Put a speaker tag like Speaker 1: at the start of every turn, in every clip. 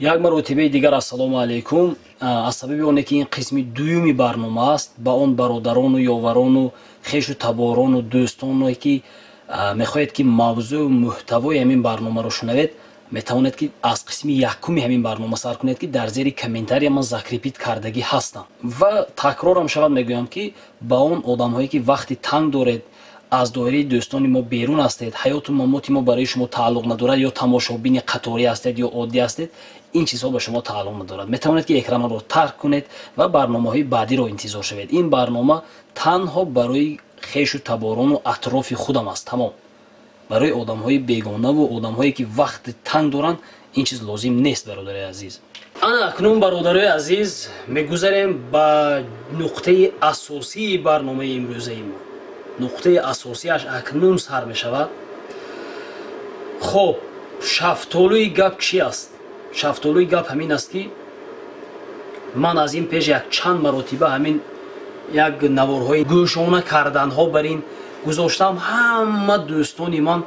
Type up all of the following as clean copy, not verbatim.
Speaker 1: Як маротибаи дигар ассалому алайкум. Аз сабаби оне ки ин қисми дуюми барнома аст, ба он бародарону ёварону хешу таборону дӯстоне ки мехоҳед, ки мавзӯу муҳтавои ҳамин барномаро шунавед, метавонед, ки аз қисми якуми ҳамин барнома сар кунед, ки дар зери комментария ман закрепить кардагӣ ҳастам. Ва такрорам шавад, мегӯям, ки ба он одамҳое ки вақти танг доред, аз доираи дӯстони мо берун ҳастед, ҳаёту мамоти мо барои шумо тааллуқ надорад, ё тамошобини қаторӣ ҳастед, ё оддӣ ҳастед, ин чизҳо ба шумо тааллуқ надорад, метавонед, ки экранро тарк кунед ва барномаҳои баъдиро интизор шавед. Ин барнома танҳо барои хешу таборону атрофи худам аст, тамом. Барои одамҳои бегонаву одамҳое ки вақти танг доранд, ин чиз лозим нест, бародари азиз. Ана акнун, бародарои азиз, мегузарем ба нуқтаи асосии барномаи имрӯзаи мо. Нуқтаи асосиаш акнун сар мешавад. Хоб, шафтолӯи гап чӣ аст? Шафтолӯи гап ҳамин аст, ки ман аз ин пеш як чанд маротиба ҳамин як наворҳои гӯшона карданҳо бар ин гузоштам. Ҳама дӯстони ман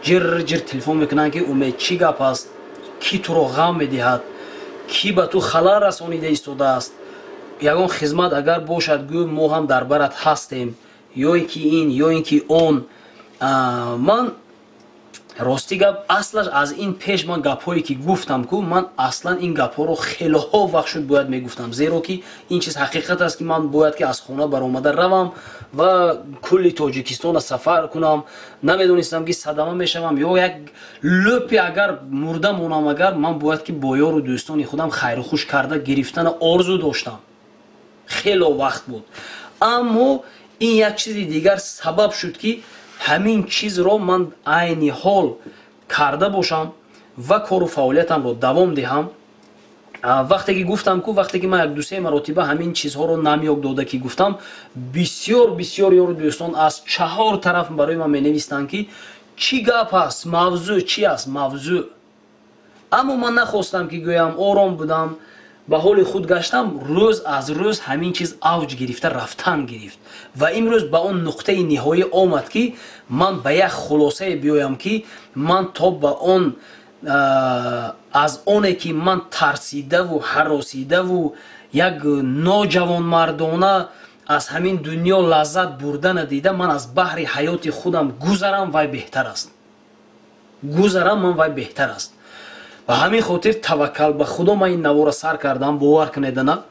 Speaker 1: ҷир ҷир телефон мекунанд, ки Умед, чӣ гап аст, кӣ туро ғам медиҳад, кӣ ба ту халал расонида истодааст, ягон хизмат агар бошад, гӯ, мо ҳам дар барат ҳастем, ё ин ки ин, ё ин ки он. Ман, рости гап, аслаш аз ин пеш ман гапҳое ки гуфтам ку, ман аслан ин гапҳоро хелоҳо вақт шуд бояд мегуфтам, зеро ки ин чиз ҳақиқат аст, ки ман бояд ки аз хона баромада равам ва кулли Тоҷикистона сафар кунам. Намедонистам, ки садама мешавам ё як лӯпи агар мурда монам. Агар ман бояд ки бо ёру дӯстони худам хайрухуш карда гирифтана орзу доштам, хело вақт буд. Аммо ин як чизи дигар сабаб шуд, ки ҳамин чизро ман айни ҳол карда бошам ва кору фаъолиятамро давом диҳам. Вақте ки гуфтам ку, вақте ки ман як дусе маротиба ҳамин чизҳоро намёк дода ки гуфтам, бисёр бисёр ёру дӯстон аз чаҳор тараф барои ман менавистанд, ки чӣ гап аст, мавзӯъ чӣ аст, мавзӯъ. Аммо ман нахостам, ки гӯям, ором будам, ба ҳоли худ гаштам. Рӯз аз рӯз ҳамин чиз авҷ гирифта рафтан гирифт ва имрӯз ба он нуқтаи ниҳоӣ омад, ки ман ба як хулосае биёям, ки ман то ба он аз оне ки ман тарсидаву ҳаросидаву як ноҷавонмардона аз ҳамин дунё лаззат бурдана дида, ман аз баҳри ҳаёти худам гузарам, вай беҳтар аст, гузарам ман, вай беҳтар аст. Ба ҳамин хотир таваккал ба Худо ман ин навора сар кардам. Бовар кунедана,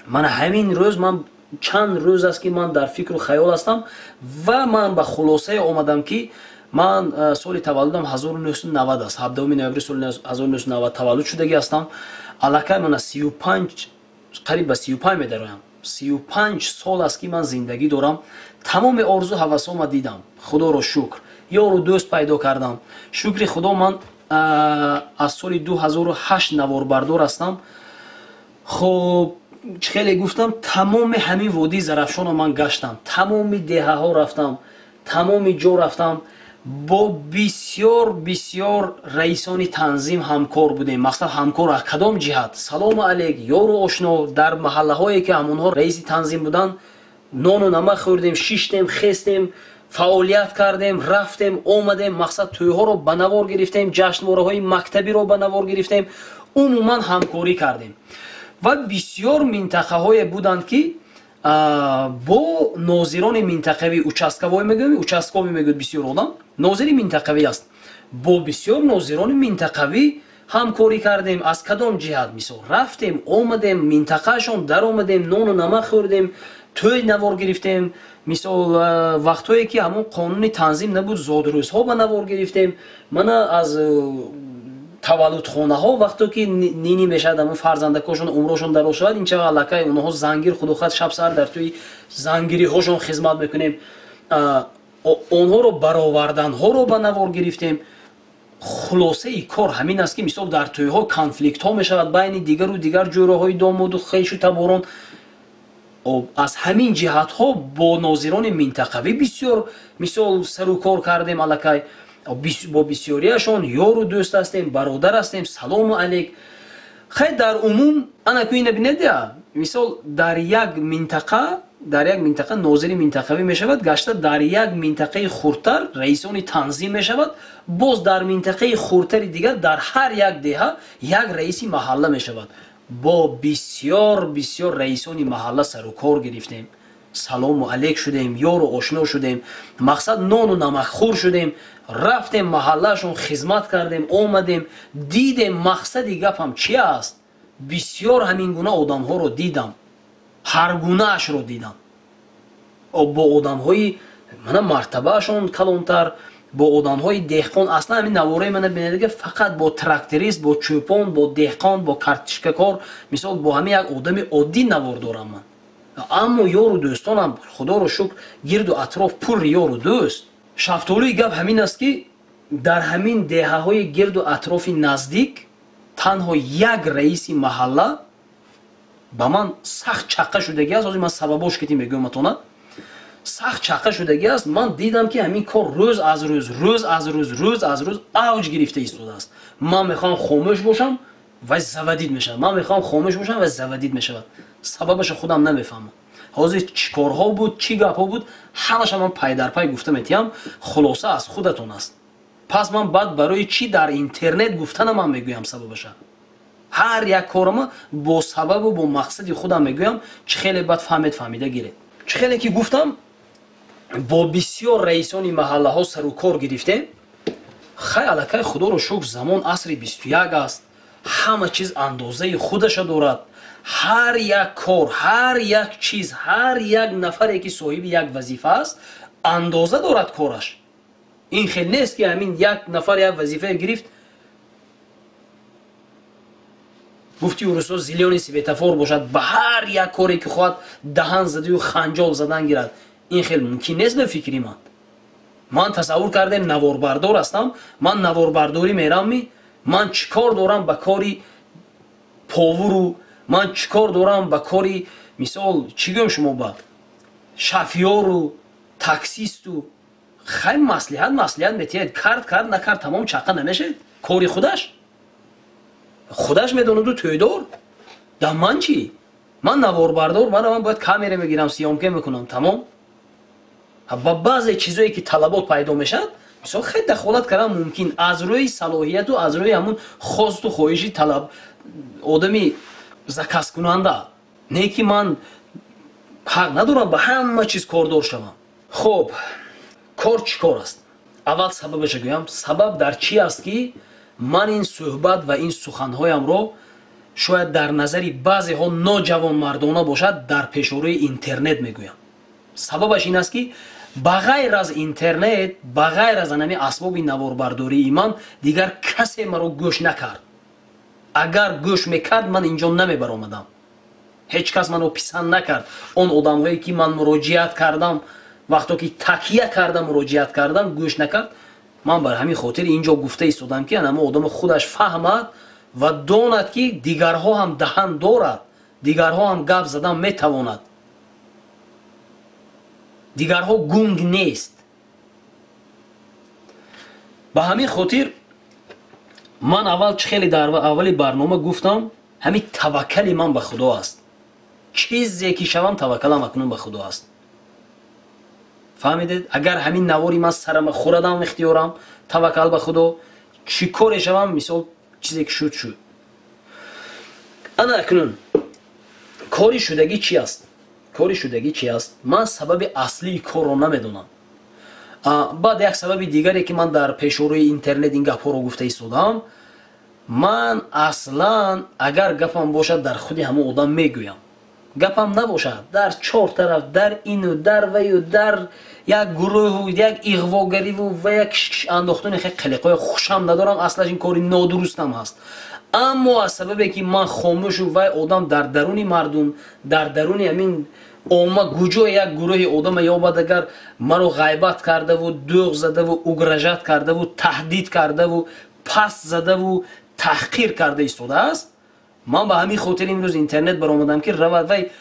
Speaker 1: мана ҳамин рӯз, ман чанд рӯз аст, ки ман дар фикру хаёл ҳастам ва ман ба хулосае омадам, ки ман соли таваллудам 1990 аст, 17 ноябри соли 1990 таваллуд шудагӣ ҳастам. Аллакай мана 35, қариб ба 35 медароям. 35 сол аст, ки ман зиндагӣ дорам. Тамоми орзу ҳавасома дидам, Худоро шукр, ёру дӯст пайдо кардам. Шукри Худо, ман аз соли 2008 наворбардор ҳастам. Хоб, чӣ хеле гуфтам, тамоми ҳамин водии Зарафшонро ман гаштам, тамоми деҳаҳо рафтам, тамоми ҷо рафтам, бо бисёр бисёр раисони танзим ҳамкор будем. Мақсад, ҳамкор аз кадом ҷиҳат? Салому алейк, ёру ошно, дар маҳаллаҳое ки ҳамонҳо раиси танзим буданд, нону намак хӯрдем, шиштем, хестем, фаъолият кардем, рафтем, омадем. Мақсад, тӯйҳоро ба навор гирифтем, ҷашнвораҳои мактабиро ба навор гирифтем, умуман ҳамкорӣ кардем. Ва бисёр минтақаҳое буданд, ки бо нозирони минтақавӣ, участковой мегӯем, участковый мегӯяд бисёр одам, нозири минтақавӣ аст, бо бисёр нозирони минтақавӣ ҳамкорӣ кардем. Аз кадом ҷиҳат? Мисол, рафтем, омадем, минтақаашон даромадем, нону намак хӯрдем, тӯй навор гирифтем. Мисол, вақтҳое ки ҳамон қонуни танзим набуд, зодрӯзҳо ба навор гирифтем. Мана аз таваллудхонаҳо, вақто ки нини мешавад, ҳамон фарзандакошон умрошон дароз шавад, инча аллакай онҳо зангир, худохат, шаб сар дар тӯи зангириҳошон хизмат мекунем, онҳоро бароварданҳоро ба навор гирифтем. Хулосаи кор ҳамин аст, ки мисол, дар тӯйҳо конфликтҳо мешавад байни дигару дигар ҷӯраҳои домоду хешу таборон. Аз ҳамин ҷиҳатҳо бо нозирони минтақавӣ бисёр, мисол, сару кор кардем. Аллакай бо бисёрияшон ёру дӯст ҳастем, бародар ҳастем, салому алейк. Хай, дар умум ана ку ина бинедя. Мисол, дар як минтақа, дар як минтақа нозири минтақавӣ мешавад, гашта дар як минтақаи хурдтар раисони танзим мешавад, боз дар минтақаи хурдтари дигар дар ҳар як деҳа як раиси маҳалла мешавад. Бо бисёр бисёр раисони маҳалла сару кор гирифтем, салому алейк шудем, ёру ошно шудем, мақсад нону намакхӯр шудем, рафтем маҳаллаашон хизмат кардем, омадем, дидем мақсади гапам чи аст. Бисёр ҳамин гуна одамҳоро дидам, ҳар гунаашро дидам. Бо одамҳои мана мартабаашон калонтар, бо одамҳои деҳқон. Аслан ҳамин навораи мана бинедага фақат бо тракторист, бо чӯпон, бо деҳқон, бо картишкакор, мисол бо ҳамин як одами оддӣ навор дорам ман. Аммо ёру дӯстонам, худоро шукр, гирду атроф пурри ёру дӯст. Шафтолуи гап ҳамин аст, ки дар ҳамин деҳаҳои гирду атрофи наздик танҳо як раиси маҳалла ба ман сахт чаққа шудагӣ аст. Ҳозир ман сабабош кити мегӯям атона. Сахт чаққа шудагӣ аст. Ман дидам, ки ҳамин кор рӯз аз рӯз, рӯз аз рӯз, рӯз аз рӯз авҷ гирифта истодааст. Ман мехоҳам хомӯш бошам ва заводить мешавад, ман мехоҳам хомӯш бошам ва заводить мешавад. Сабабаша худам намефаҳмам. Ҳозир чӣ корҳо буд, чӣ гапҳо буд, ҳамаша ман пайдарпай гуфта метиҳам. Хулоса аз худатон аст. Пас ман баъд барои чӣ дар интернет гуфтана ман мегӯям сабабаша. Ҳар як корама бо сабабу бо мақсади худам мегӯям, чӣ хеле баъд фаҳмед, фаҳмида гиред. Чӣ хеле ки гуфтам, бо бисёр раисони маҳаллаҳо сару кор гирифтем. Хай, аллакай худоро шукр, замон асри 21 аст, ҳама чиз андозаи худаша дорад. Ҳар як кор, ҳар як чиз, ҳар як нафаре ки соҳиби як вазифа аст, андоза дорад кораш. Ин хел нест, ки ҳамин як нафар як вазифае гирифт, гуфти урусо зелёный светофор бошад, ба ҳар як коре ки хоҳад даҳан задаю ханҷол задан гирад. Ин хел мумкин нест ба фикри ман. Ман тасаввур кардем, наворбардор ҳастам, ман наворбардорӣ мерам, ман чӣ кор дорам ба кори повуру, ман чӣ кор дорам ба кори, мисол, чӣ гӯям шумо, ба шофёру таксисту. Хай, маслиҳат маслиҳат метиҳад, кард кард, накард тамом, чаққа намешавад. Кори худаш худаш медонаду тӯйдор. Да ман чӣ? Ман наворбардор, ман бояд камера мегирам, съёмка мекунам, тамом. Ба баъзе чизое ки талабот пайдо мешавад, мисол, хеле дахолат кардан мумкин аз рӯи салоҳияту аз рӯи ҳамун хосту хоҳиши талаб одами заказкунанда. Не ки ман ҳақ надорам ба ҳама чиз кордор шавам. Хоб, кор чӣ кор аст? Аввал сабабаша гӯям. Сабаб дар чӣ аст, ки ман ин суҳбат ва ин суханҳоямро шояд дар назари баъзеҳо ноҷавонмардона бошад, дар пешорӯи интернет мегӯям. Сабабаш ин аст, ки ба ғайр аз интернет, ба ғайр аз анами асбоби наворбардории ман дигар касе маро гӯш накард. Агар гӯш мекард, ман инҷо намебаромадам. Ҳеҷ кас маро писанд накард. Он одамҳое ки ман муроҷиат кардам, вақто ки такя карда муроҷиат кардам, гӯш накард. Ман бар ҳамин хотир инҷо гуфта истодам, ки анамо одам худаш фаҳмад ва донад, ки дигарҳо ҳам даҳан дорад, дигарҳо ҳам гап задан метавонад, дигарҳо гунг нест. Ба ҳамин хотир ман аввал чӣ хеле дар аввали барнома гуфтам, ҳамин таваккали ман ба Худо аст. Чизе ки шавам, таваккалам акнун ба Худо аст. Фаҳмидед? Агар ҳамин навори ман сарама хӯрадам, ихтиёрам, таваккал ба Худо, чӣ коре шавам, мисол, чизе ки шуд шуд. Ана акнун кори шудагӣ чи аст? Кори шудагӣ чи аст? Ман сабаби аслии корро намедонам. Баъд як сабаби дигаре, ки ман дар пешорӯи интернет ин гапҳоро гуфта истодам, ман аслан агар гапам бошад, дар худи ҳамон одам мегӯям, гапам набошад, дар чор тараф, дар ину, дар ваю, дар як гурӯҳу як иғвогариву ва як кишкиш андохтани хеле қалиқҳои хушам надорам. Аслаш ин кори нодурустам ҳаст. Аммо аз сабабе ки ман хомӯшу вай одам дар даруни мардум, дар даруни ҳамин омма гуҷое як гурӯҳи одама ёбад, агар маро ғайбат кардаву дӯғ задаву угрожать кардаву таҳдид кардаву паст задаву таҳқир карда истодааст, ман ба ҳамин хотир имрӯз интернет баромадам, ки равад вай.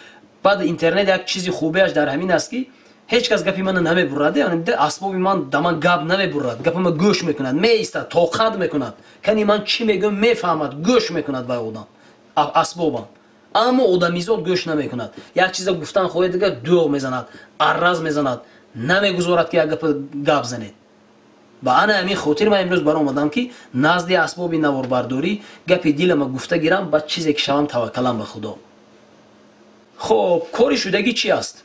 Speaker 1: Баъд интернет як чизи хубеаш дар ҳамин аст, ки ҳеҷ кас гапи мана намебурад, асбоби ман да ман гап намебурад, гапама гӯш мекунад, меистад, тоқат мекунад, кани ман чӣ мегӯям мефаҳмад, гӯш мекунад вай одам асбобам. Аммо одамизод гӯш намекунад. Як чиза гуфтан хоҳед, дигар дӯғ мезанад, арраз мезанад, намегузорад, ки як гап занед. Ба ана ҳамин хотир ман имрӯз баромадам, ки назди асбоби наворбардорӣ гапи дилама гуфта гирам, баъд чизе ки шавам, таваккалам ба Худо. Хоб, кори шудагӣ чӣ аст?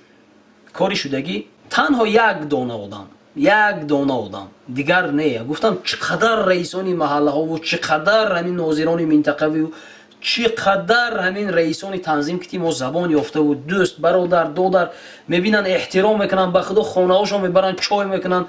Speaker 1: Кори шудагӣ танҳо як дона одам, як дона одам, дигар не. Гуфтам, чӣ қадар раисони маҳаллаҳову, чӣ қадар ҳамин нозирони минтақавию, чӣ қадар ҳамин раисони танзим ки мо забон ёфтаву дӯст, бародар, додар мебинанд, эҳтиром мекунанд, ба Худо, хонаҳошон мебаранд, чой мекунанд,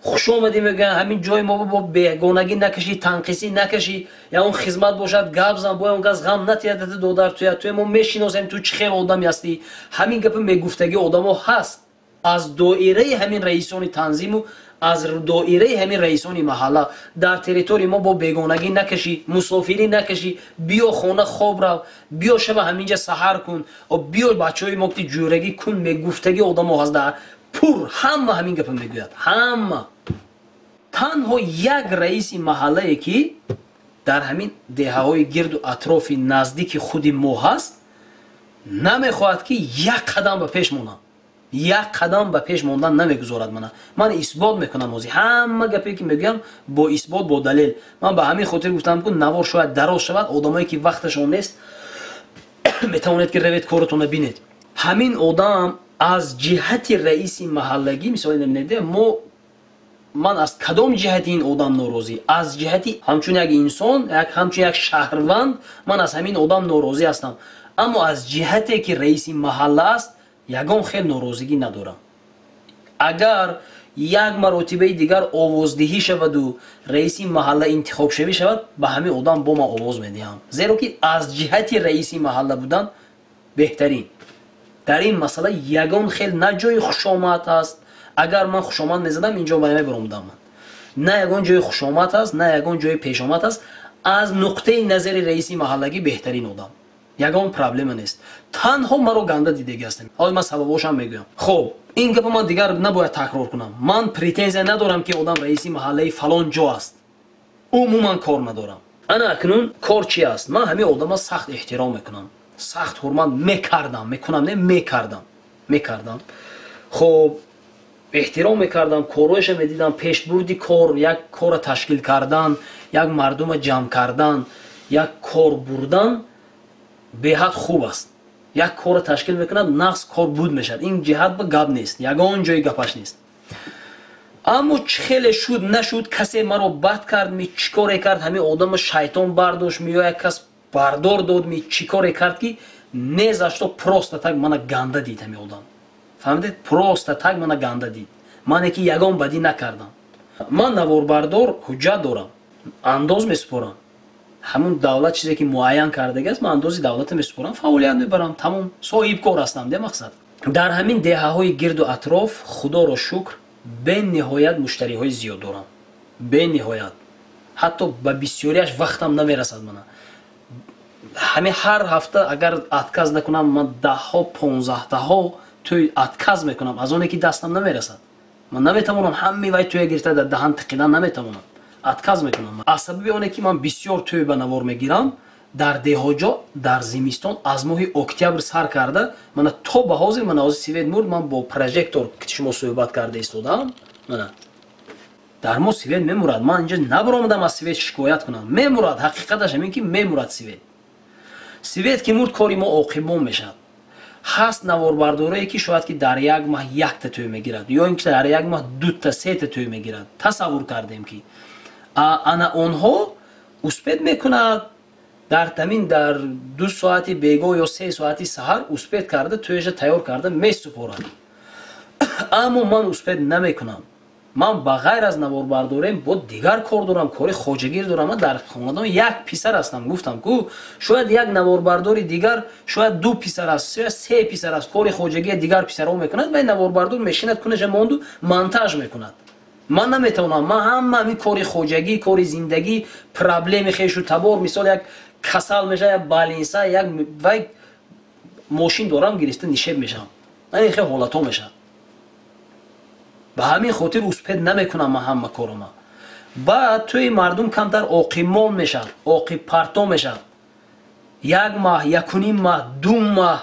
Speaker 1: хушомадӣ мегӯянд. Ҳамин ҷои мо бо бегонагӣ накашӣ, танқисӣ накашӣ, ягон хизмат бошад, гап зан, бо ягон кас ғам натиҳад, додар, туя туя мо мешиносем, ту чӣ хел одаме ҳастӣ. Ҳамин гапи мегуфтагӣ одамо ҳаст аз доираи ҳамин раисони танзиму аз доираи ҳамин раисони маҳалла. Дар территорияи мо бо бегонагӣ накашӣ, мусофирӣ накашӣ, биё хона, хоб рав, биё шаба ҳаминҷа саҳар кун, биё бачаҳои мо ки ҷӯрагӣ кун, мегуфтагӣ одамо ҳаст. Дар пур ҳама ҳамин гапа мегӯяд, ҳама. Танҳо як раиси маҳаллае, ки дар ҳамин деҳаҳои гирду атрофи наздики худи мо ҳаст, намехоҳад, ки як қадам ба пеш монам, як қадам ба пеш мондан намегузорад мана. Ман исбот мекунам ҳозир, ҳама гапе ки мегӯям, бо исбот, бо далел. Ман ба ҳамин хотир гуфтам, ку навор шояд дароз шавад, одамое ки вақташон нест, метавонед, ки равед, коротонро бинед. Ҳамин одам аз ҷиҳати раиси маҳаллагӣ, мисоли наминеде мо, ман аз кадом ҷиҳати ин одам норозӣ? Аз ҷиҳати ҳамчун як инсон, ҳамчун як шаҳрванд ман аз ҳамин одам норозӣ ҳастам, аммо аз ҷиҳате ки раиси маҳалла аст, ягон хел норозигӣ надорам. Агар як маротибаи дигар овоздиҳӣ шаваду раиси маҳалла интихобшавӣ шавад, ба ҳамин одам бо ман овоз медиҳам, зеро ки аз ҷиҳати раиси маҳалла будан беҳтарин. Дар ин масъала ягон хел на ҷои хушомад аст, агар ман хушомад мезадам, инҷо ба мебаромадам ман, на ягон ҷои хушомад аст, на ягон ҷои пешомад аст. Аз нуқтаи назари раиси маҳаллагӣ беҳтарин одам, ягон проблема нест. Танҳо маро ганда дидагӣ ҳастем. Ҳозир ман сабабошам мегӯям. Хоб, ин гапа ман дигар набояд такрор кунам. Ман претензия надорам, ки одам раиси маҳаллаи фалон ҷо аст, умуман кор надорам. Ана акнун кор чи аст? Ман ҳамин одама сахт эҳтиром мекунам, сахт ҳурмат мекардам, мекунам не, мекардам, мекардам. Хоб, эҳтиром мекардам, корҳояша медидам, пешбурди кор, як корро ташкил кардан, як мардума ҷамъ кардан, як кор бурдан беҳад хуб аст. Як корро ташкил мекунад, нағз кор буд мешавад. Ин ҷиҳат ба гап нест, ягон ҷои гапаш нест. Аммо чӣ хеле шуд, нашуд, касе маро бад кард ми, чӣ коре кард, ҳамин одама шайтон бардошт ми ё як кас бардор дод ми, чӣ коре кард, ки не за что, просто так мана ганда дид ҳамин одам. Фаҳмидед? Просто так мана ганда дид, мане ки ягон бадӣ накардам. Ман наворбардор, ҳуҷҷат дорам, андоз месупорам. Ҳамун давлат чизе ки муайян кардагиаст, ман андози давлата месупорам, фаъолият мебарам, тамом, соҳибкор ҳастам де мақсад. Дар ҳамин деҳаҳои гирду атроф, Худоро шукр, бениҳоят муштариҳои зиёд дорам, бениҳоят, ҳатто ба бисёриаш вақтам намерасад. Мана ҳамин ҳар ҳафта, агар отказ накунам, ман даҳҳо, понздаҳтаҳо тӯй отказ мекунам, аз оне ки дастам намерасад. Ман наметавонам ҳамаи вай тӯя гирифта дар даҳан тиқидан, наметавонам, отказ мекунам. Аз сабаби оне ки ман бисёр тӯй ба навор мегирам дар деҳоҷо, дар зимистон, аз моҳи октябр сар карда мана то ба ҳозир. Мана ҳозир свет мурд, ман бо прожектор шумо суҳбат карда истодаам. Мана дар мо свет мемурад. Ман инҷа набаромадам аз свет шикоят кунам, мемурад, ҳақиқаташ ҳамин ки мемурад свет. Свет ки мурд, кори мо оқибмон мешавад. Ҳаст наворбардорое, ки шояд ки дар як маҳ якта тӯй мегирад ё ин ки дар як маҳ дута, сета тӯй мегирад, тасаввур кардем, ки ана онҳо успеть мекунад, дар тамин дар 2 соати бегоҳ ё 3 соати саҳар успеть карда, тӯяша тайёр карда месупорад. Аммо ман успеть намекунам. Ман ба ғайр аз наворбардорем бо дигар кор дорам, кори хоҷагир дорам. Ман дар хонадон як писар ҳастам, гуфтам ку. Шояд як наворбардори дигар шояд ду писар аст, шояд се писар аст, кори хоҷагия дигар писарҳо мекунад, ва наворбардор мешинад, кунаша монду монтаж мекунад. Ман наметавонам. Ман ҳама ҳамин кори хоҷагӣ, кори зиндагӣ, проблеми хешу табор, мисол, як касал мешавад, як больница, як вай, мошин дорам, гирифта нишеб мешавам. Ин хел ҳолатҳо мешавад. Ба ҳамин хотир успеть намекунам ман ҳама корома. Баъд тӯи мардум камтар оқибмон мешавад, оқибпарто мешавад. Як маҳ, якуним маҳ, 2 маҳ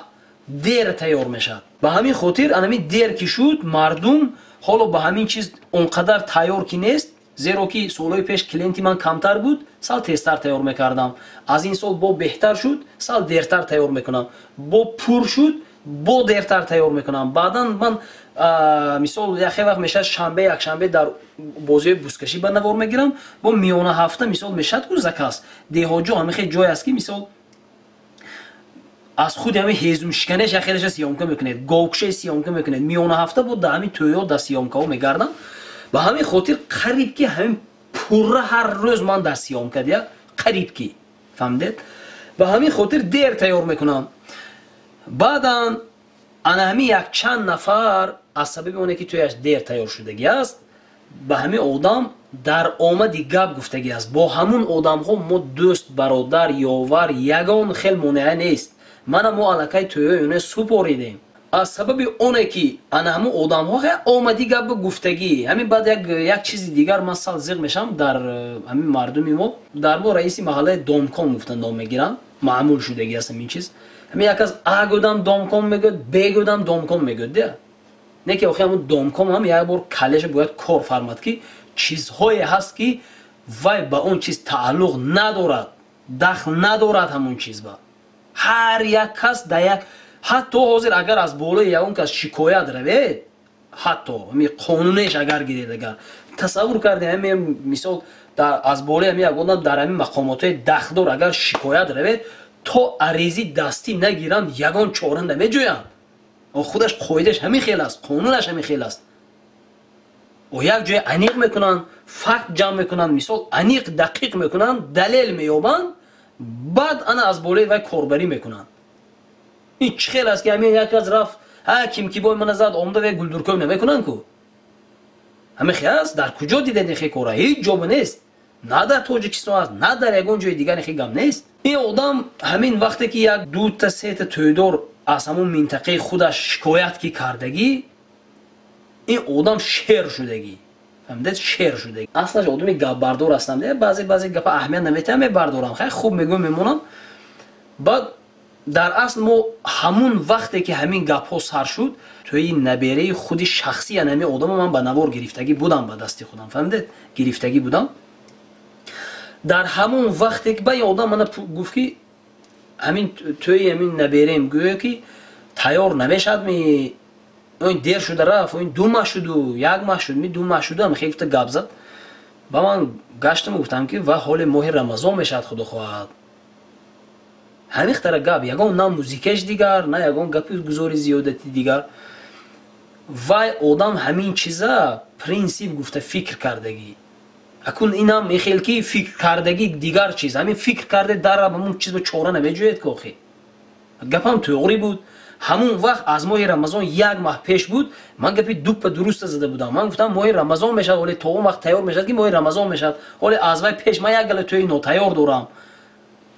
Speaker 1: дер тайёр мешавад. Ба ҳамин хотир анами дер ки шуд, мардум ҳоло ба ҳамин чиз он қадар тайёр ки нест, зеро ки солҳои пеш клиенти ман камтар буд, сал тезтар тайёр мекардам. Аз ин сол бо беҳтар шуд, сал дертар тайёр мекунам. Бо пур шуд, бо дертар тайёр мекунам. Баъдан ман мисол яхе вақт мешавад шанбе, якшанбе дар бозиҳои бузкашӣ ба навор мегирам, бо миёна ҳафта мисол мешавад ку заказ. Деҳоҷо ҳамин хел ҷой аст ки мисол аз худи ҳамин ҳезумшиканеш яхелаша съёмка мекунед, говкушаи съёмка мекунед. Миёна ҳафта буд дар ҳамин тӯйҳо дар съёмкаҳо мегардам. Ба ҳамин хотир қариб ки ҳамин пурра ҳар рӯз ман дар съёмка дия, қариб ки, фаҳмидед? Ба ҳамин хотир дер тайёр мекунам. Баъдан ана ҳамин якчанд нафар аз сабаби оне ки тӯяш дер тайёр шудагӣ аст, ба ҳамин одам дар омади гап гуфтагӣ аст. Бо ҳамун одамҳо мо дӯст, бародар, ёвар, ягон хел монеа нест. Мана мо аллакай тӯёи оне супоридем. Аз сабаби оне ки ана ҳамун одамҳо омади гап гуфтагӣ, ҳамин баъд як чизи дигар ман сал зиқ мешавам дар ҳамин мардуми мо. Дар мо раиси маҳаллаи домком гуфта ном мегиранд, маъмул шудагӣ аст ҳамин чиз. Ҳамин як кас А гӯдам домком мегӯяд, Б гӯдам домком мегӯяд, дия. Не ки охи ҳамун домком ҳам як бор калеша бояд кор фармад ки чизҳое ҳаст ки вай ба он чиз тааллуқ надорад, дахл надорад ҳамун чиз ба. Ҳар як кас дар як, ҳатто ҳозир агар аз болои ягон кас шикоят равед, ҳатто ҳамин қонунеш агар гиред, агар тасаввур кардем ҳамин мисол аз болои ҳамин ягон одам дар ҳамин мақомотҳои дахлдор агар шикоят равед, то аризӣ дастӣ нагиранд ягон чора намеҷӯянд. Худаш қоидааш ҳамин хел аст, қонунаш ҳамин хел аст. О як ҷое аниқ мекунанд, факт ҷамъ мекунанд, мисол аниқ дақиқ мекунанд, далел меёбанд, баъд ана аз болои вай корбарӣ мекунанд. Ин чӣ хел аст ки ҳамин як кас рафт, ҳа ким ки бой мана зад, омада вай гулдуркӯй намекунанд ку? Ҳамин хел аст? Дар куҷо дидед ин хел кора? Ҳеҷ ҷо нест. На дар Тоҷикистон аст, на дар ягон ҷои дигар ин хел гап нест. Ин одам ҳамин вақте ки як дута сета тӯйдор аз ҳамун минтақаи худаш шикоят ки кардагӣ, ин одам шер шудагӣ. Фаҳмидед? Шер шудагӣ. Аслаш одами гапбардор ҳастам. Баъзе баъзе гапа аҳамият наметиҳам, мебардорам. Хай хуб мегӯям, мемонам. Баъд дар асл мо ҳамун вақте ки ҳамин гапҳо сар шуд, тӯи набераи худи шахсӣ ҳамин одамо ман ба навор гирифтагӣ будам ба дасти худам. Фаҳмидед? Гирифтагӣ будам. Дар ҳамон вақте ки ба ин одам мана гуфт ки ҳамин тӯи ҳамин набераем гӯё ки тайёр намешавад, ми он дер шуда рафт, он 2 маҳ шуду, 1 маҳ шуд, ми 2 маҳ шуду, ҳам хеле гуфта гап зад. Ба ман гаштам гуфтам ки ва ҳоли моҳи Рамазон мешавад, худо хоҳад. Ҳамин хтара гап, ягон на музикаш дигар, на ягон гапи гузори зиёдати дигар. Вай одам ҳамин чиза принсип гуфта фикр кардагӣ. Акун инам мехел ки фикр кардагӣ дигар чиз. Ҳамин фикр карде дар ҳамун чиз ба чора намеҷӯяд ки охи. Гапам тӯғрӣ буд. Ҳамун вақт аз моҳи Рамазон 1 маҳ пеш буд, ман гапи дуппа дуруста зада будам. Ман гуфтам моҳи Рамазон мешавад, ҳоле то он вақт тайёр мешавад ки моҳи Рамазон мешавад. Ҳоле аз вай пеш ман як гала тӯи нотайёр дорам.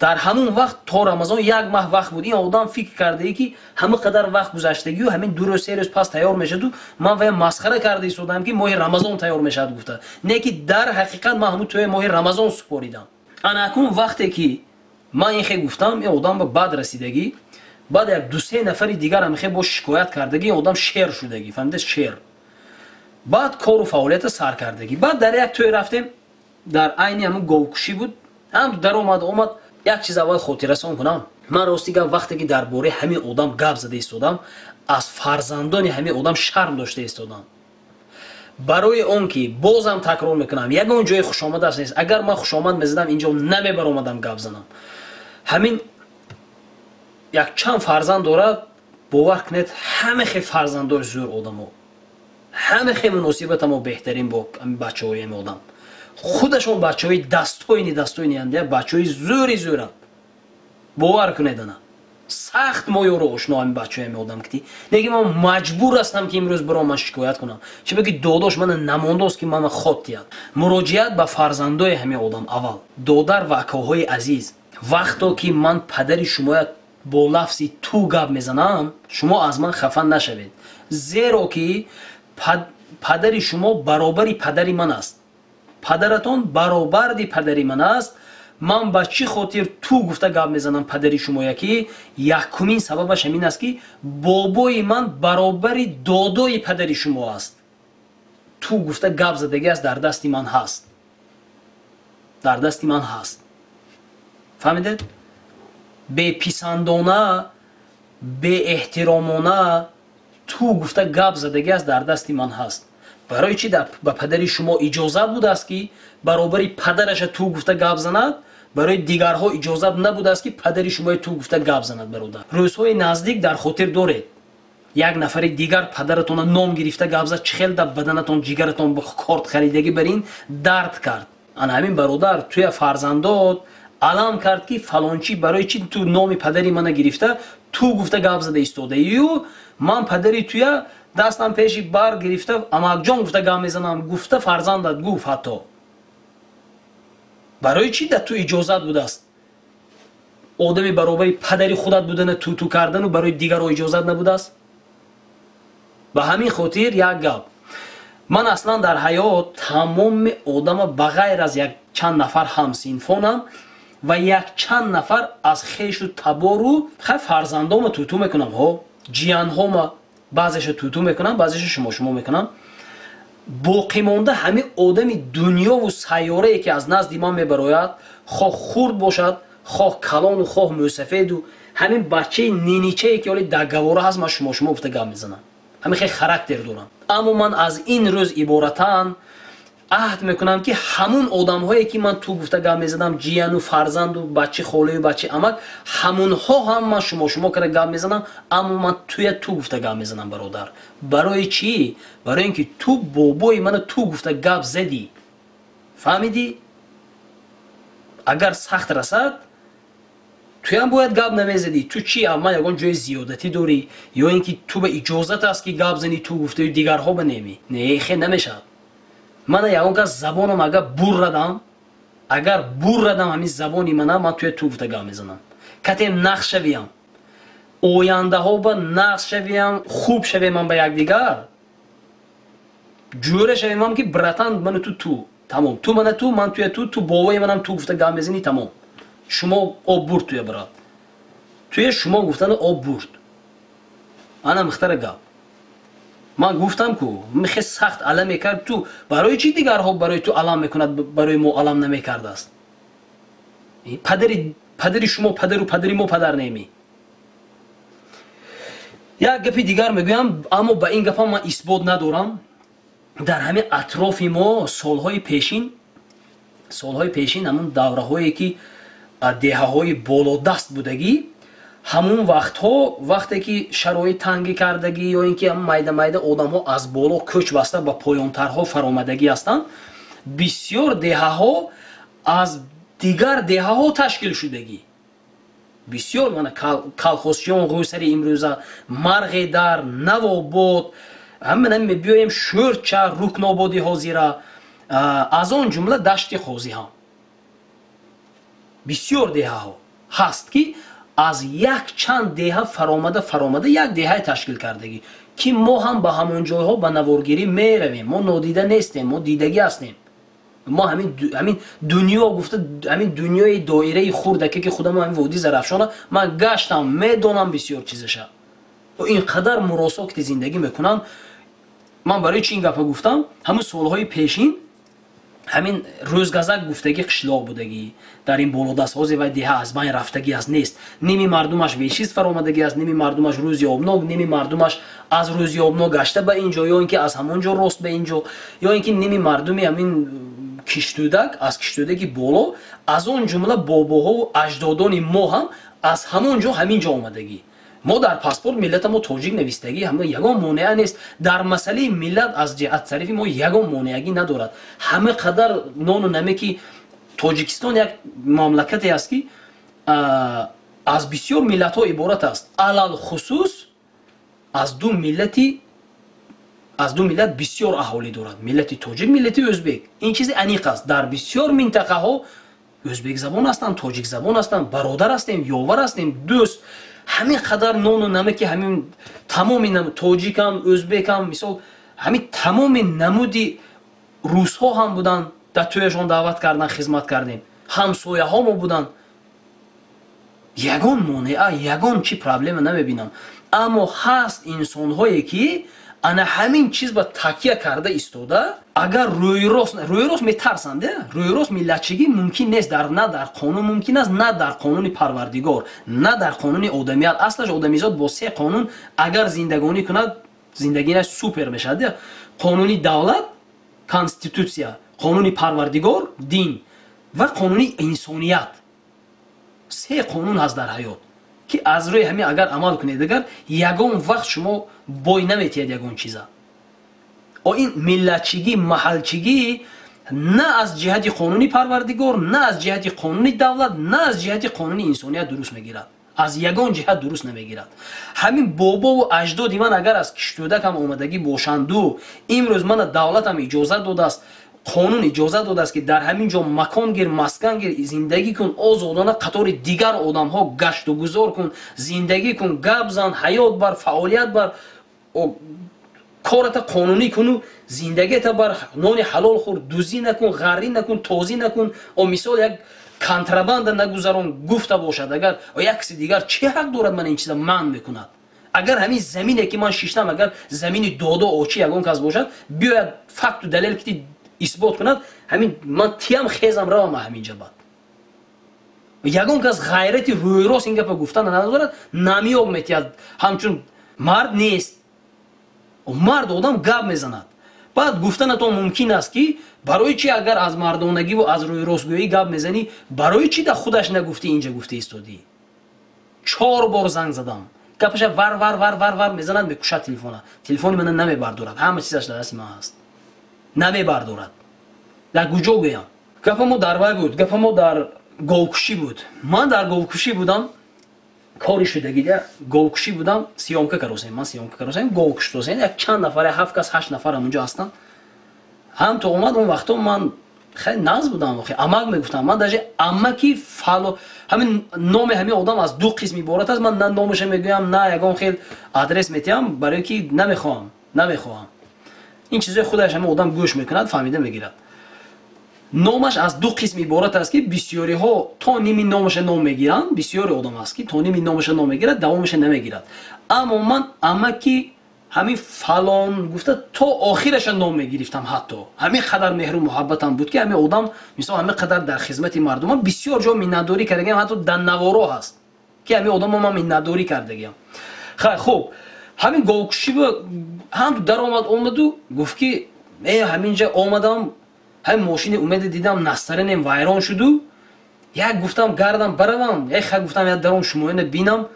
Speaker 1: Дар ҳамун вақт то Рамазон 1 маҳ вақт буд. Ин одам фикр кардае ки ҳама қадар вақт гузаштагию ҳамин 2 рӯз 3 рӯз пас тайёр мешаду, ман вая масхара карда истодам ки моҳи Рамазон тайёр мешавад гуфта. Не ки дар ҳақиқат ман ҳамун тӯи моҳи Рамазон супоридам. Ана акун вақте ки ман ин хел гуфтам, ин одам ба бад расидагӣ, баъд як 2-3 нафари дигар ҳам хел бо шикоят кардагӣ, ин одам шер шудагӣ, фаҳмидед, шер. Баъд кору фаъолията сар кардагӣ. Баъд дар як тӯй рафтем, дар айни ҳамун говкушӣ буд, ҳам даромад омад. Як чиз аввал хотиррасон кунам. Ман рости гап вақте ки дар бораи ҳамин одам гап зада истодам, аз фарзандони ҳамин одам шарм дошта истодам. Барои он ки бозам такрор мекунам, ягон ҷои хушомадаш нест. Агар ман хушомад мезадам, инҷо намебаромадам гап занам. Ҳамин як чанд фарзанд дорад, бовар кунед, ҳама хел фарзандои зӯр одамо, ҳама хел муносибатамо беҳтарин бо бачаҳои ҳамин одам. Худашон бачаҳои дастойни дастойнианд, бачаҳои зӯри зӯранд. Бовар кунед, ана сахт мо ёро ошно ҳамин бачаҳои ҳамин одам кити. Лекин ман маҷбур ҳастам ки имрӯз биро ман шикоят кунам. Чунки додош мана намондост ки мана ход диҳад. Муроҷиат ба фарзандои ҳамин одам аввал. Додар ва акоҳои азиз, вақто ки ман падари шумоя бо лафзи ту гап мезанам, шумо аз ман хафа нашавед. Зеро ки падари шумо баробари падари ман аст. Падаратон баробарди падари ман аст. Ман ба чӣ хотир ту гуфта гап мезанам падари шумоя, ки якумин сабабаш ҳамин аст, ки бобои ман баробари додои падари шумо аст. Ту гуфта гап задагӣ аст, дар дасти ман ҳаст, дар дасти ман ҳаст. Фаҳмидед? Беписандона, беэҳтиромона ту гуфта гап задагӣ аст, дар дасти ман ҳаст. Барои чӣ ба падари шумо иҷозат будааст, ки баробари падараша ту гуфта гап занад, барои дигарҳо иҷозат набудааст, ки падари шумои ту гуфта гап занад? Бародар, рӯзҳои наздик дар хотир доред, як нафари дигар падаратона ном гирифта гап зад, чӣ хел дар баданатон, ҷигаратон корт харидагӣ бар ин дард кард. Ана ҳамин, бародар, туя фарзандот алам кард, ки фалончӣ барои чӣ ту номи падари мана гирифта ту гуфта гап зада истодаию ман падари туя дастам пеши бар гирифта амакҷон гуфта гап мезанам гуфта фарзандат гуфт. Ҳатто барои чӣ да ту иҷозат будааст одами баробари падари худат будана туту кардану барои дигарро иҷозат набудааст? Ба ҳамин хотир як гап: ман аслан дар ҳаёт тамоми одама, ба ғайр аз як чанд нафар ҳамсинфонам ва якчанд нафар аз хешу табору хай, фарзандома туту мекунам, ҳо, ҷиянҳома баъзеша туту мекунам, баъзеша шумо шумо мекунам. Боқимонда ҳамин одами дунёву сайёрае, ки аз назди ман мебарояд, хоҳ хурд бошад, хоҳ калону хоҳ мӯсафеду ҳамин бачаи ниничае, ки оли дар гаҳвора ҳаст, ман шумо шумо гуфта гап мезанам. Ҳамин хеле характер дорам. Аммо ман аз ин рӯз иборатан аҳд мекунам, ки ҳамун одамҳое, ки ман ту гуфта гап мезанам, ҷияну фарзанду бачи холаю бачи амак, ҳамунҳо ҳам ман шумо шумо карда гап мезанам, аммо ман туя ту гуфта гап мезанам, бародар. Барои чӣ? Барои ин ки ту бобои мана ту гуфта гап задӣ. Фаҳмидӣ? Агар сахт расад, туям бояд гап намезадӣ. Ту чӣ, ман ягон ҷои зиёдатӣ дорӣ ё ин ки ту ба иҷозат аст, ки гап занӣ ту гуфтаю дигарҳо ба немӣ? Не, хе, намешавад. Мана ягон кас забонам агар буррадам ҳамин забони мана, ман туя ту гуфта гап мезанам. Катем нақш шавиям, ояндаҳо ба нақш шавиям, хуб шавемам, ба якдигар ҷӯра шавемам, ки братан, ману ту ту тамом, ту мана ту, ман туя ту, ту бовои манам ту гуфта гап мезанӣ, тамом. Шумо об бурд туя, брат, туя шумо гуфтана об бурд. Ана михтара гап ман гуфтам ку михе сахт алам мекард. Ту барои чӣ дигарҳо барои ту алам мекунад, барои мо алам намекардааст? Падари шумо падару падари мо падар немӣ. Як гапи дигар мегӯям, аммо ба ин гапам ман исбот надорам. Дар ҳамин атрофи мо солҳои пешин, ҳамун давраҳое, ки деҳаҳои болодаст будагӣ, ҳамун вақтҳо, вақте ки шароит тангӣ кардагӣ ё ин ки майда майда одамҳо аз боло кӯч баста ба поёнтарҳо фаромадагӣ ҳастанд, бисёр деҳаҳо аз дигар деҳаҳо ташкил шудагӣ. Бисёр мана Калхозчиён, Ғӯсари имрӯза, Марғедар, Навобод, ҳамина мебиёем, Шӯрча, Рукнободи ҳозира, аз он ҷумла Дашти Қозӣ ҳам бисёр деҳаҳо ҳаст, ки аз як чанд деҳа фаромада фаромада як деҳае ташкил кардагӣ, ки мо ҳам ба ҳамон ҷойҳо ба наворгирӣ меравем. Мо нодида нестем, мо дидагӣ ҳастем. Мо ҳамин дунё гуфта, ҳамин дунёи доираи хурдаке, ки худамо ҳамин водии Зарафшона ман гаштам, медонам бисёр чизаша. Ин қадар муросо ки зиндагӣ мекунанд. Ман барои чӣ ин гапа гуфтам? Ҳамун солҳои пешин ҳамин Рӯзгазак гуфтагӣ қишлоқ будагӣ дар ин болодаст. Ҳозир вай деҳа аз байн рафтагӣ аст, нест. Ними мардумаш вешист фаромадагӣ аст, ними мардумаш Рӯзи Обнок, ними мардумаш аз Рӯзи Обнок гашта ба ин ҷо ё ин ки аз ҳамон ҷо рост ба ин ҷо, ё ин ки ними мардуми ҳамин Киштӯдак аз Киштӯдаки боло, аз он ҷумла бобоҳову аҷдодони мо ҳам аз ҳамон ҷо ҳамин ҷо омадагӣ. Мо дар паспорт миллата мо тоҷик навистагӣ, ҳама ягон монеа нест. Дар масъалаи миллат аз ҷиҳат тарифи мо ягон монеагӣ надорад. Ҳама қадар нону намеки Тоҷикистон як мамлакате аст, ки аз бисёр миллатҳо иборат аст, алалхусус аз ду миллат бисёр аҳолӣ дорад: миллати тоҷик, миллати ӯзбек. Ин чизи аниқ аст. Дар бисёр минтақаҳо ӯзбекзабон ҳастанд, тоҷикзабон ҳастанд. Бародар ҳастем, ёвар ҳастем, дӯст. Ҳамин қадар нону намаки ҳамин тамоми тоҷикам, ӯзбекам, мисол, ҳамин тамоми намуди русҳо ҳам буданд, дар тӯяшон даъват кардан, хизмат кардем. Ҳамсояҳо мо буданд. Ягон монеа, ягон чи проблема намебинам. Аммо ҳаст инсонҳое, ки ана ҳамин чиз ба такя карда истода, агар рӯйрост, рӯйрост метарсанд. Рӯйрост миллатчигӣ мумкин нест, дар на дар қонун мумкин аст, на дар қонуни Парвардигор, на дар қонуни одамият. Аслаш одамизод бо се қонун агар зиндагонӣ кунад, зиндагиаш супер мешавад: қонуни давлат, конститутсия, қонуни Парвардигор, дин ва қонуни инсоният. Се қонун ҳаст дар ҳаёт, ки аз рӯи ҳамин агар амал кунед, агар ягон вақт шумо бой наметиҳед ягон чиза. О, ин миллатчигӣ, маҳалчигӣ на аз ҷиҳати қонуни Парвардигор, на аз ҷиҳати қонуни давлат, на аз ҷиҳати қонуни инсоният дуруст мегирад, аз ягон ҷиҳат дуруст намегирад. Ҳамин бобову аҷдоди ман агар аз киштӯдакам омадагӣ бошанду, имрӯз мана давлатам иҷозат додааст, қонун иҷозат додааст, ки дар ҳамин ҷо макон гир, маскан гир, зиндагӣ кун, озодона қатори дигар одамҳо гашту гузор кун, зиндагӣ кун, гап зан, ҳаёт бар, фаъолият бар, кората қонунӣ куну зиндагиата бар, нони ҳалол хӯр, дузӣ накун, ғаррӣ накун, тозӣ накун, о, мисол, як контрабанда нагузарон гуфта бошад агар, як каси дигар чӣ ҳақ дорад ман ин чиза манъ мекунад? Агар ҳамин замине, ки ман шиштам, агар замини додо очи ягон кас бошад, биёяд, факту далел ки исбот кунад, ҳамин ман тиям, хезам, равам ҳамин ҷа. Бад ягон кас ғайрати рӯйрост ин гапа гуфтан надорад, намёк метиҳад, ҳамчун мард нест. Мард одам гап мезанад. Баъд гуфтанатон мумкин аст, ки барои чи агар аз мардонагиву аз рӯйростгӯӣ гап мезанӣ, барои чи да худаш нагуфтӣ, инҷа гуфта истодӣ? Чор бор занг задам, гапаша вар вар вар вар вар мезанад, мекушад телефона, телефони мана намебардорад. Ҳама чизаш дар дасти ман ҳаст, намебардорад. Дар куҷо гӯям? Гапа мо дар вай буд, гапа мо дар говкушӣ буд. Ман дар говкушӣ будам, кори шудагида говкушӣ будам, съёмка каросем, ман съёмка каросем, гов куштосем. Як чанд нафар, ҳафт кас, ҳашт нафар ҳамунҷо ҳастанд. Ҳам то омад, он вақто ман хеле нағз будам, охи амак мегуфтам. Ман даже амаки фало, ҳамин номи ҳамин одам аз ду қисм иборат аст. Ман на номаша мегӯям, на ягон хел адрес метиҳам, барое ки намехоҳам ин чизои худаш ҳамин одам гӯш мекунад, фаҳмида мегирад. Номаш аз ду қисм иборат аст, ки бисёриҳо то ними номаша ном мегиранд. Бисёри одам аст, ки то ними номаша ном мегирад, давомаша намегирад. Аммо ман амаки ҳамин фалон гуфта то охираша ном мегирифтам. Ҳатто ҳамин қадар меҳру муҳаббатам буд, ки ҳамин одам, мисол, ҳамин қадар дар хизмати мардумам бисёр ҷо миннатдорӣ кардагиам. Ҳатто дар наворо ҳаст, ки ҳамин одамо ман миннатдорӣ кардагиам. Хай, хуб, ҳамин говкушӣ ҳам даромад, омаду гуфт, ки э, ҳаминҷа омадам, ҳамин мошини Умеда дидам, настроением вайрон шуду, як гуфтам, гардам, баравам, як ха гуфтам, як даром шумоина бинам.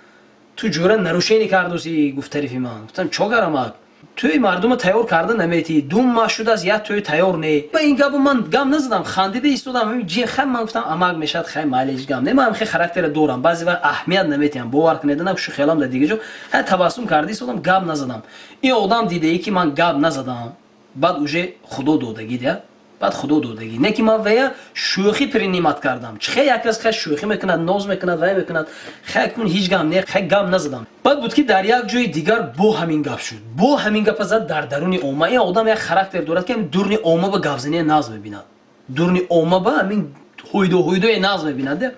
Speaker 1: Ту ҷура нарушение кардуси, гуфт тарифи ман. Гуфтам: чо карамак? Тӯи мардума тайёр карда наметӣ, ду маҳ шудааст, як тӯи тайёр не. Ба ин гапо ман гап назадам, хандида истодам. Хай, ман гуфтам, амак мешавад, хай, майлиш, гап не. Ман хе характера дорам, баъзе вақт аҳамият наметиҳам, бовар кунед, на шу хелам дар дига ҷо. Хай, табассум карда истодам, гап назадам. Ин одам дидае, ки ман гап назадам, баъд уже худо додагӣ дия, баъд худо додагӣ не, ки ман вая шӯхӣ принимать кардам. Чи хе як кас хай шӯхӣ мекунад, ноз мекунад, вай мекунад, хай кун, ҳеҷ гап не, хай, гап назадам. Баъд буд, ки дар як ҷои дигар бо ҳамин гап шуд, бо ҳамин гапа зад дар даруни омма. Ин одам як характер дорад, ки ҳамин дурни омма ба гапзание нағз мебинад, дурни омма ба ҳамин ҳуйдо ҳуйдое нағз мебинад.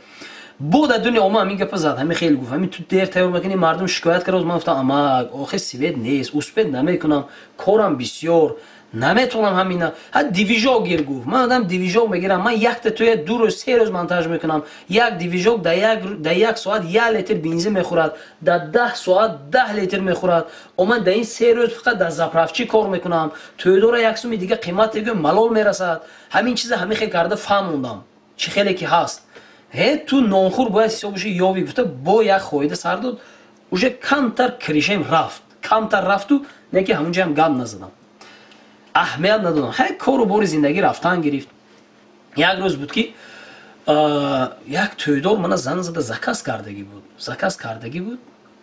Speaker 1: Бо дар дуни омма ҳамин гапа зад, ҳамин хеле гуфт: ҳамин ту дер тайёр мекунӣ, мардум шикоят кард. Ман гуфтам: амак, охи свет нест, успеть намекунам, корам бисёр, наметавонам ҳамина. Ҳа, движок гир, гуфт. Ман одам движок мегирам, ман якта тоя 2 рӯз, 3 рӯз монтаж мекунам. Як движок дар як соат 1 литр бензин мехӯрад, дар 10 соат 10 литр мехӯрад. О, ман дар ин 3 рӯз фақат дар заправщик кор мекунам. Тӯйдора як суми дига қимат мегӯям, малол мерасад. Ҳамин чиза ҳамин хел карда фаҳмондам, чӣ хеле ки ҳаст. Ҳе, ту нонхӯр бояд ҳисобуши ёвӣ, гуфта, бо як хоида сар дод. Уже камтар крышаем рафт, камтар рафту не, ки ҳамунҷаам гап назадам, аҳамият надодам. Хай, кору бори зиндагӣ рафтан гирифт. Як рӯз буд, ки як тӯйдор мана зан зада, заказ кардагӣ буд, заказ кардагӣ буд.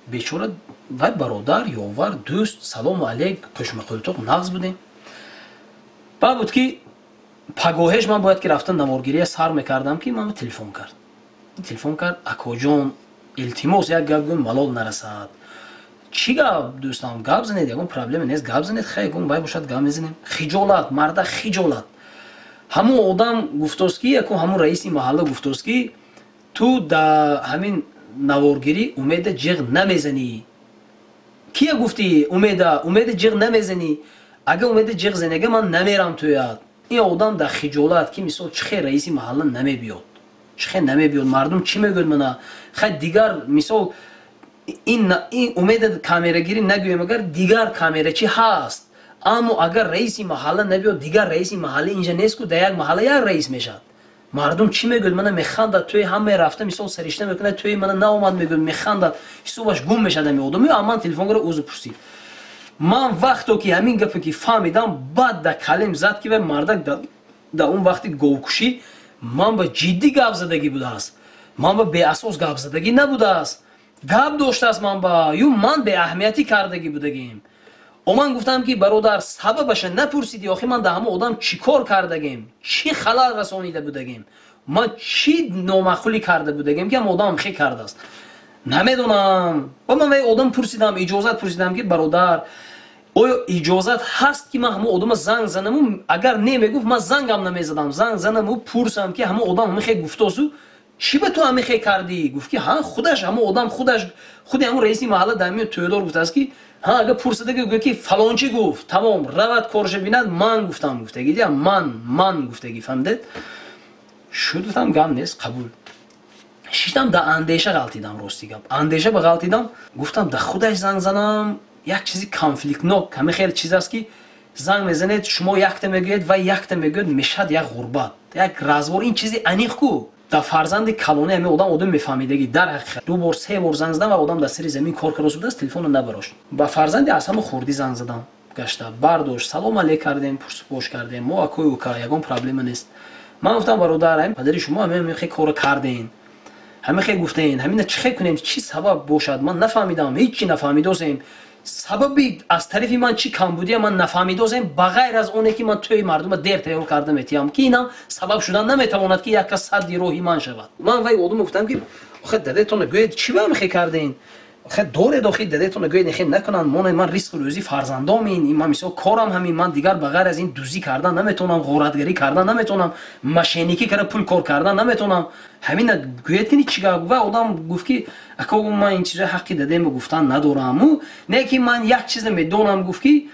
Speaker 1: Бечора вай бародар, ёвар, дӯст, салому алейк, қӯшмақӯлтоқ, нағз будем. Баъд буд, ки пагоҳеш ман бояд ки рафта наворгирия сар мекардам, ки ман телефон кард, телефон кард: акоҷон, илтимос, як гап гӯм, малол нарасад. Чӣ гап, дӯстам? Гап занед, ягон проблема нест, гап занед. Хай, ягон вай бошад, гап мезанем. Хиҷолат, марда хиҷолат. Ҳамун одам гуфтост ки, яку ҳамун раиси маҳалла гуфтост ки, ту да ҳамин наворгирӣ Умеда ҷиғ намезанӣ. Кия гуфтӣ Умеда? Умеда ҷиғ намезанӣ. Агар Умеда ҷиғ зани, агар ман намерам туяд. Ин одам дар хиҷолат ки, мисол, чӣ хел раиси маҳалла намебиёд, чӣ хел намебиёд, мардум чӣ мегӯяд мана? Хай, дигар, мисол, ин Умеда камерагирӣ нагӯем, агар дигар камерачӣ ҳаст, аммо агар раиси маҳалла набиёд, дигар раиси маҳалла инҷа нест ку, дар як маҳалла як раис мешавад. Мардум чӣ мегӯяд мана? Механдад. Тӯи ҳамаи рафта, мисол, саришта мекунад, тӯи мана наомад мегӯяд, механдад, ҳисобаш гум мешавад ҳами одам. Ё ман телефон кара, узр пурсид. Ман вақто ки ҳамин гапе ки фаҳмидам, баъд да калем зад ки вай мардак да он вақти говкушӣ ман ба ҷиддӣ гап задагӣ будааст, ман ба беасос гап задагӣ набудааст, гап доштааст ман ба ю ман беаҳамиятӣ кардагӣ будагим. О, ман гуфтам ки, бародар, сабабаша напурсидӣ? Охи ман да ҳамон одам чӣ кор кардагим, чӣ халал расонида будагим, ман чӣ номаъқулӣ карда будагим, ки ҳам одам хе кардааст, намедонам. Ва ман вай одам пурсидам, иҷозат пурсидам ки, бародар, оё иҷозат ҳаст, ки ман ҳамон одама занг занаму, агар не мегуфт, ман зангам намезадам, занг занаму пурсам ки ҳамон одам ҳамин хе гуфтосу, чӣ ба ту ҳамин хе кардӣ? Гуфт ки ҳа, худаш ҳамон одам, худаш, худи ҳамон раиси маҳалла дар ҳамин тӯйдор гуфтааст ки ҳа, агар пурсида, гӯ ки фалончӣ гуфт, тамом, равад корша бинад, ман гуфтам гуфтагӣ, дия, ман гуфтагӣ, фаҳмидед? Шуд, гуфтам, гап нест, қабул. Шиштам, да андеша ғалтидам, рости гап, андеша ба ғалтидам. Гуфтам, да худаш занг занам, як чизи конфликтнок, ҳамин хеле чиз аст ки занг мезанед, шумо якта мегӯед ва якта мегӯяд, мешавад як ғурбат, як разбор. Ин чизи аниқ ку да фарзанди калони ҳамин одам, одам мефаҳмидагӣ. Дар ҳақиқат ду бор, се бор занг задам ва одам дар сари замин кор карда будааст, телефонро набарошт. Ба фарзанди аз ҳама хурдӣ занг задам, гашта бардошт, салом алейк кардем, пурсупош кардем, мо акои ука, ягон проблема нест. Ман гуфтам, бародар, ҳамин падари шумо ҳамин хе корро карден, ҳамин хе гуфтен, ҳамина чӣ хе кунем, чӣ сабаб бошад? Ман нафаҳмидам, ҳеҷ чи нафаҳмидосем. Сабаби аз тарафи ман чӣ камбудия, ман нафаҳмидосем, ба ғайр аз оне ки ман тӯи мардума дер тайёр карда метиҳам, ки инам сабаб шудан наметавонад ки як кас садди роҳи ман шавад. Ман вай одам гуфтам ки охи, дадетона гӯед, чӣ ба ҳамин хе карден? Охи доред, охи дадетона гӯед, хе накунанд. Моне ман ризқу рӯзӣ фарзандомин, ман, мисол, корам ҳамин, ман дигар ба ғайр аз ин дузӣ кардан наметавонам, ғоратгарӣ кардан наметавонам, мошенникӣ карда пул кор кардан наметавонам. Ҳамина гӯед ки чӣ гап. Ва одам гуфт ки, ако, ман ин чизои ҳаққи дадем гуфтан надораму, не ки ман як чиза медонам, гуфт ки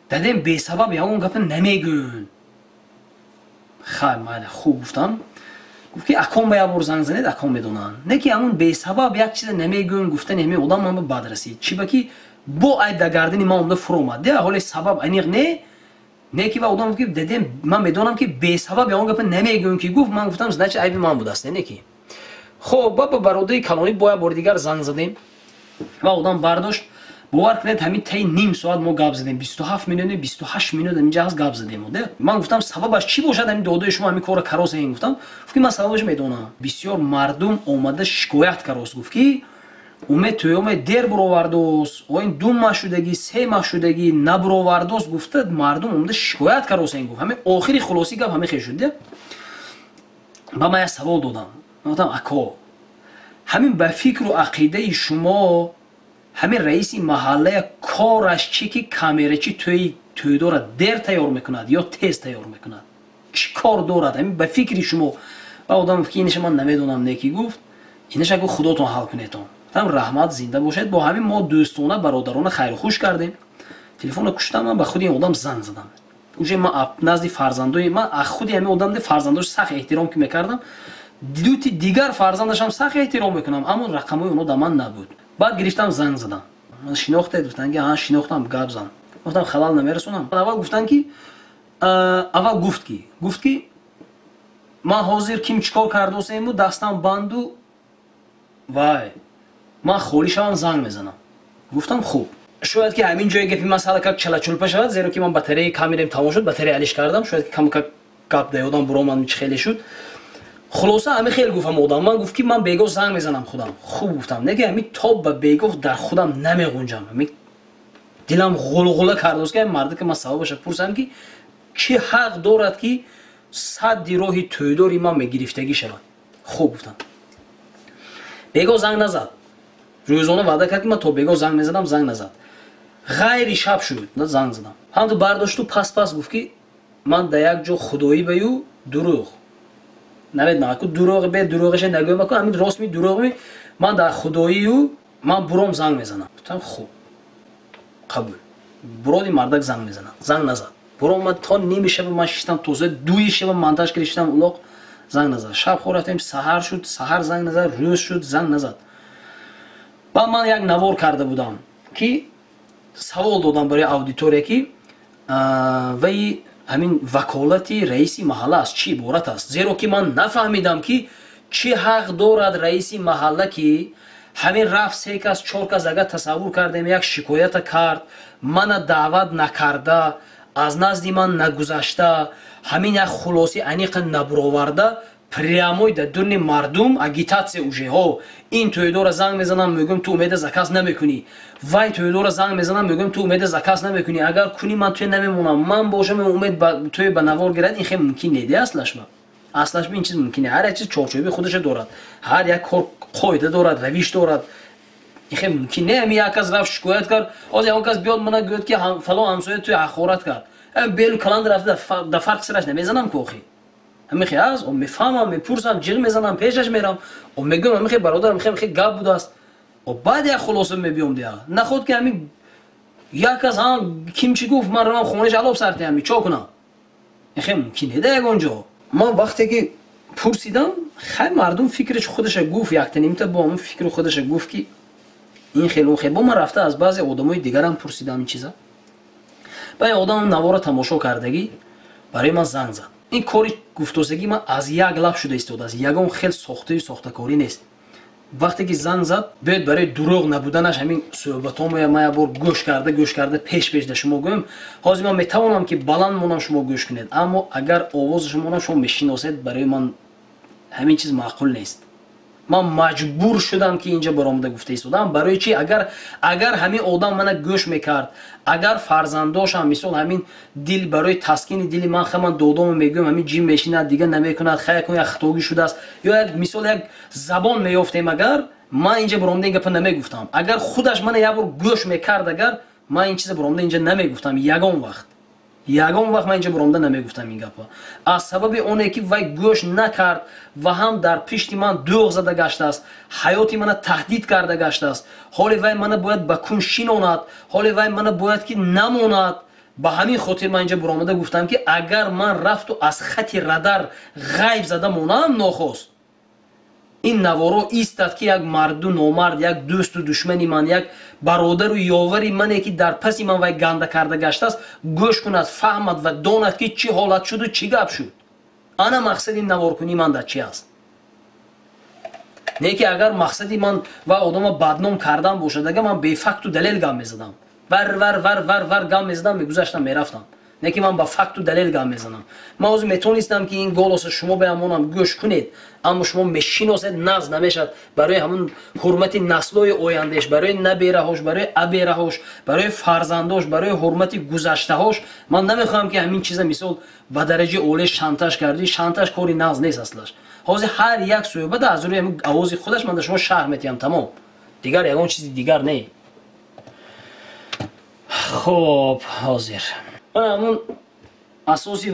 Speaker 1: дадем бесабаб ягон гапа намегӯн. Хай, майли, хуб, гуфтам. Гуфт ки аком ба як бор занг занед, аком медонанд. Не ки ҳамун бесабаб як чиза намегӯн гуфтани ҳамин одам ман ба бад расид, чӣ ба ки бо айб дар гардани ман омада фуромад, де ҳоле сабаб аниқ не. Не ки ва одам гуфт ки дадем, ман медонам ки бесабаб ягон гапа намегӯн ки гуфт, ман гуфтам, значит, айби ман будааст, не ки. Хоб, ба бародари калонӣ бо як бори дигар занг задем ва одам бардошт. Бовар кунед, ҳамин таи ним соат мо гап задем, 27 минут, 28 минут ҳаминҷа ҳаст, гап задем. Ман гуфтам, сабабаш чӣ бошад, ҳамин додои шумо ҳамин корро каросен? Гуфтам. Гуфт ки ман сабабаш медонам, бисёр мардум омада шикоят карост, гуфт ки Умед тӯёме дер буровардост, оин 2 маҳ шудагӣ, 3 маҳ шудагӣ набуровардост, гуфта мардум омада шикоят каросен, гуфт. Ҳамин охири хулоси гап ҳамин хел шуд. Ба ман як савол додам, гуфтам, ако, ҳамин ба фикру ақидаи шумо, ҳамин раиси маҳаллая кораш чӣ ки камерачи тӯи тӯйдора дер тайёр мекунад ё тез тайёр мекунад? Чӣ кор дорад ҳамин ба фикри шумо? Ва одам гуфт ки инаша ман намедонам, не ки, гуфт, инаша гуфт, худотон ҳал кунетон. Гуфтам, раҳмат, зинда бошед. Бо ҳамин мо дӯстона, бародарона хайру хуш кардем. Телефонро куштам, ман ба худи ин одам занг задам. Уже ман назди фарзандои ман, худи ҳамин одам фарзандош сахт эҳтиром ки мекардам, дути дигар фарзандашам сахт эҳтиром мекунам, аммо рақамҳои оно да ман набуд. Баъд гирифтам, занг задам. Ман шинохтед? Гуфтанд ки ҳа, шинохтам, гап зан. Гуфтам, халал намерасонам? Аввал гуфтанд ки, аввал гуфт ки ман ҳозир ким чикор кардосему, дастам банду, вай ман холӣ шавам, занг мезанам. Гуфтам, хуб. Шояд ки ҳамин ҷои гапи масъала как чалачулпа шавад, зеро ки ман батареяи камерам тамом шуд, батарея алиш кардам, шояд ки камкак гап да ёдам буромад, чи хеле шуд. Хулоса, ҳамин хел гуфтам одам. Ман гуфт ки ман бегоҳ занг мезанам худам. Хуб, гуфтам. Не ки ҳамин то ба бегоҳ дар худам намеғунҷам, ҳамин дилам ғулғула кардост ки ҳамин марда ки ман сабабаша пурсам ки чӣ ҳақ дорад ки садди роҳи тӯйдори ман мегирифтагӣ шавад. Хуб, гуфтам. Бегоҳ занг назад. Рӯзона ваъда кард ки ман то бегоҳ занг мезанам, занг назад. Ғайри шаб шуд, занг задам. Ҳамту бардошту пас пас гуфт ки ман да як ҷо худоӣ баю. Дурӯғ намедонам, ку дурӯғ бе дурӯғаша нагӯям, ку ҳамин ростми дурӯғми. Ман дар худоию ман буром занг мезанам. Гуфтам хуб, қабул. Буроди мардак занг мезанад, занг назад. Буром ман то ними шаба ман шиштам, то 2 шаба монтаж карда шиштам, улоқ занг назад. Шаб хор рафтем, саҳар шуд, саҳар занг назад, рӯз шуд, занг назад. Баъд ман як навор карда будам, ки савол додам барои аудитория, ки вай ҳамин ваколати раиси маҳалла аз чӣ иборат аст, зеро ки ман нафаҳмидам, ки чӣ ҳақ дорад раиси маҳалла, ки ҳамин рафт 3 кас 4 кас, агар тасаввур кардем, як шикоята кард, мана даъват накарда, аз назди ман нагузашта, ҳамин як хулоси аниқа набуроварда, прямой дар дуни мардум агитатсия уже. Ҳо, ин тӯйдора занг мезанам, мегӯям ту умеда заказ намекунӣ, вай тӯйдора занг мезанам, мегӯям ту умеда заказ намекунӣ, агар кунӣ ман тӯй намемонам, ман бошам умед тӯй ба навор гирад. Ин хеле мумкин не, аслашба аслашба ин чиз мумкин не. Ҳар як чиз чорчӯби худаша дорад, ҳар як кор қоида дорад, равиш дорад. Ин хеле мумкин не. Ҳамин як кас рафт шикоят кард, ҳозир ягон кас биёд мана гӯяд, ки фалон ҳамсоя тӯй ҳақорат кард, белу каланд рафта да фарқ сараш намезанам ку охи. Ҳамихе аст, мефаҳмам, мепурсам, ҷиғ мезанам, пешаш мерам, мегӯям ҳамихе бародар, ҳамихе гап будааст. Баъд як хулоса мебиём дия. Наход ки ҳамин як кас ким чӣ гуфт, ман равам хонааш алоб сарти ҳами чо кунам. Ихе мумкин не да ягон ҷо. Ман вақте ки пурсидам, хай мардум фикраш худаша гуфт, яктанимта бо ҳамун фикру худаша гуфт, ки ин хел он хел. Бо ман рафта аз баъзе одамои дигарам пурсидам ин чиза. Баъд одам навора тамошо кардагӣ барои ман занг зад. Ин кори гуфтосагӣ ман аз як лаб шуда истодааст, ягон хел сохтаю сохтакорӣ нест. Вақте ки занг зад, биёед барои дурӯғ набуданаш ҳамин суҳбатҳомо ман як бор гӯш карда гӯш карда пеш пеш да шумо гӯям. Ҳозир ман метавонам, ки баланд монам, шумо гӯш кунед, аммо агар овозашо монам, шумо мешиносед, барои ман ҳамин чиз маъқул нест. Ман маҷбур шудам, ки инҷа баромада гуфта истодам. Барои чи? Агар ҳамин одам мана гӯш мекард, агар фарзандошам мисол ҳамин дил барои таскини дили ман, ха ман додому мегӯям, ҳамин ҷим мешинад, дигар намекунад, хай кун як хатогӣ шудааст, ё як мисол як забон меёфтем, агар ман инҷа баромада ин гапа намегуфтам. Агар худаш мана як бор гӯш мекард, агар ман ин чиза баромада инҷа намегуфтам, ягон вақт. Ягон вақт ман инҷа баромада намегуфтам ин гапа. Аз сабаби оне ки вай гӯш накард ва ҳам дар пишти ман дӯғ зада гаштааст, ҳаёти мана таҳдид карда гаштааст. Ҳоле вай мана бояд ба кун шинонад, ҳоле вай мана бояд ки намонад. Ба ҳамин хотир ман инҷа баромада гуфтам, ки агар ман рафту аз хати радар ғайб зада монам нохост, ин наворо истад, ки як марду номард, як дӯсту душмани ман, як бародару ёвари мане, ки дар паси ман вай ганда карда гаштааст, гӯш кунад, фаҳмад ва донад, ки чӣ ҳолат шуду чӣ гап шуд. Ана мақсади наворкунии ман дар чи аст. Не ки агар мақсади ман ва одама бадном кардан бошад, агар ман бефакту далел гап мезадам, вар вар вар вар вар гап мезадам, мегузаштам, мерафтам. Не ки ман ба факту далел гап мезанам. Ман ҳозир метавонистам, ки ин голоса шумо беамонам гӯш кунед, аммо шумо мешиносед, нағз намешавад барои ҳамун ҳурмати наслҳои ояндааш, барои набераҳош, барои абераҳош, барои фарзандош, барои ҳурмати гузаштаҳош. Ман намехоҳам, ки ҳамин чиза мисол ба дараҷаи оле шантаж кардӣ. Шантаж кори нағз нест аслаш. Ҳозир ҳар як суҳбат аз рӯи ҳамин овози худаш ман да шумо шарҳ метиҳам, тамом. Дигар ягон чизи дигар не. Хоб, ҳозир ман ҳамун асоси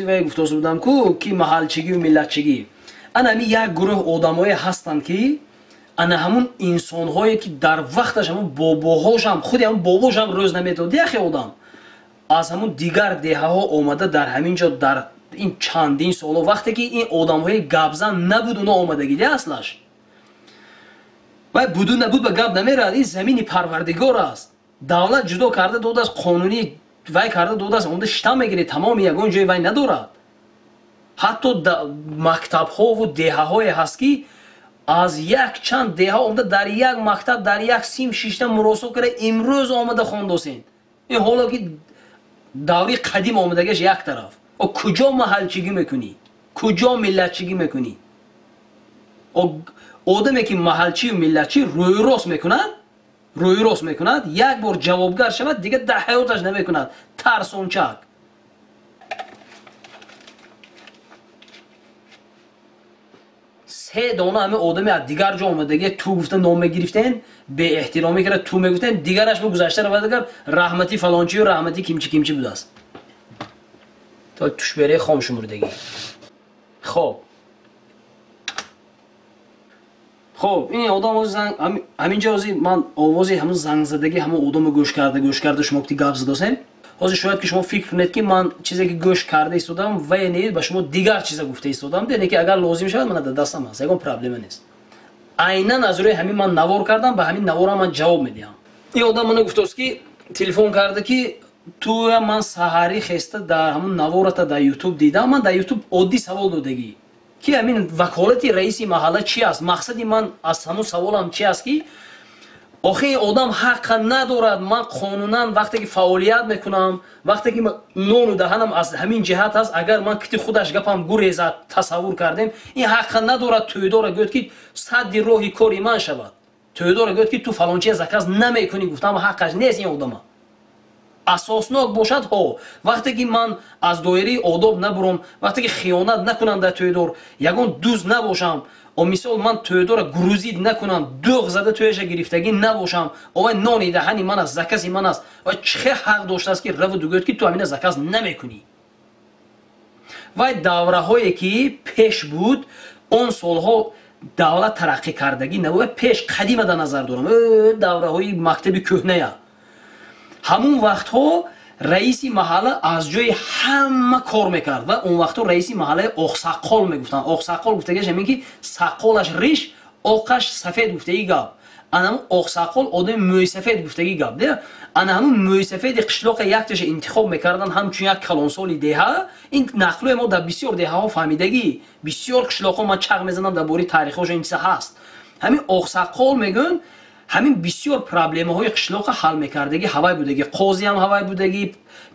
Speaker 1: вай гуфтоса будам ку, ки маҳалчигию миллатчигӣ. Ана ҳамин як гурӯҳ одамое ҳастанд, ки ана ҳамун инсонҳое, ки дар вақташ ҳамун бобоҳошам, худи ҳамун бобошам рӯз намедод, яхе одам аз ҳамун дигар деҳаҳо омада дар ҳамин ҷо дар ин чандин соло, вақте ки ин одамҳои гапзан набуд, уно омадагӣ де аслаш. Вай буду набуд ба гап намерад, ин замини парвардигор аст. Давлат ҷудо карда додааст, қонунӣ вай карда додааст, онда штам мегиред, тамоми ягон ҷои вай надорад. Ҳатто мактабҳову деҳаҳое ҳаст, ки аз як чанд деҳа омада дар як мактаб, дар як сим шишта муросо карда имрӯз омада хондосен. Ин ҳоло ки даври қадим омадагиаш як тараф. О куҷо маҳалчигӣ мекунӣ? Куҷо миллатчигӣ мекунӣ? Одаме ки маҳалчию миллатчӣ рӯйрост мекунад, рӯйрост мекунад, як бор ҷавобгар шавад, дигар дар ҳаёташ намекунад. Тарсончак. Се дона ҳаме одаме аз дигар ҷо омадагӣ ту гуфта ном мегирифтен, беэҳтиромӣ карда ту мегуфтен, дигараш бо гузашта равад, агар раҳмати фалончию раҳмати кимчи кимчи будааст. То тушбераи хом шумурдагӣ. Хоб. Хоб, ин одам ҳаминҷа ҳозир ман овози ҳамун зангзадагӣ ҳамун одамо гӯш карда шумо ки гап задосем. Ҳозир шояд ки шумо фикр кунед, ки ман чизе ки гӯш карда истодам, вае не, ба шумо дигар чиза гуфта истодам, не ки агар лозим шавад, мана дар дастам ҳаст, ягон проблема нест. Айнан аз рӯи ҳамин ман навор кардам, ба ҳамин наворам ман ҷавоб медиҳам. Ин одам мана гуфтааст, ки телефон карда, ки туя ман саҳарӣ хеста дар ҳамун навората дар ютуб дидам. Ман дар ютуб оддӣ савол додагӣ, ки ҳамин ваколати раиси маҳалла чи аст. Мақсади ман аз ҳамун саволам чи аст, ки охи ин одам ҳаққа надорад. Ман қонунан вақте ки фаъолият мекунам, вақте ки нону даҳанам аз ҳамин ҷиҳат аст, агар ман кити худаш гапам гурезад, тасаввур кардем, ин ҳаққа надорад тӯйдора гӯяд, ки садди роҳи кори ман шавад. Тӯйдора гӯяд, ки ту фалончия заказ намекунӣ, гуфтам ҳаққаш нест ин одама. Асоснок бошад, ҳо, вақте ки ман аз доираи одоб набурам, вақте ки хиёнат накунам дар тӯйдор, ягон дуз набошам, о мисол ман тӯйдора грузид накунам, дӯғ зада тӯяша гирифтагӣ набошам, овай нони даҳани ман аст, закази ман аст, ва чӣ ҳақ доштааст, ки раву дугӯяд, ки ту ҳамина заказ намекунӣ? Вай давраҳое ки пеш буд, он солҳо давлат тараққӣ кардагӣ набуд, пеш қадима дар назар дорам, давраҳои мактаби кӯҳная. Ҳамун вақтҳо раиси маҳалла аз ҷои ҳама кор мекард ва он вақтҳо раиси маҳаллаи оқсаққол мегуфтанд. Оқсаққол гуфтагиаш ҳамин, ки саққолаш риш, оқаш сафед гуфтагӣ гап. Ана ҳамун оқсаққол одами мӯйсафед гуфтагӣ гап. Ана ҳамун мӯйсафеди қишлоқа якташа интихоб мекарданд ҳамчун як калонсоли деҳа. Ин нақлӯи мо дар бисёр деҳаҳо фаҳмидагӣ, бисёр қишлоқҳо ман чақ мезанам дар бораи таърихҳошо ин чиза ҳаст. Ҳамин оқсаққол мегӯянд, ҳамин бисёр проблемаҳои қишлоқа ҳал мекардагӣ ҳавай будагӣ. Қозиам ҳавай будагӣ,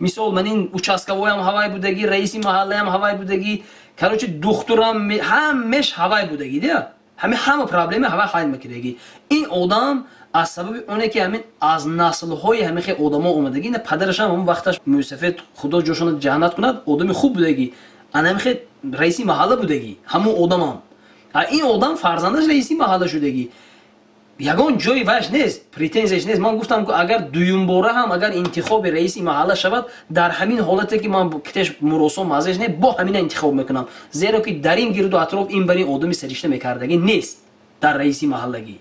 Speaker 1: мисол ман ин участковоям ҳавай будагӣ, раиси маҳаллаям ҳавай будагӣ, короче духтурам ҳамеш ҳавай будагӣ, дия? Ҳамин ҳама проблема ҳавай ҳал мекардагӣ. Ин одам аз сабаби оне ки ҳамин аз наслҳои ҳамин хел одамо омадагӣ, ина падарашам ҳамон вақташ мӯйсафед, худо ҷошона ҷаннат кунад, одами хуб будагӣ, ана ҳамин хел раиси маҳалла будагӣ ҳамон одамам. Ин одам фарзандаш раиси маҳалла шудагӣ, ягон ҷои ваш нест, претензияш нест. Ман гуфтам, ки агар дуюмбора ҳам агар интихоби раиси маҳалла шавад, дар ҳамин ҳолате ки ман китеш муросо мазеш не, бо ҳамина интихоб мекунам, зеро ки дар ин гирду атроф ин бар ин одами саришта мекардагӣ нест дар раиси маҳаллагӣ.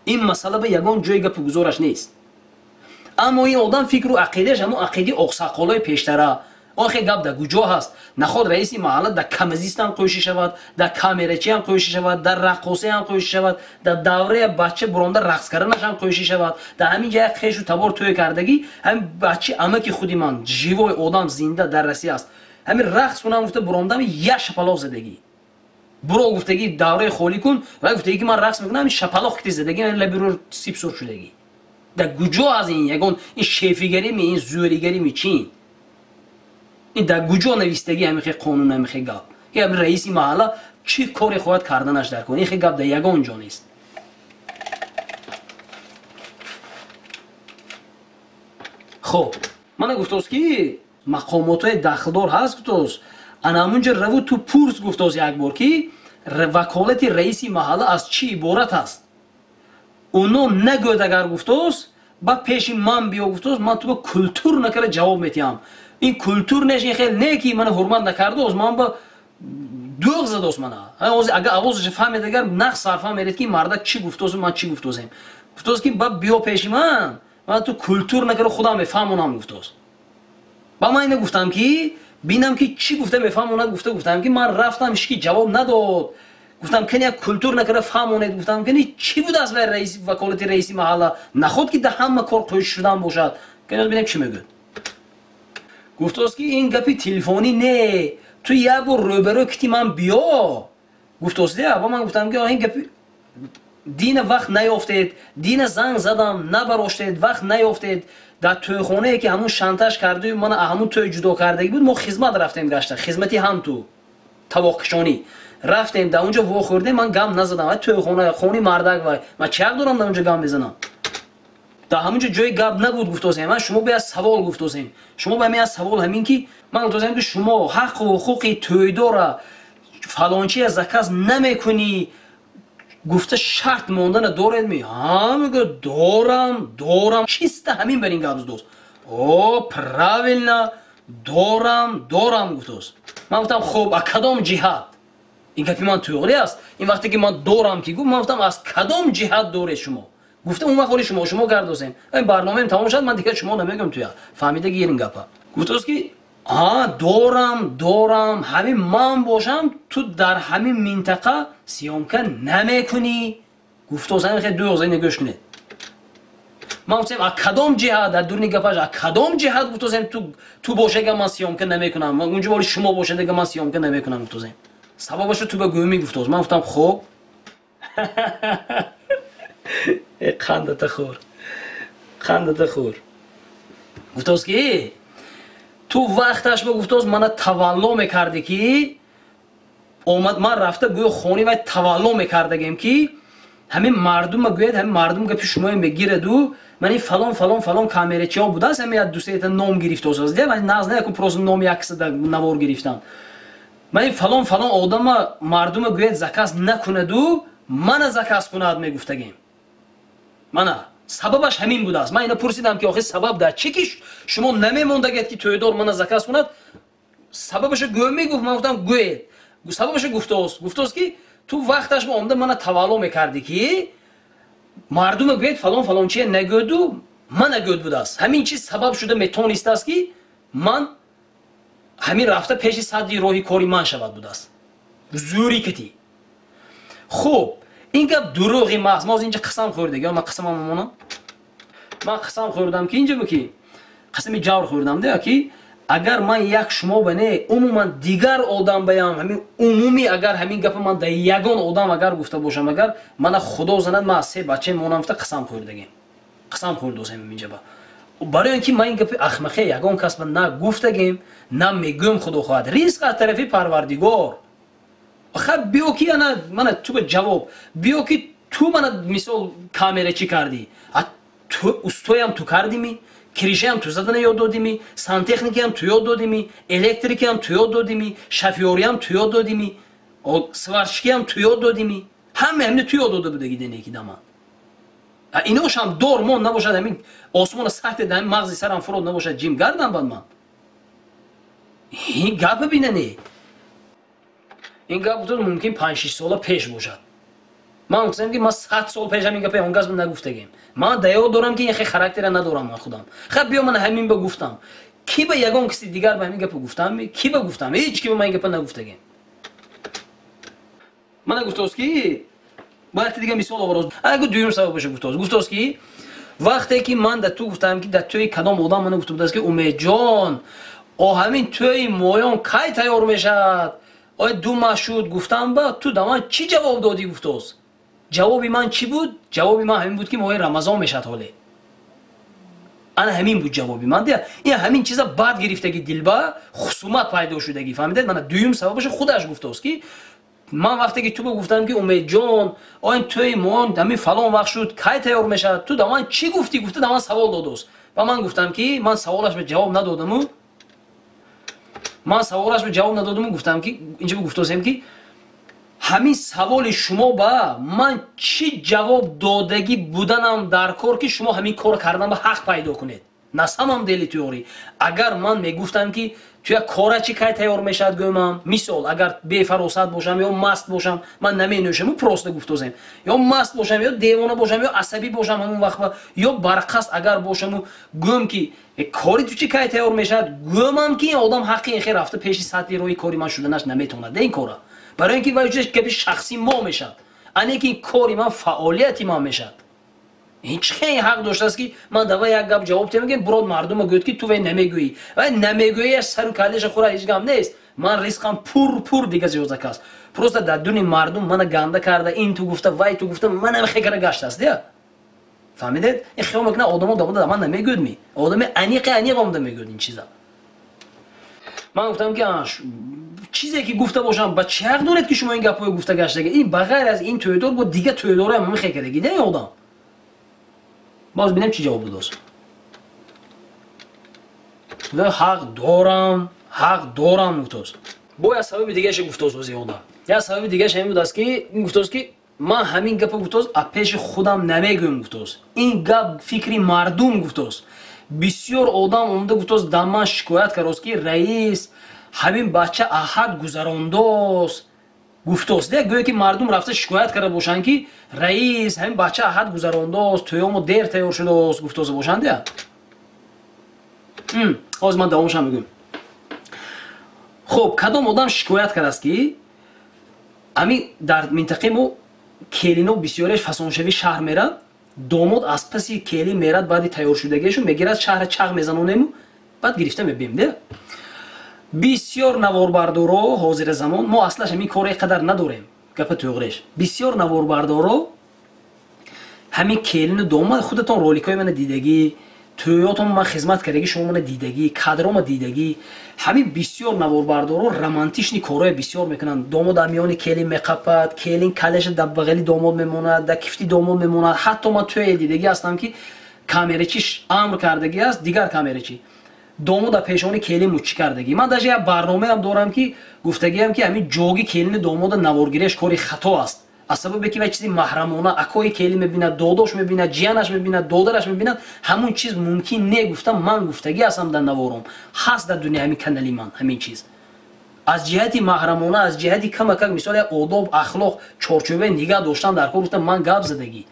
Speaker 1: Ин масъала ба ягон ҷои гапу гузораш нест. Аммо ин одам фикру ақидааш ҳамон ақидаи оқсаққолои пештара. Охе гап дар куҷо ҳаст? Наход раиси маҳалла дар камазистам қӯшӣ шавад, дар камерачиам қӯшӣ шавад, дар раққосиам қӯшӣ шавад, дар давраи бача буронда рақс карданашам қӯшӣ шавад. Дар ҳамин ҷа як хешу табор тӯй кардагӣ, ҳамин бачи амаки худи ман, живой одам зинда дар Россия аст. Ҳамин рақс кунам гуфта бурондам, як шапалоқ задагӣ. Буро гуфтагӣ давраи холӣ кун, ва гуфтагӣ ки ман рақс мекунам, ҳамин шапалоқ кити задагӣ, ҳамин лабиро сипсур шудагӣ. Дар куҷо аз ин ягон ин шефигарӣ ми, ин зӯригарӣ ми, чӣ? Ин дар куҷо навистагӣ ҳамин хел қонун, ҳамин хел гап? Ки ҳамин раиси маҳалла чӣ коре хоҳад карданаш дар кор? Ин хел гап дар ягон ҷо нест. Хоб, мана гуфтост, ки мақомотҳои дахлдор ҳаст, гуфтост, ана ҳамунҷо раву ту пурс, гуфтост, як бор, ки ваколати раиси маҳалла аз чӣ иборат аст. Оно нагӯяд агар, гуфтост, ба пеши ман биё, гуфтост, ман туба культур накарда ҷавоб метиҳам. Ин культур неш, ин хел не ки мана ҳурмат накардост, ман ба дӯғ задост мана. Ҳозир агар овозаш фаҳмед, агар нақс сарфа меред, ки мардак чӣ гуфтосу ман чӣ гуфтосем. Гуфтост, ки ба биё пеши ман, ман ту культур накарда худам мефаҳмонам, гуфтост. Ба ман ина гуфтам, ки бинам, ки чӣ гуфта мефаҳмонад, гуфта гуфтам, ки ман рафтам, ҳеч ки ҷавоб надод. Гуфтам, кани як культур накарда фаҳмонед, гуфтам, кани чӣ будааст вай раиси ваколати раиси маҳалла, наход ки дар ҳама кор қӯшиш шудан бошад. Кани бинем чӣ мегӯяд. Гуфтост, ки ин гапи телефонӣ не, ту як бор рӯбарӯ кити ман биё, гуфтост. Ба ман гуфтам, ки ин гапи дина вақт наёфтед, дина занг задам набароштед, вақт наёфтед. Дар тӯйхонае ки ҳамун шантаж кардаю мана ҳамун тӯй ҷудо кардагӣ буд, мо хизмат рафтем, гашта хизмати ҳам ту тавоқкишонӣ рафтем, дар онҷо вохӯрдем, ман гам назадам. Вай тӯйхона хони мардак, вай ман чӣ ҳақ дорам дар онҷо гам мезанам? Дар ҳамунҷо ҷои гап набуд, гуфтосем. Ман шумо бояд савол гуфтосем, шумо ба меяд савол ҳамин, ки ман гуфтосем, ки шумо ҳаққу ҳуқуқи тӯйдора фалончия заказ намекунӣ гуфта шарт мондана доред ми? Ҳа, мегӯяд, дорам, дорам. Чиста ҳамин бар ин гап дӯст. О, правильно, дорам, дорам, гуфтост. Ман гуфтам, хуб, а кадом ҷиҳат? Ин гапи ман туғри аст. Ин вақте ки ман дорам ки гуфт, ман гуфтам аз кадом ҷиҳат доред шумо? Гуфтам он вақт ҳоли шумо гардозем. Ин барномаем тамом шуд, ман дигар шумо намегӯям туя. Фаҳмида гир ин гапа. Гуфтааст ки дорам, ҳамин ман бошам, ту дар ҳамин минтақа съёмка намекунӣ. Гуфтааст ҳамин хеле дурӯғ зани гӯш кунед. Ман гуфтам а кадом ҷиҳат, дар дурни гапаш а кадом ҷиҳат гуфтаем ту бошага ман съёмка намекунам. Унҷо боли шумо бошадага ман съёмка намекунам гуфтаем. Сабабашо ту ба гӯмӣ гуфтааст. Ман гуфтам хоб. Қандата хӯр. Қандата хӯр. Гуфтааст ки ту вақташ ба гуфтааст мана тавалло мекардӣ ки омад ман рафта гӯё хони вай тавалло мекардагем ки ҳамин мардума гӯяд, ҳамин мардум гапи шумоя мегираду ман ин фалон фалон фалон камерачиҳо будааст, ҳамин як дусета ном гирифтааст. Ман наз наякун просто ном яксада навор гирифтам. Ман ин фалон фалон одама мардума гӯяд заказ накунаду мана заказ кунад мегуфтагем. Мана сабабаш ҳамин будааст. Ман ина пурсидам ки охир сабаб дар чӣ ки шумо намемондагед ки тӯйдор мана заказ кунад? Сабабашо гӯ мегуфт, ман гуфтам гӯед. Сабабашо гуфтааст. Гуфтааст ки ту вақташ ба омада мана тавалло мекардӣ ки мардума гӯяд фалон фалон чия нагӯду мана гӯд будааст. Ҳамин чиз сабаб шуда метонистааст ки ман ҳамин рафта пеши садди роҳи кори ман шавад будааст. Зӯри катӣ. Хуб, ин гап дурӯғи маҳз. Ма инҷа қасам хӯрдагӣ, ман қасамам мемонам. Ман қасам хӯрдам ки инҷа бу ки қасами ҷавр хӯрдам дея ки агар ман як шумо ба не, умуман дигар одам баям, ҳамин умумӣ агар ҳамин гапа ман дар ягон одам агар гуфта бошам, агар мана худо занад, ман аз се бачаи монам гуфта қасам хӯрдагем. Қасам хӯрдосем инҷа ба. Барои он ки ман ин гапи ахмақе ягон кас ба на гуфтагем, на мегӯям худо хоҳад. Ризқ аз тарафи Парвардигор. Хаб биё ки ана мана ту ба ҷавоб, биё ки ту мана мисол камера чӣ кардӣ? Ту устоям ту кардими? Кришаям ту задана ёд додими? Сантехникиам ту ёд додими? Электрикиам ту ёд додими? Шофёриам ту ёд додими? Сварщикиам ту ёд додими? Ҳама ҳамина ту ёд дода будаги денеки даман. Иношам дор мон набошад, ҳамин осмона сахте дар ҳамин мағзи сарам фурод набошад, ҷим гардам бад ман. Ин гапа бинане. Ин гап гуфтад мумкин 5-6 сола пеш бошад. Ман гуфтам ки ман 100 сол пеш ҳамин гапа он газ нагуфтагем. Ман да ёд дорам ки ин хеле характера надорам ман худам. Хаб биё ман ҳамин ба гуфтам. Ки ба ягон киси дигар ба ҳамин гапа гуфтам? Ки ба гуфтам? Ҳеҷ ки ба ман ин гапа нагуфтагем. Ман гуфтааст ки бояд дигар мисол овард. Ага дуюм сабабашо гуфтааст. Гуфтааст ки вақте ки ман да ту гуфтам ки дар тӯи кадом одам ман гуфта будааст ки Умедҷон, о ҳамин тӯи моён кай тайёр мешавад? Ой ду маҳ шуд гуфтам ба ту да ман чӣ ҷавоб додӣ гуфтааст. Ҷавоби ман чӣ буд? Ҷавоби ман ҳамин буд ки моҳи Рамазон мешавад ҳоле. Ана ҳамин буд ҷавоби ман. Ин ҳамин чиза бад гирифтаги дилба хусумат пайдо шудаги. Фаҳмидед? Мана дуюм сабабашо худаш гуфтааст ки ман вақте ки ту ба гуфтам ки Умедҷон, ой тӯи моён ҳамин фалон вақт шуд, кай тайёр мешавад? Ту да ман чӣ гуфтӣ? Гуфта да ман савол додааст. Ва ман гуфтам ки ман саволаш ба ҷавоб надодаму гуфтам ки инҷа гуфтаем ки ҳамин саволи шумо ба ман чӣ ҷавоб додагӣ буданам дар кор ки шумо ҳамин кор кардан ба ҳақ пайдо кунед. На самом деле тӯёрӣ. Агар ман мегуфтам ки туя кора чӣ кай тайёр мешавад гӯмам, мисол агар бефаросат бошам ё маст бошам, ман наменӯшам, просто гуфтозем. Ё маст бошам, ё девона бошам, ё асабӣ бошам ҳамон вақт, ё барқаст агар бошаму гӯм ки кори ту чӣ кай тайёр мешавад, гӯмам ки ин одам ҳаққи ин хел рафта пеши сатҳи роҳи кори ман шуданаш наметавонад. Ин кора. Барои ин ки вай гапи шахси мо мешавад. Ане ки кори ман фаъолияти ман мешавад. Ин чӣ хеле ҳақ доштааст ки ман давай як гап ҷавоб тем, мегӯям брод мардума гӯяд ки ту вай намегӯӣ. Вай намегӯяш сару калеша хӯра ҳеҷ гап нест. Ман ризқам пур дига зиёзак аст. Просто дар дуни мардум мана ганда карда, ин ту гуфта, вай ту гуфта, манам хекара гаштааст, дия. Фаҳмидед? Ин хиёл мекунад одамо дамода ман намегӯяд ми. Одами аниқе аниқ омада мегӯяд ин чиза. Ман гуфтам ки чизе ки гуфта бошам, ба чӣ ҳақ доред ки шумо ин гапҳои гуфта гаштага? Ин ба ғайр аз ин тӯйдор бо дига тӯйдорам ҳамин хекадаги, не одам. Боз бинем чӣ ҷавоб додааст. Ҳақ дорам гуфтааст. Бо як сабаби дигааше гуфтааст ози одам. Як сабаби дигааш ҳамин будааст ки ин гуфтааст ки ман ҳамин гапа гуфтааст, аз пеши худам намегӯям гуфтааст. Ин гап фикри мардум гуфтааст. Бисёр одам омада гуфтааст дар ман шикоят кардааст ки раис ҳамин бача аҳад гузарондааст. Гуфтост, гӯё ки мардум рафта шикоят карда бошанд, ки раис ҳамин бача ҳад гузарондааст, тӯёмо дер тайёр шудааст, гуфтоса бошанд. Я ҳозир ман давомшам мегӯям. Хуб, кадом одам шикоят кардааст, ки ҳамин дар минтақаи мо келино бисёреш фасоншавӣ шаҳр мерад, домод аз паси келин мерад, баъди тайёршудагиашо мегирад, шаҳра чағ мезанонему баъд гирифта мебием. Де бисёр наворбардоро ҳозира замон мо аслаш ҳамин корро қадар надорем, гапа тӯғреш. Бисёр наворбардоро ҳамин келину домод, худатон роликҳои мана дидагӣ, тӯётон ман хизмат кардагӣ, шумо мана дидагӣ, кадрома дидагӣ. Ҳамин бисёр наворбардоро романтичный корҳое бисёр мекунанд. Домод дар миёни келин меқапад, келин калеша дар бағали домод мемонад, дар кифти домод мемонад. Ҳатто ман тӯе дидагӣ ҳастам, ки камерачи амр кардагӣ аст, дигар камерачи домод дар пешони келин муччӣ кардагӣ. Ман даже як барномаам дорам, ки гуфтагиам, ки ҳамин ҷоги келини домода наворгириаш кори хато аст, аз сабабе ки вай чизи маҳрамона, акои келин мебинад, додош мебинад, ҷиянаш мебинад, додараш мебинад, ҳамун чиз мумкин не. Гуфтам, ман гуфтагӣ ҳастам, дар навором ҳаст, дар дуня ҳамин канали ман. Ҳамин чиз аз ҷиҳати маҳрамона, аз ҷиҳати камакак мисол як одоб, ахлоқ, чорчӯбаи нигаҳ доштан дар кор, гуфтам, ман гап задагӣ.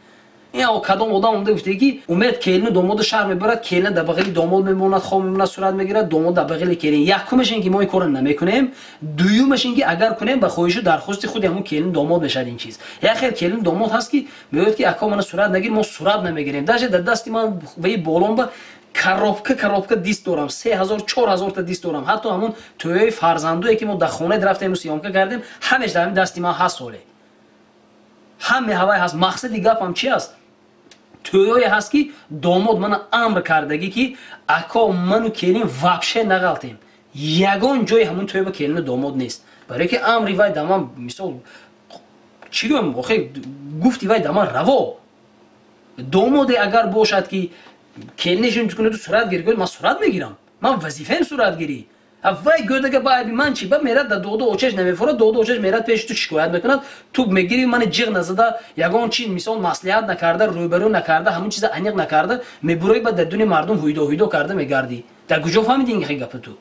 Speaker 1: Ин кадом одам омда гуфта, ки Умед келину домоду шаҳр мебарад, келина дар бағили домод мемонад, хоб мемонад, сурат мегирад, домод дар бағили келин. Якумаш ин ки мо ин корро намекунем, дуюмаш ин ки агар кунем, ба хоҳишу дархости худи ҳамун келину домод мешавад ин чиз. Як хел келину домод ҳаст, ки мегӯяд, ки ако, мана сурат нагир, мо сурат намегирем. Даже дар дасти ман ваи болонба коробка коробка диск дорам, 3000, 4000-та диск дорам. Ҳатто ҳамун тӯёи фарзандое, ки мо дар хона рафтему съёмка кардем, ҳамеш дар ҳамин дасти ман ҳаст, соле ҳаме ҳавай ҳаст. Мақсади гапам чи аст? Тӯёе ҳаст, ки домод мана амр кардагӣ, ки ако, ману келин вообще нағалтем, ягон ҷои ҳамун тӯё ба келину домод нест, барое ки амри вай да ман, мисол, чӣ гӯям, охе, гуфти вай да ман раво. Домоде агар бошад, ки келинешон кунаду сурат гир, гӯяд, ман сурат мегирам, ман вазифаем суратгирӣ. Вай гӯдага ба айби ман чӣ? Ба мерад да доду очаш намефурад, доду очаш мерад пеши ту шикоят мекунад. Ту мегири, мани ҷиғ назада, ягон чи мисол маслиҳат накарда, рӯбарӯ накарда, ҳамун чиза аниқ накарда, мебурои, ба дар дуни мардум ҳуйдо ҳуйдо карда мегардӣ. Дар куҷо фаҳмидӣ ин хе гапа? Ту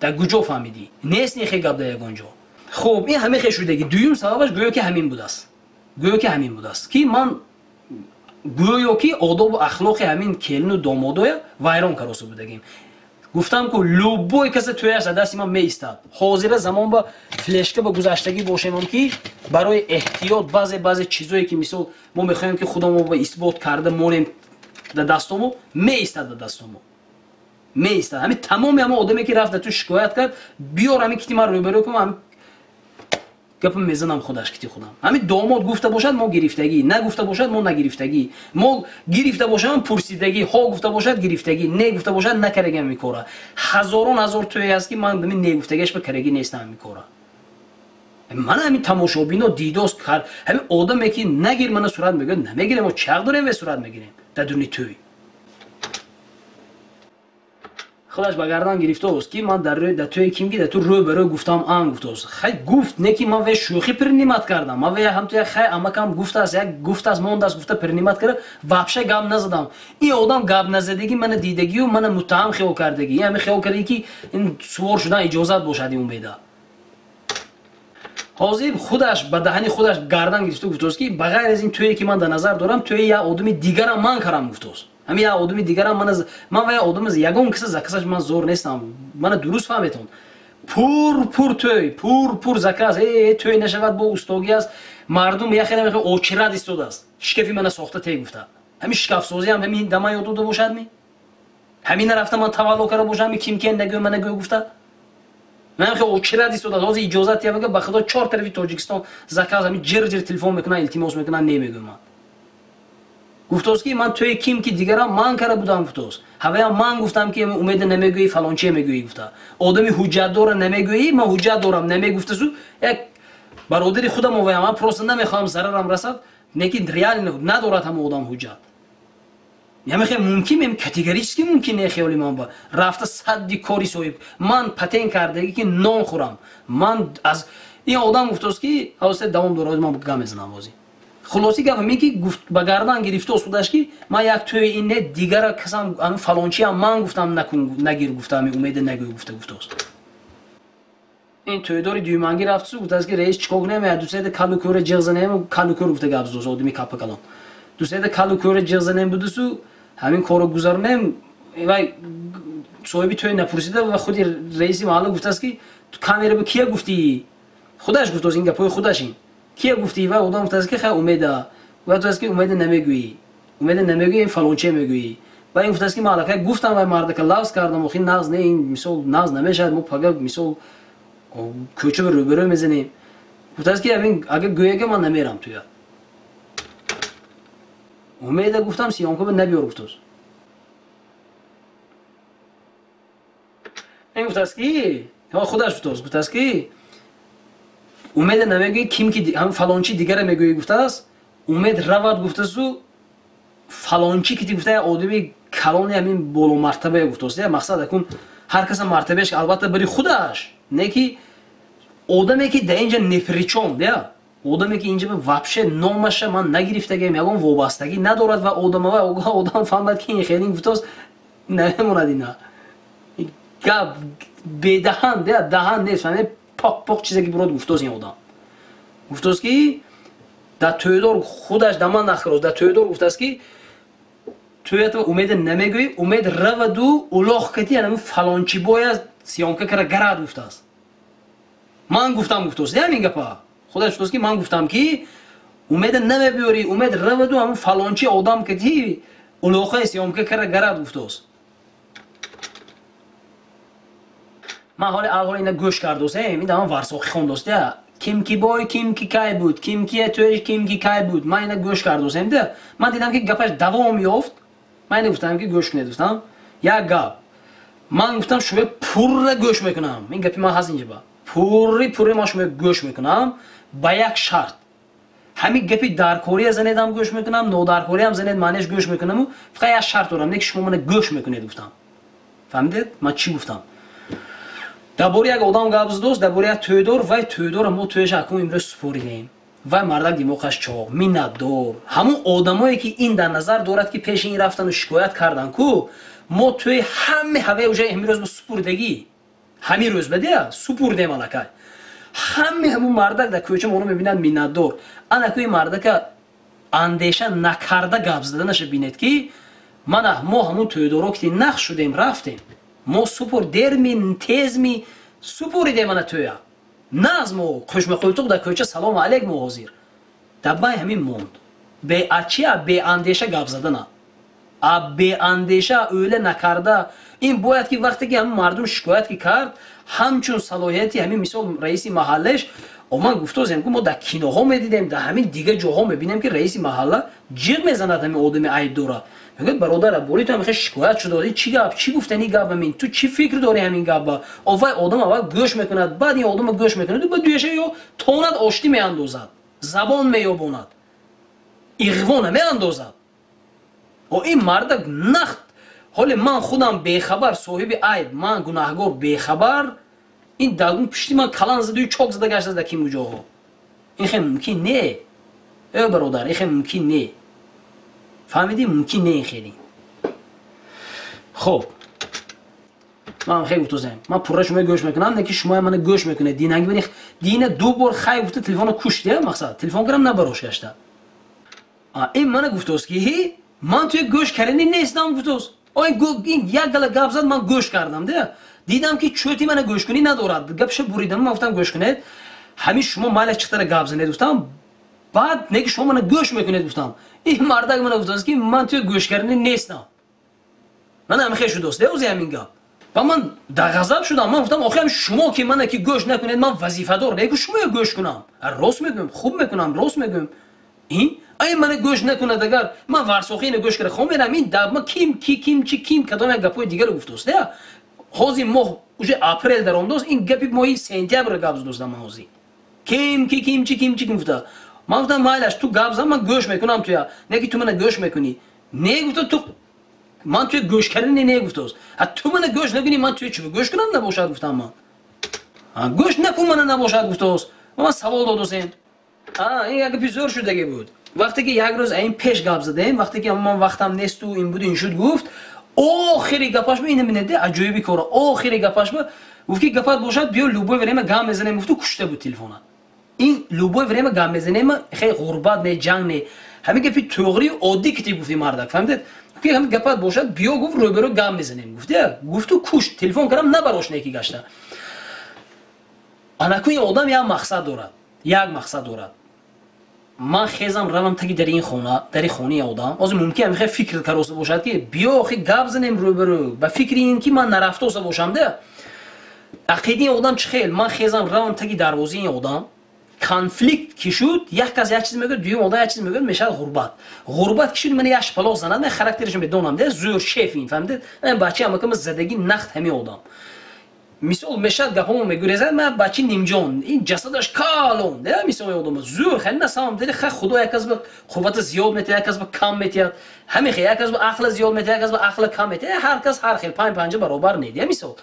Speaker 1: дар куҷо фаҳмидӣ? Нест ин хе гап дар ягон ҷо. Хуб, ин ҳаме хе шудагӣ. Дуюм сабабаш гӯё ки ҳамин будааст, гӯё ки ҳамин будааст, ки ман гӯё ки одобу ахлоқи ҳамин келину домодоя вайрон кароса будагим. Гуфтам ку, любой касе тӯяш дар дасти ман меистад. Ҳозира замон ба флешка ба гузаштагӣ бошемам, ки барои эҳтиёт баъзе баъзе чизое, ки мисол мо мехоҳем, ки худамо ба исбот карда монем, дар дастомо меистад, дар дастомо меистад. Ҳамин тамоми ҳама одаме, ки рафт дар ту шикоят кард, биёр, ҳамин кити ман рӯбарӯ кун, ҳамин гапам мезанам худаш кити худам. Ҳамин домод гуфта бошад, мо гирифтагӣ, нагуфта бошад, мо нагирифтагӣ. Мо гирифта бошам, пурсидагӣ, ҳо гуфта бошад, гирифтагӣ, не гуфта бошад, накарагӣ ҳамин кора. Ҳазорон ҳазор тӯе ҳаст, ки ман не гуфтагиаш ба карагӣ нестам ҳамин кора. Мана ҳамин тамошобино дидост. Ҳамин одаме, ки нагир мана сурат мегӯяд, намегирем, мо чақ дорем, ве сурат мегирем дар дуни тӯй. Худаш ба гардан гирифтааст, ки ман дар тӯи ким ки дар ту рӯ ба рӯ гуфтам, ан гуфтааст. Хай, гуфт, не ки ман ве шӯхӣ принимать кардам. Ман ве ҳамту як хай амакам гуфтааст, як гуфтааст, мондааст, гуфта принимать карда, вообще гап назадам. Ин одам гап назадагӣ мана дидагию мана муттаҳам хиёл кардагӣ. Ин ҳами хиёл кардагӣ, ки ин сувор шудан иҷозат бошад ин умеда. Ҳозир худаш ба даҳани худаш гардан гирифта гуфтааст, ки ба ғайр аз ин тӯе, ки ман дар назар дорам, тӯи як одами дигарам ман карам гуфтааст. Ҳамин як одами дигарам ман ва як одам, ягон киса заказ аш ман зор нестам, мана дуруст фаҳметон. Пур пур тӯй, пур пур заказ, э тӯй нашавад, бо устогӣ аст, мардум як хеле очирад истодааст, шкафи мана сохта те гуфта. Ҳамин шкафсозиам ҳамин да ман ёд дода бошад ми? Ҳамина рафта ман тавалло карда бошам, ким кен нагӯ, мана гӯ гуфта. Ман хеле очирад истодааст. Ҳозир иҷозат тия, ба худо, чор тарафи Тоҷикистон заказ, ҳамин ҷир ҷир телефон мекунанд, илтимос мекунанд, немегӯям ман. Гуфтааст, ки ман тӯи ким ки дигарам ман карда будам гуфтааст. Ҳаваям ман гуфтам, ки Умеда намегӯӣ, фалончие мегӯӣ гуфта. Одами ҳуҷҷатдора намегӯӣ, ман ҳуҷҷат дорам намегуфтасу як бародари худам оваям, ман просто намехоҳам зарарам расад, лекин реально надорад ҳама одам ҳуҷҷат. Ямехе мумкин мем, категорически мумкин не. Хиёли ман ба рафта садди кори соҳиб ман патент кардагӣ, ки нон хӯрам. Ман аз ин одам гуфтааст, ки ҳозир давом дорад, ман гап мезанам ҳозир. Хулоси гап ҳамин, ки гуфт, ба гардан гирифтааст худаш, ки ман як тӯи ин не, дигара касам фалончиам ман гуфтам, накун, нагир гуфта, ҳамин Умеда нагӯ гуфта гуфтааст. Ин тӯйдори дуюмангӣ рафтсу гуфтааст ки раис чикор кунем, я дусета калу кӯра ҷиғ занем, калу кӯр гуфта гап задост одами капа калон. Дусета калу кӯра ҷиғ занем будусу ҳамин корро гузаронем. Вай соҳиби тӯй напурсида ва худи раиси маҳалла гуфтааст ки ту камера ба кия гуфтӣ? Худаш гуфтааст, ин гапҳои худаш ин. Кия гуфтӣ? Ва одам гуфтааст ки хай Умеда. Ва гуфтааст ки Умеда намегӯӣ. Умеда намегӯӣ, ин фалонче мегӯӣ. Ва ин гуфтааст ки ман аллакай гуфтам вай мардака лафз кардам, охи нағз не, ин мисол нағз намешавад, мо пага мисол кӯча ба рӯбарӯ мезанем. Гуфтааст ки ҳамин агар гӯяга ман намерам туя. Умеда гуфтам съёмка набиёр гуфтааст. Ин гуфтааст ки худаш гуфтааст, гуфтааст ки Умеда намегӯӣ, ким ки ҳам фалончи дигара мегӯӣ гуфтааст. Умед равад гуфтасу фалончи ки гуфта одами калони ҳамин боломартабае гуфтааст. Мақсад акун ҳар каса мартабааш албатта бари худаш, не ки одаме ки дар инҷа непричом, я одаме ки инҷа вообще номаша ман нагирифтагиам, ягон вобастагӣ надорад ва одама одам фаҳмад ки ин хелин гуфтааст, намемонад ина. Гап бедаҳан, я даҳан нест, фаҳмед, пок пок чизе ки бурод гуфтааст ин одам. Гуфтааст ки дар тӯйдор худаш да ман нахрост, дар тӯйдор гуфтааст ки тӯята Умеда намегӯӣ, Умед раваду улоқ кати янаму фалончи бояд съёмка кара гарад гуфтааст. Ман гуфтам гуфтааст, ҳамин гапа. Худаш гуфтааст ки ман гуфтам ки Умеда намебиёрӣ, Умед раваду ҳамун фалончи одам кати улоқаи съёмка кара гарад гуфтааст. Ман ҳоли алҳол ина гӯш кардосем, ин даман варсохӣ хондост, я. Ким ки бой, ким ки кай буд, ким ки тӯй, ким ки кай буд. Ман ина гӯш кардосем, да. Ман дидам ки гапаш давом ёфт. Ман ина гуфтам ки гӯш кунед, гуфтам. Як гап. Ман гуфтам шумо пурра гӯш мекунам. Ин гапи ман ҳаст инҷа ба. Пурри ман шумо гӯш мекунам ба як шарт. Ҳамин гапи даркория занедам гӯш мекунам, нодаркориям занед маънеш гӯш мекунаму фақат як шарт дорам, не ки шумо мана гӯш мекунед гуфтам. Фаҳмидед? Ман чӣ гуфтам? Дар бораи як одам гап задост, дар бораи як тӯйдор, вай тӯйдора мо тӯяша акун имрӯз супоридем. Вай мардак димоғаш чоғ, миннатдор. Ҳамон одамое ки ин дар назар дорад ки пеши ин рафтану шикоят кардан ку, мо тӯи ҳаме ҳаваи уже имрӯз мо супурдагӣ. Ҳамин рӯз бадия супурдем аллакай. Ҳаме ҳамон мардак дар кӯча моро мебинад миннатдор. Ана ку ин мардака андеша накарда гап заданаша бинед ки мана мо ҳамон тӯйдоро ки нақш шудем рафтем. Мо супур дерми тезми супуридем ана тӯя. Наз мо хушмақултуқ дар кӯча салому алейк мо ҳозир. Дар бай ҳамин монд. Беачия беандеша гап задана. А беандеша ӯла накарда. Ин бояд ки вақте ки ҳамин мардум шикоят ки кард, ҳамчун салоҳияти ҳамин мисол раиси маҳаллаш, ман гуфтозем ки мо дар киноҳо медидем, дар ҳамин дигар ҷоҳо мебинем ки раиси маҳалла ҷиғ мезанад ҳамин одами айбдора. Мегӯяд бародар, бори ту ҳамин шикоят шуда, чӣ гап, чӣ гуфтани гап ҳамин, ту чӣ фикр дорӣ ҳамин гап? Вай одам аввал гӯш мекунад, баъд ин одама гӯш мекунад, баъд дуяша ё тонад оштӣ меандозад, забон меёбонад, иғво намеандозад. Ин мардак нахт, ҳоле ман худам бехабар, соҳиби айб, ман гунаҳгор бехабар, ин дагун пушти ман калан задаю чок зада гаштааст дар киму ҷоҳо. Ин хел мумкин не. Э бародар, ин хел мумкин не. Фаҳмидӣ? Мумкин не ин хеле. Хоб, ман хеле гуфтозем. Ман пурра шумо гӯш мекунам, не ки шумо мана гӯш мекунед. Динанги бини, дина ду бор хай гуфта телефонро кушт, мақсад. Телефон кардам набарош гашта. Ин мана гуфтост ки ман туя гӯш кардани нестам гуфтост. Ин як гала гап зад, ман гӯш кардам, да. Дидам ки чӯти мана гӯшкунӣ надорад. Гапша буридам, ман гуфтам гӯш кунед. Ҳамин шумо майла чиқтара гап занед гуфтам. Баъд не ки шумо мана гӯш мекунед гуфтам. Ин мардак мана гуфтааст ки ман туя гӯш кардани нестам. Ман ҳамин хел шудааст, ози ҳамин гап. Ва ман дар ғазаб шудам. Ман гуфтам охи ҳам шумо ки мана ки гӯш накунед, ман вазифадор не ки шумоя гӯш кунам. Рост мегӯям, хуб мекунам, рост мегӯям. Ин ай мана гӯш накунад агар ман варсохи ина гӯш кара хом мерам, ин дар ма ким ки ким чи ким кадом як гапҳои дигарро гуфтааст, я. Ҳозир моҳ уже апрел даромдааст, ин гапи моҳи сентябр гап задааст ман ҳозир. Ким ки ким чи ким чи ким гуфта. Ман гуфтам майлаш ту гап зан, ман гӯш мекунам туя. Не ки ту мана гӯш мекунӣ. Не гуфта ту ман туя гӯш кардани не гуфтааст. А ту мана гӯш накунӣ, ман туя чӣ гӯш кунам набошад гуфтам ман. Гӯш накун мана набошад гуфтааст. Ман савол додосем. Ин як гапи зӯр шудагӣ буд. Вақте ки як рӯз ин пеш гап задем, вақте ки ман вақтам несту ин буд ин шуд гуфт, Охири гапаш ба ина бинед, аҷоиби кора. Охири гапаш ба гуфт ки гапат бошад, биё любое время гап мезанем, гуфту кушта буд телефона. Ин любое время гап мезанем, хеле ғурбат не, ҷанг не. Ҳамин гапи туғри оддӣ ки ти гуфти мардак, фаҳмидед? Гуфт ки ҳамин гапат бошад, биё гуфт рӯберӯ гап мезанем. Гуфт, гуфту кушт, телефон кардам набарош неки гашта. Анаку ин одам як мақсад дорад, як мақсад дорад. Ман хезам равам таги дари ин хона, дари хонаи одам. Ҳозир мумкин ҳам хеле фикр кароса бошад ки биё охи гап занем рӯберӯ. Ба фикри ин ки ман нарафтоса бошам да. Ақидаи одам чӣ хел? Ман хезам равам таги дарвозаи ин одам. Конфликт ки шуд, як кас як чиз мегӯяд, дуюм одам як чиз мегӯяд, мешавад ғурбат. Ғурбат ки шуд, ман як шпалоқ занад, ман характерашро медонам, да, зӯр шеф ин, фаҳмидед? Ман бачаи амакама задагӣ нахт ҳамин одам. Мисол мешавад гапҳомо мегурезад, ман бачаи нимҷон, ин ҷасадаш калон, да, мисол одам зӯр, хеле на самом деле, хай худо як кас ба қуввата зиёд метиҳад, як кас ба кам метиҳад, ҳамин хел як кас ба ақла зиёд метиҳад, як кас ба ақла кам метиҳад, ҳар кас ҳар хел панҷ панҷа баробар не, да, мисол.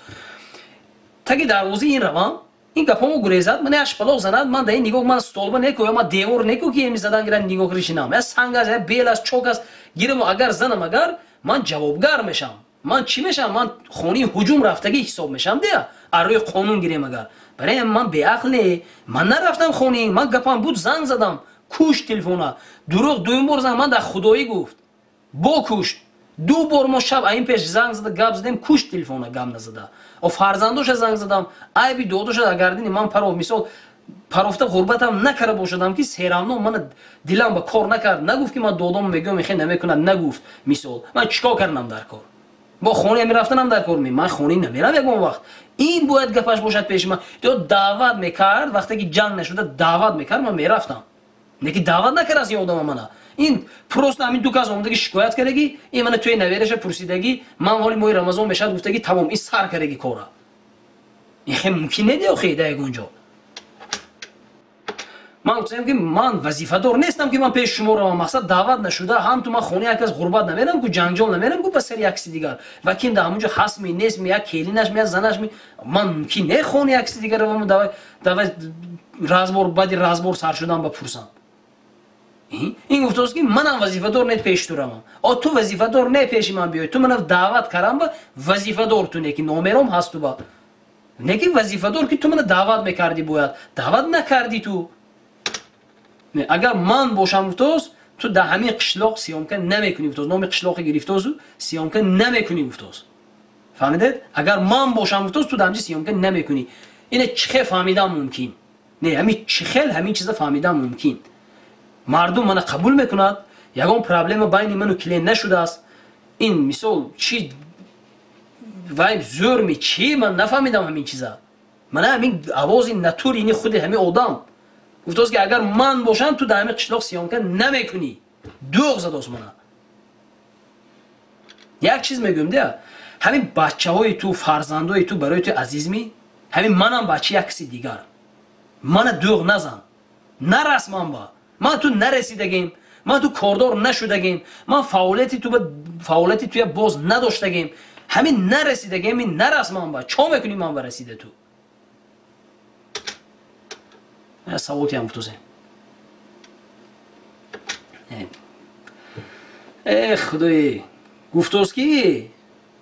Speaker 1: Таги дарвозаи ин равам, ин гапҳомо гурезад, ман як шпалоқ занад, ман дар ин нигоҳ, ман столба неку, ё ман девор неку ки еми задан гирам нигоҳ ришинам. Я санг аст, я бел аст, чок аст, гирам, агар занам, агар ман ҷавобгар мешам. Ман чӣ мешам? Ман хонаи ҳуҷум рафтагӣ ҳисоб мешам, дия? Аз рӯи қонун гирем агар. Барои ман беақл не. Ман нарафтам хонаи, ман гапам буд, занг задам, кушт телефона. Дурӯғ дуюм бор занг, ман дар худоӣ гуфт. Бо кушт. Ду бор мо шаб ин пеш занг зада гап задем, кушт телефона гап назада. О фарзандоша занг задам, айби додоша гардини ман паров, мисол парофта ғурбатам накарда бошадам ки серавно ман дилам ба кор накард, нагуфт ки ман додом мегӯям, хе намекунад, нагуфт. Мисол ман чикор кардам дар кор? Бо хонаи мерафтанам дар кор, ман хонаи намерам ягон вақт. Ин бояд гапаш бошад пеши ман. Ё даъват мекард, вақте ки ҷанг нашуда даъват мекард, ман мерафтам. Неки даъват накард ин одама мана. Ин просто ҳамин ду кас омадаги шикоят кардаги, ин мана туи навераша пурсидаги, ман ҳоли моҳи Рамазон мешавад гуфтаги, тамом, ин сар кардаги кора. Ин хеле мумкин не охи дар ягон ҷо. Ман гуфтам ки ман вазифадор нестам ки ман пеши шумо равам, мақсад даъват нашуда, ҳам ту ман хонаи як кас ғурбат намерам, ку ҷанҷол намерам, ку ба сари як каси дигар. Ва ким дар ҳамон ҷо ҳастми, нестми, як келинаш ми, як занаш ми, ман мумкин не хонаи як каси дигар равам, давай разбор, баъди разбор сар шудан ба пурсам. Ин гуфтааст ки манам вазифадор не пеши ту равам. О ту вазифадор не пеши ман биёй, ту мана даъват карам ба вазифадор ту не ки номером ҳаст ту ба. Не ки вазифадор ки ту мана даъват мекардӣ бояд. Даъват накардӣ ту. Не, агар ман бошам гуфтааст, ту дар ҳамин қишлоқ съёмка намекунӣ гуфтааст. Номи қишлоқе гирифтаасту съёмка намекунӣ гуфтааст. Фаҳмидед? Агар ман бошам гуфтааст, ту дар ҳамин съёмка намекунӣ. Ина чӣ хел фаҳмидан мумкин? Не, ҳамин чӣ хел ҳамин чиза фаҳмидан мумкин? Мардум мана қабул мекунад, ягон проблема байни ману клиент нашудааст. Ин мисол чӣ вай зӯрми чӣ ман нафаҳмидам ҳамин чиза. Мана ҳамин овози натури ини худи ҳамин одам. Гуфтааст ки агар ман бошам, ту дар ҳамин қишлоқ съёмка намекунӣ. Дӯғ задааст мана. Як чиз мегӯям дия, ҳамин бачаҳои ту, фарзандои ту барои ту азизми? Ҳамин манам бачаи як каси дигар. Мана дӯғ назан. Нарас ман ба. Ман ту нарасидагим, ман ту кордор нашудагим, ман фаъолияти ту ба фаъолияти туя боз надоштагим. Ҳамин нарасидагим, ин нарас ман ба. Чо мекунӣ ман ба расида ту? Саволтиам гуфтозем. Э худои, гуфтоз ки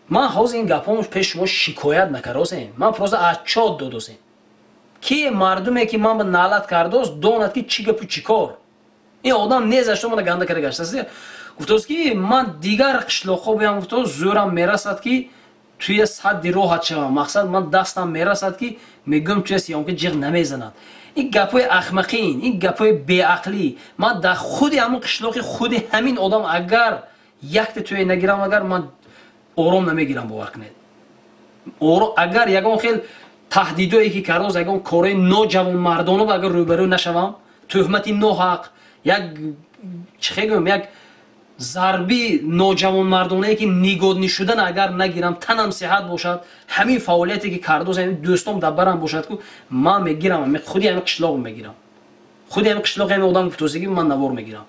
Speaker 1: ман ҳозир ин гапҳомо пеш шумо шикоят накардосем. Ман просто отчёт додосем. Ки мардуме ки ман ба налат кардост, донад ки чӣ гапу чӣ кор. Ин одам незашто мана ганда карда гаштааст. Гуфтоз ки ман дигар қишлоқҳо биям, гуфтоз зӯрам мерасад ки туя садди роҳат шавам. Мақсад ман дастам мерасад ки мегӯям туя съёмка ҷиғ намезанад. Ин гапҳои ахмақин, ин гапҳои беақлӣ. Ман дар худи ҳамон қишлоқи худи ҳамин одам агар якта туя нагирам, агар ман ором намегирам, бовар кунед. Агар ягон хел таҳдидое ки кардоз, ягон кораи ноҷавонмардона агар рӯбарӯ нашавам, тӯҳмати ноҳақ, як чӣ хел гӯям, як зарби ноҷавонмардонае ки нигоднӣ шудан агар нагирам, танам сиҳат бошад, ҳамин фаъолияте ки кардоз, ҳамин дӯстом дар барам бошад ку, ман мегирам, худи ҳамин қишлоқ мегирам. Худи ҳамин қишлоқ ҳамин одам гуфтозиги ман навор мегирам.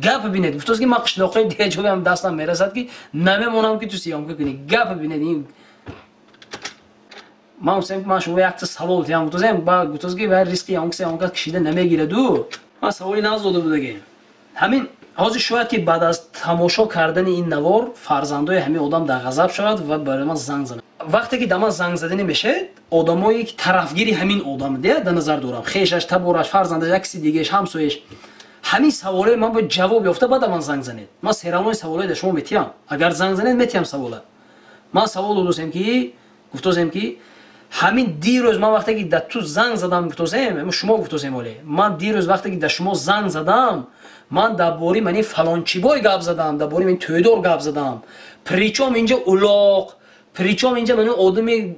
Speaker 1: Гап бинед, гуфтоз ки ман қишлоқҳои дигар ҷоям дастам мерасад ки намемонам ки ту съёмка кунӣ. Гап бинед, ин ман гуфтам ки ман шумо якта савол диҳам, гуфтозем, ба гуфтоз ки вай риски он касе он кас кашида намегираду. Ман саволи наз дода будаги. Ҳамин Ҳозир шояд ки баъд аз тамошо кардани ин навор фарзандои ҳамин одам дар ғазаб шавад ва барои ман занг занад. Вақте ки дар ман занг заданӣ мешавед, одамое ки тарафгири ҳамин одам дар назар дорам, хешаш, табораш, фарзандаш, як киси дигааш, ҳамсояш, ҳамин саволои ман бояд ҷавоб ёфта, баъд ман занг занед. Ман серавнои саволое дар шумо метиҳам. Агар занг занед, метиҳам савола. Ман савол додосем ки, гуфтосем ки ҳамин дирӯз ман вақте ки дар ту занг задам, гуфтосем, шумо гуфтосем, оле ман дирӯз вақте ки дар шумо занг задам, ман дар бори мани фалончибой гап задам, дар бори мани тӯйдор гап задам. Причём инҷа улоқ, причём инҷа мани одаме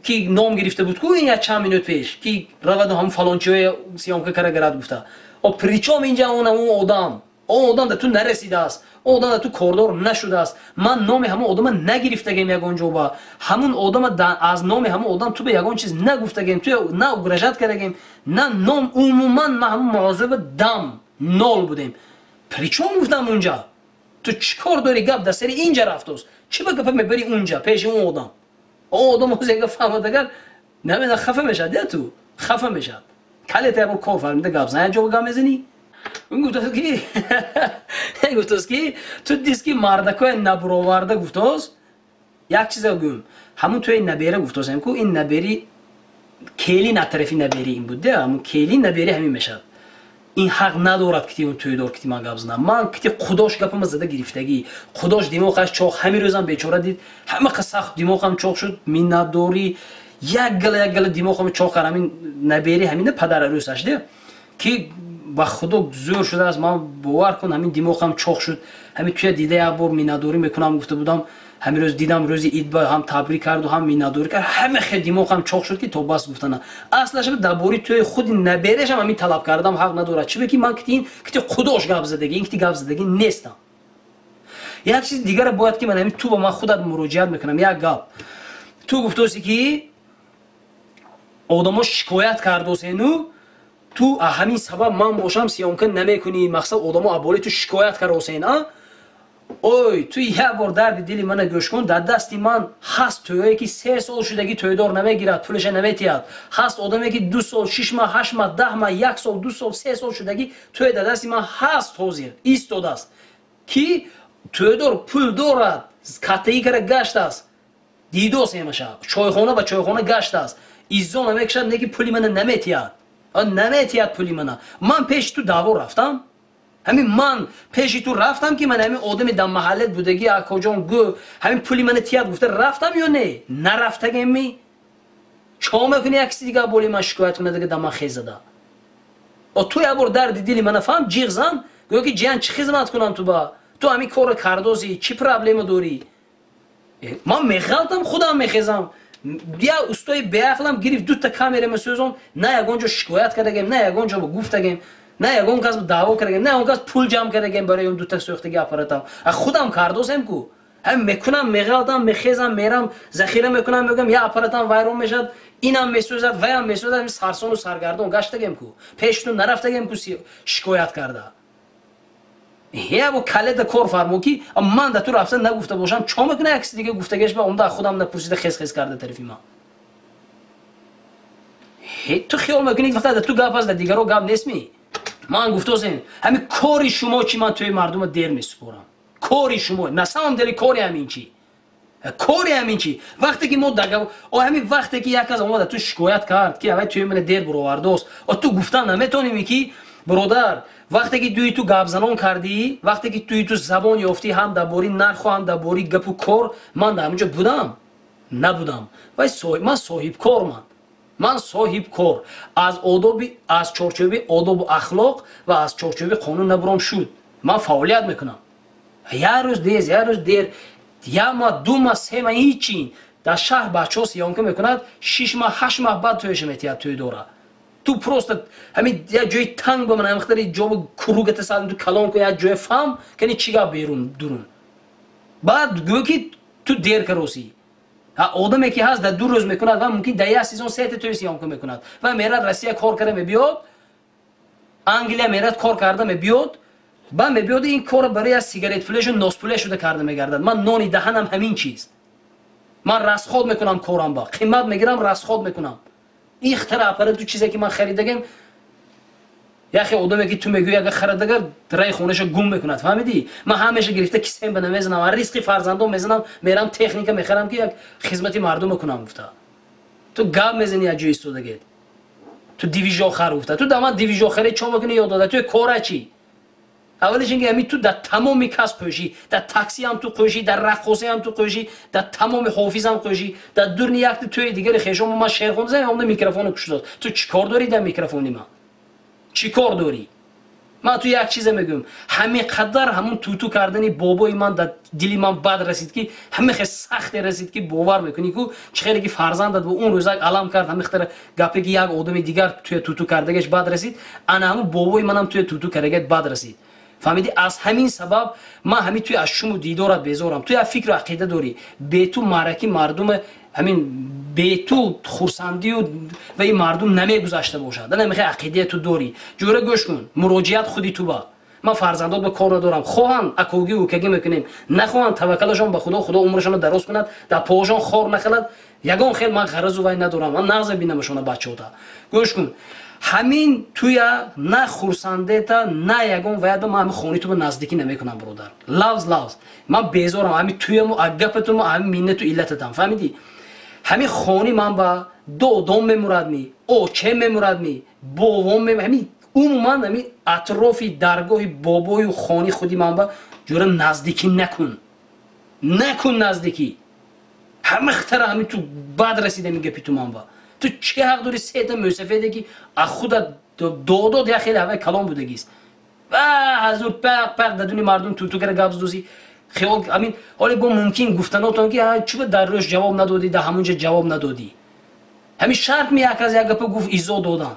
Speaker 1: ки ном гирифта буд ку ин як чанд минут пеш, ки раваду ҳамун фалончиҳоя съёмка кара гарад гуфта. О, причём инҷа он одам, он одам дар ту нарасидааст, он одам дар ту кордор нашудааст. Ман номи ҳамун одама нагирифтагем ягон ҷо ба. Ҳамун одама аз номи ҳамун одам ту ба ягон чиз нагуфтагем, ту на угрожать кардагем, на ном, умуман ма ҳамун мавзӯъ дам нол будем. Причём гуфтам унҷа? Ту чӣ кор дори, гап дар сари инҷа рафтост? Чӣ ба гапа мебари унҷа, пеши он одам? Он одам ҳозир ягар фаҳмад, агар намедонам, хафа мешавад, я ту хафа мешавад. Калета ябор кор фармида гап зан, як ҷо гап мезанӣ? Гуфтааст ки ту диски мардакоя набуроварда гуфтааст. Як чиза гӯм, ҳамун туи набера гуфтаосем ку ин набери келин, аз тарафи набери ин буд, ҳамун келин набери ҳамин мешавад. Ин ҳақ надорад кити он тӯйдор кити ман гап занам. Ман кити худош гапама зада гирифтагӣ, худош димоғаш чоқ, ҳамин рӯзам бечора дид, ҳама сахт димоғам чоқ шуд, миннатдорӣ як гала як гала димоғам чоқ кард. Ҳамин набери ҳамина падара рӯсаш де ки ба худо зӯр шудааст. Ман бовар кун, ҳамин димоғам чоқ шуд, ҳамин туя дида як бор миннатдорӣ мекунам гуфта будам. Ҳамин рӯз дидам, рӯзи ид ба ҳам табрик карду, ҳам миннатдорӣ кард, ҳама хел димоғам чоқ шуд ки то бас гуфтана. Аслаш дар бори туи худи наберешам ҳамин талаб кардам ҳақ надорад. Чӣ ки ман кити ин кити худош гап задагӣ, ин кити гап задагӣ нестам. Як чизи дигара бояд ки ман ҳамин ту ба ман худат муроҷиат мекунам. Як гап ту гуфтоси ки одамо шикоят кардосену ту ҳамин сабаб ман бошам съёмка намекунӣ, мақсад одамо аболи ту шикоят кардосен. А ой, ту як бор дарди дили мана гӯш кун. Дар дасти ман ҳаст тӯёе ки 3 сол шудагӣ тӯйдор намегирад, пулаша наметиҳад. Ҳаст одаме ки 2 сол, 6 маҳ, 8 маҳ, 10 маҳ, як сол, 2 сол, 3 сол шудагӣ тӯй дар дасти ман ҳаст, ҳозир истодааст ки тӯйдор пул дорад, каттагӣ кара гаштааст, дидос емаша, чойхона ба чойхона гаштааст, иззо намекашад, не ки пули мана наметиҳад, наметиҳад пули мана. Ман пеши ту даъво рафтам, ҳамин ман пеши ту рафтам ки ман ҳамин одами дар маҳаллат будагӣ, акоҷон, гӯ ҳамин пули мана тиҳад гуфта рафтам ё не? Нарафтагеми. Чо мекунӣ, як киси дигар боли ман шикоят кунад, дар ман хез зада? О, ту як бор дарди дили мана фаҳм, ҷиғ зан, гӯё ки ҷиян, чӣ хизмат кунам ту ба? Ту ҳамин корро кардозӣ, чӣ проблема дорӣ? Ман меғалтам, худам мехезам. Я устои беақлам гирифт, дута камера месӯзон. На ягон ҷо шикоят кардагем, на ягон ҷо гуфтагем, на ягон кас даъво кардагем, на ягон кас пул ҷамъ кардагем барои он дута сӯхтаги аппаратам. Худам кардозем ку. Ҳам мекунам, меғалтам, мехезам, мерам, захира мекунам, мегӯям, я аппаратам вайрон мешавад, инам месӯзад, ваям месӯзад, сарсону саргардон гаштагем ку, пешту нарафтагем ку шикоят карда. Ябо калета кор фармо ки ман да ту рафта нагуфта бошам, чо мекуна, як киси дига гуфтагеш ба омда худам напурсида хез хез карда тарафи ман. Ту хиёл мекунӣ фақат да ту гап аст, да дигаро гап нестми? Ман гуфтосем, ҳамин кори шумо чи, ман тӯи мардума дер месупорам. Кори шумо на самом деле кори ҳамин чи, кори ҳамин чи, вақте ки мо о ҳамин вақте ки як кас омада ту шикоят кард ки авай тӯи мана дер буровардост, о ту гуфтан наметонем ки бародар, вақте ки туи ту гапзанон кардӣ, вақте ки туи ту забон ёфтӣ, ҳам дар бори нарху, ҳам дар бори гапу кор, ман дар ҳаминҷо будам, набудам? Вай ман соҳибкор, ман соҳибкор, аз одоби, аз чорчӯби одобу ахлоқ ва аз чорчӯби қонун набуром шуд, ман фаъолият мекунам. Як рӯз дез, як рӯз дер, як маҳ, 2 маҳ, 3 маҳ, ҳичи. Дар шаҳр бачаҳо съёмка мекунад, 6 маҳ, 8 маҳ баъд тӯяша метиҳад тӯй дора. Ту просто ҳамин як ҷои танг ба ман ҳамихтари ҷо кругата сал ту калон кун, як ҷоя фаҳм кани чӣ гап берун дурун, баъд гӯ ки ту дер каросӣ. Одаме ки ҳаст, дар 2 рӯз мекунад ва мумкин дар як сезон сета тӯй съёмка мекунад ва мерад Россия кор карда мебиёд, Англия мерад кор карда мебиёд, ба мебиёд, ин корро барои як сигарет пулешу носпуле шуда карда мегардад. Ман нони даҳанам ҳамин чиз. Ман расход мекунам, корам ба қимат мегирам, расход мекунам. Ихтара аппарату чизе ки ман харидагем. Яхе одаме ки ту мегӯӣ, агар харадагар раи хонаша гум мекунад, фаҳмидӣ? Ман ҳамеша гирифта кисем ба намезанам, ҳар ризқи фарзандон мезанам, мерам техника мехарам, ки як хизмати мардума кунам, гуфта. Ту гап мезанӣ як ҷои истодагет. Ту дивижохар, гуфта. Ту да ман дивижохаре чо мекунӣ ёд дода? Ту кора чӣ? Аввалиш ин ки ҳамин ту дар тамоми кас қӯшӣ, дар такси ҳам ту қӯшӣ, дар раққосӣ ҳам ту қӯшӣ, дар тамоми ҳофиз ҳам қӯшӣ, дар дурни якти тӯи дигари хешом ман шеър хондазам, омда микрофоно кушодост. Ту чӣ кор дорӣ дар микрофони ман? Чӣ кор дорӣ? Ман ту як чизе мегӯям. Ҳамин қадар ҳамун туту кардани бобои ман дар дили ман бад расид, ки ҳамин хел сахте расид, ки бовар мекунӣ, ку чӣ хеле ки фарзандат бо он рӯзак алам кард, ҳамин хатара гапе ки як одами дигар туя туту кардагаш бад расид, ана ҳамун бобои манам туя туту кардагат бад расид. Фаҳмидӣ? Аз ҳамин сабаб ман ҳамин туи аз шуму дидорат безорам. Ту як фикру ақида дорӣ. Бе ту маъраки мардума ҳамин бе ту хурсандию ва ин мардум намегузашта бошад. Ана мехоҳи ақидая ту дорӣ. Ҷӯра, гӯш кун, муроҷиат худи ту ба. Ман фарзандот ба кор надорам. Хоҳанд, акогӣ укагӣ мекунем, нахоҳанд, таваккалашон ба Худо, Худо умрашонро дароз кунад, дар поҳошон хор нахалад. Ягон хел ман ғаразу вай надорам. Ман нағза бинамашона бачаота. Гӯш кун, ҳамин туя на хурсандета, на ягон ваят ба ман ҳамин хони ту ба наздикӣ намекунам, бародар. Лавз лавз. Ман безорам ҳамин туяму гапатуму ҳамин миннату иллататам. Фаҳмидӣ? Ҳамин хони ман ба додом мемурад ми, оче мемурад ми, бовом мемурад, ҳамин умуман ҳамин атрофи даргоҳи бобою хони худи ман ба ҷура наздикӣ накун. Накун наздикӣ. Ҳама хатара ҳамин ту бад расид ҳамин гапи ту ман ба. Ту чӣ ҳақ дорӣ, сета мӯсафеде ки аз худат додод як хеле ҳавай калон будагист. Ва ҳазур пақ пақ дадуни мардум туту кара гап задосӣ. Хиёл амин ҳоле бо мумкин гуфтанотон ки чӣ дар рӯш ҷавоб надодӣ, дар ҳамон ҷо ҷавоб надодӣ. Ҳамин шарт ми як аз як гапа гуфт, изо додам.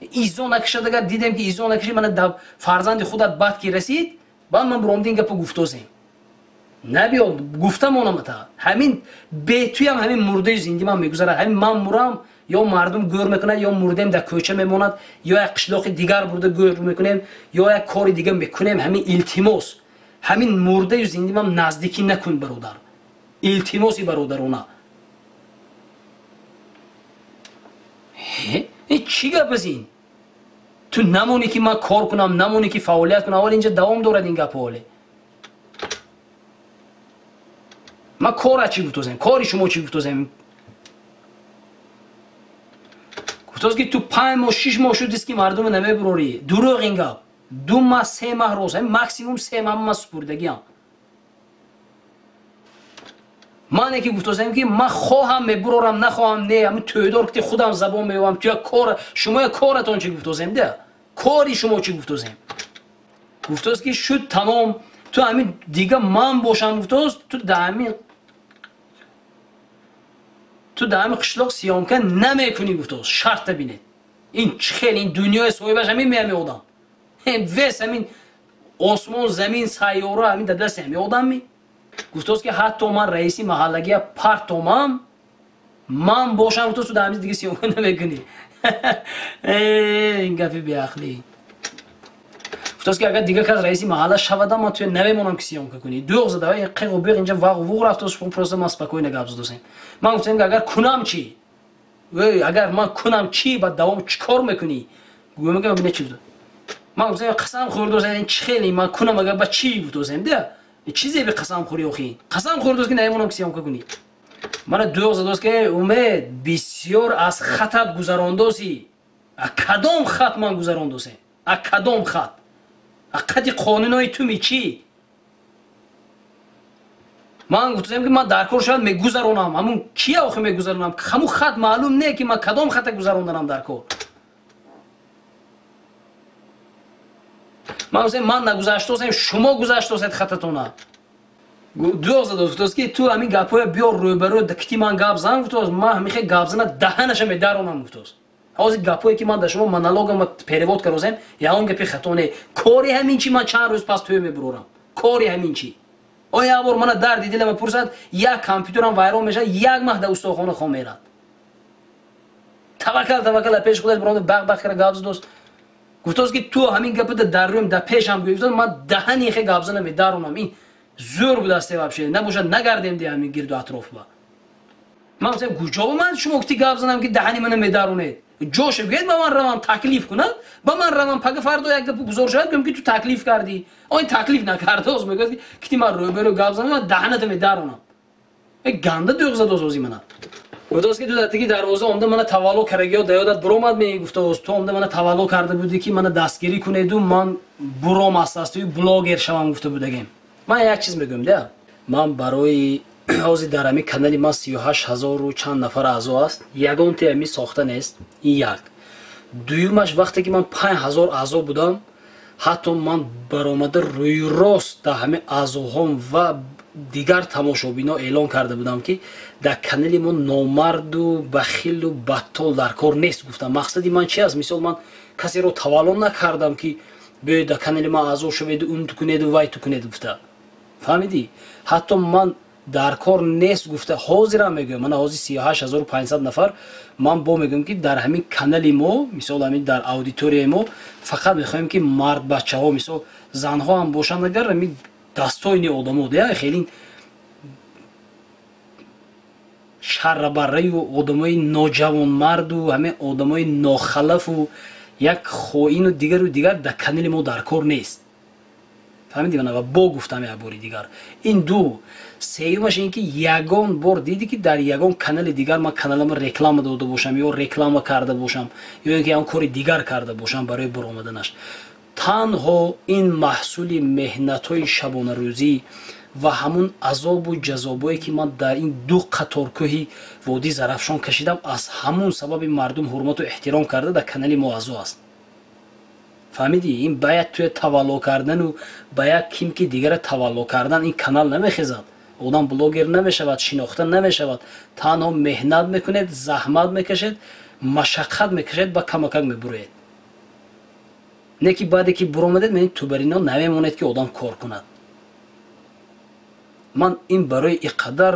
Speaker 1: Изо накашад, агар дидем ки изо накашид, мана дар фарзанди худат бад ки расид, баъд ман буромди ин гапа гуфтозем. Набиё гуфта монам та. Ҳамин бетуям ҳамин мурдаи зинди ман мегузарад. Ҳамин ман мурам, ё мардум гӯр мекунад, ё мурдем дар кӯча мемонад, ё як қишлоқи дигар бурда гӯр мекунем, ё як кори дига мекунем. Ҳамин илтимос. Ҳамин мурдаю зинди ман наздикӣ накун, бародар. Илтимоси бародарона. Ин чӣ гап аст ин? Ту намонӣ ки ман кор кунам, намонӣ ки фаъолият кунам, ҳоло инҷа давом дорад ин гапҳо ҳоле. Ман кора чӣ гуфтозем? Кори шумо чӣ гуфтозем? Гуфтоз ки ту 5 моҳ, 6 моҳ шудист ки мардума намебурорӣ. Дурӯғ ин гап. 2 маҳ, 3 маҳ рост, ҳамин максимум 3 маҳ ман супурдагиам. Мане ки гуфтозем ки ман хоҳам мебурорам, нахоҳам не, ҳамин тӯйдор ки худам забон меёбам. Туя кор, шумоя коратон чӣ гуфтозем да? Кори шумо чӣ гуфтозем? Гуфтоз ки шуд тамом, ту ҳамин дига ман бошам, гуфтоз, ту дар ҳамин қишлоқ съёмка намекунӣ, гуфтоз. Шарта бинед. Ин чӣ хел, ин дунёи соҳибаш ҳамин меҳами одам. Вес ҳамин осмон, замин, сайёра ҳамин дар дасти ҳами одам ми? Гуфтоз ки ҳатто ман раиси маҳаллагия партомам, ман бошам, гуфтоз, ту дар ҳамин дига съёмка намекунӣ. Ин гапи беақлӣ. Гуфтоз ки агар дигар кас раиси маҳалла шавада, ман туя намемонам ки съёмка кунӣ. Дурӯғ зада, қиғу биғ инҷа вағу вуғ рафтоз, просто ман спокойно гап задосем. Ман гуфтам ки агар кунам чӣ? Агар ман кунам чӣ, баъд давом чӣ кор мекунӣ? Гӯям ки бина чӣ гуфт. Ман гуфтам, қасам хӯрдозем, ин чӣ хеле ман кунам агар, ба чӣ гуфтозем да? Чизе би қасам хӯрӣ охи? Қасам хӯрдоз ки намемонам ки съёмка кунӣ. Мана дурӯғ задоз ки Умед, бисёр аз хатат гузарондосӣ. А кадом хат ман гузарондосем? А кадом хат? А қади қонунои ту ми чӣ? Ман гуфтам ки ман дар кор шояд мегузаронам. Ҳамун чия охи мегузаронам? Ҳамун хат маълум не ки ман кадом хата гузаронданам дар кор. Ман гуфтам, ман нагузаштосем, шумо гузаштосед хататона. Дурӯғ задоз, гуфтоз ки ту ҳамин гапҳоя биёр рӯбарӯ кити ман гап зан, гуфтоз, ман ҳамин хел гап зана даҳанаша медаронам, гуфтоз. Ҳозир гапҳое ки ман дар шумо монологама перевод карозем, ягон гапи хато не. Кори ҳамин чи ман чанд рӯз пас тӯй мебурорам. Кори ҳамин чи. О як бор мана дарди дилама пурсад, як компютерам вайрон мешавад, як маҳ дар устохона хом мерад. Таваккал, таваккал пеши худаш биромад, бақ бақ кара гап задост. Гуфтоз ки ту ҳамин гапата дар рӯм дар пешам гӯй, гуфтоз, ман даҳани хе гап зана медаронам. Ин зӯр будасте вообще. Набошад нагардем ди ҳамин гирду атроф ба. Ман гуфтам, куҷо ман шумо гуфти гап занам ки даҳани мана медаронед? Ҷоше гӯяд, ба ман равам таклиф кунад, ба ман равам пага фардо як гапу гузор шавад, гӯям ки ту таклиф кардӣ. Он таклиф накардааст, мегӯяд ки ки ман рӯбарӯ гап занам, ман даҳаната медаронам. Э ганда дӯғ задост ози мана. Гуфтааст ки ту дар таги дарвоза омда мана тавалло карагиё даёдат буромад ме, гуфтааст ту омда мана тавалло карда будӣ ки мана дастгирӣ кунеду ман буром аз дастуи блогер шавам гуфта будагем. Ман як чиз мегӯям да. Ман барои ҳозир дар ҳамин канали ман 38 000 чанд нафар аъзо аст, ягонте ҳамин сохта нест. Ин як. Дуюмаш, вақте ки ман 5000 аъзо будам, ҳатто ман баромада рӯйрост дар ҳамин аъзоҳом ва дигар тамошобино эълон карда будам, ки дар канали мо номарду бахилу баттол дар кор нест гуфтам. Мақсади ман чи аст? Мисол, ман касеро тавалло накардам, ки биёед дар канали ман аъзо шаведу ун ту кунеду вай ту кунед гуфта. Фаҳмидӣ? Ҳатто ман дар кор нест гуфта ҳозирам мегӯям. Мана ҳозир 38 500 нафар, ман бо мегӯям, ки дар ҳамин канали мо, мисол, ҳамин дар аудиторияи мо фақат мехоҳем, ки мардбачаҳо, мисол, занҳо ҳам бошанд, агар ҳамин дастоини одамо да хеле шаррабарраю одамои ноҷавонмарду ҳамин одамои нохалафу як хоину дигару дигар дар канали мо дар кор нест. Фаҳмидӣ? Мана ва бо гуфтам як бори дигар. Ин ду. Сеюмаш ин ки ягон бор дидӣ, ки дар ягон канали дигар ман каналамо реклама дода бошам ё реклама карда бошам, ё ин ки ягон кори дигар карда бошам барои буромаданаш? Танҳо ин маҳсули меҳнатҳои шабонарӯзӣ ва ҳамун азобу ҷазобое, ки ман дар ин ду қаторкӯҳи водии Зарафшон кашидам, аз ҳамун сабаби мардум ҳурмату эҳтиром карда дар канали мо аъзо аст. Фаҳмидӣ? Ин ба як туя тавалло кардану ба як ким ки дигара тавалло кардан ин канал намехезад, одам блогер намешавад, шинохта намешавад. Танҳо меҳнат мекунед, заҳмат мекашед, машаққат мекашед, ба камакак мебуроед. Не ки баъде ки буромадед, мени тубарино намемонед, ки одам кор кунад. Ман ин барои иқадар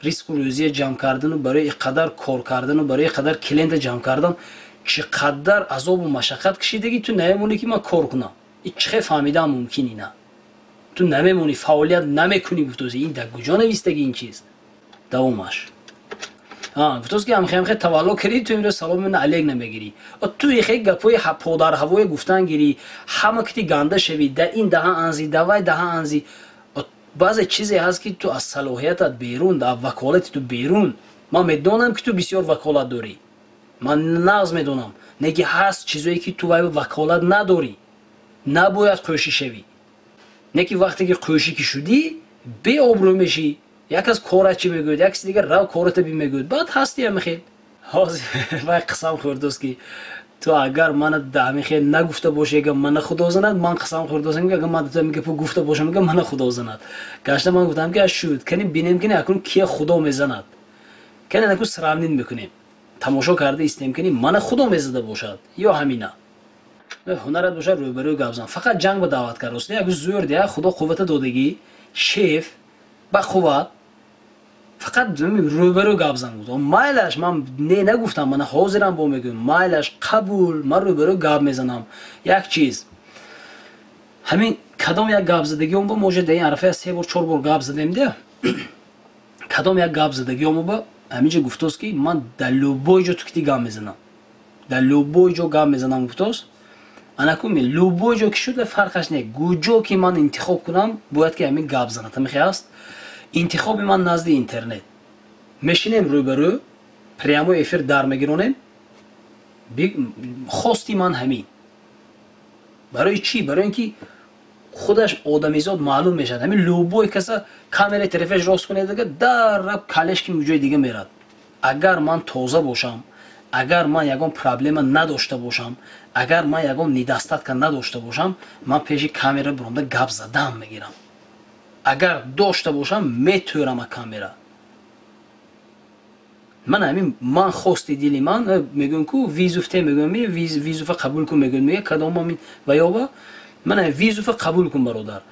Speaker 1: ризқу рӯзия ҷамъ кардану барои иқадар кор кардану барои иқадар клиента ҷамъ кардан чӣ қадар азобу машаққат кашидагӣ, ту намемонӣ, ки ман кор кунам. Ин чӣ хел фаҳмидаам мумкин? Ина ту намемонӣ, фаъолият намекунӣ гуфтози. Ин дар куҷо навистагӣ ин чиз? Давомаш гуфтоз, ки ҳамхе тавалло кардӣ, ту имрӯз саломи мана алек намегирӣ. Ту ихе гапҳои подарҳавое гуфтан гирӣ, ҳама кити ганда шавӣ, да ин даҳа анзи, давай даҳа анзи. Баъзе чизе ҳаст, ки ту аз салоҳиятат берун, аз ваколати ту берун. Ман медонам, ки ту бисёр ваколат дорӣ, ман нағз медонам, не ки ҳаст чизое, ки ту вай ваколат надорӣ, набояд қӯшӣ шавӣ. Не ки вақте ки қӯшӣ ки шудӣ, беобрӯ мешӣ. Як кас корат чӣ мегӯяд, як каси дигар рав кората бимегӯяд, баъд ҳасти ҳамихел. Ҳозир вай қасам хӯрдост, ки ту агар мана ҳамихел нагуфта бошӣ, агар мана худо занад. Ман қасам хӯрдосам, ки агар ман ҳамин гапо гуфта бошам, агар мана худо занад. Гашта ман гуфтам, ки шуд, кани бинем, ки акнун кия худо мезанад, кани аку сравнить мекунем, тамошо карда истем, кани мана худо мезада бошад ё ҳамина. Ҳунарат бошад, рӯбарӯ гап зан. Фақат ҷанг ба даъват кард. Як зӯр дия, худо қуввата додагӣ, шеф ба қувват, фақат рӯбарӯ гап зан гуфт. Майлаш, ман не нагуфтам, мана ҳозирам бо мегӯям, майлаш, қабул, ман рӯбарӯ гап мезанам. Як чиз, ҳамин кадом як гапзадагиом ба може дар ин арафа се бор, чор бор гап задем де, кадом як гапзадагиом ба ҳаминҷа гуфтост, ки ман дар любой ҷо тукти гап мезанам, дар любой ҷо гап мезанам гуфтост. Анаку любой ҷо ки шуд, фарқаш не, гуҷо ки ман интихоб кунам, бояд ки ҳамин гап занад. Ҳамихе аст интихоби ман, назди интернет мешинем, рӯбарӯ прямой эфир дар мегиронем. Хости ман ҳамин. Барои чӣ? Барои ин ки худаш одамизод маълум мешавад. Ҳамин любой каса камераи тарафаш рост кунед, ага дар калеш ки ҷои дига мерад. Агар ман тоза бошам, агар ман ягон проблема надошта бошам, агар ман ягон недостатка надошта бошам, ман пеши камера биромда гап задам мегирам. Агар дошта бошам, метӯрам камера. Ман ҳамин, ман хости дили ман мегӯям ку вызов те мегӯям, вызов а қабул кун мегӯям, мега кадом амин ваёба. Ман вызов а қабул кун, бародар.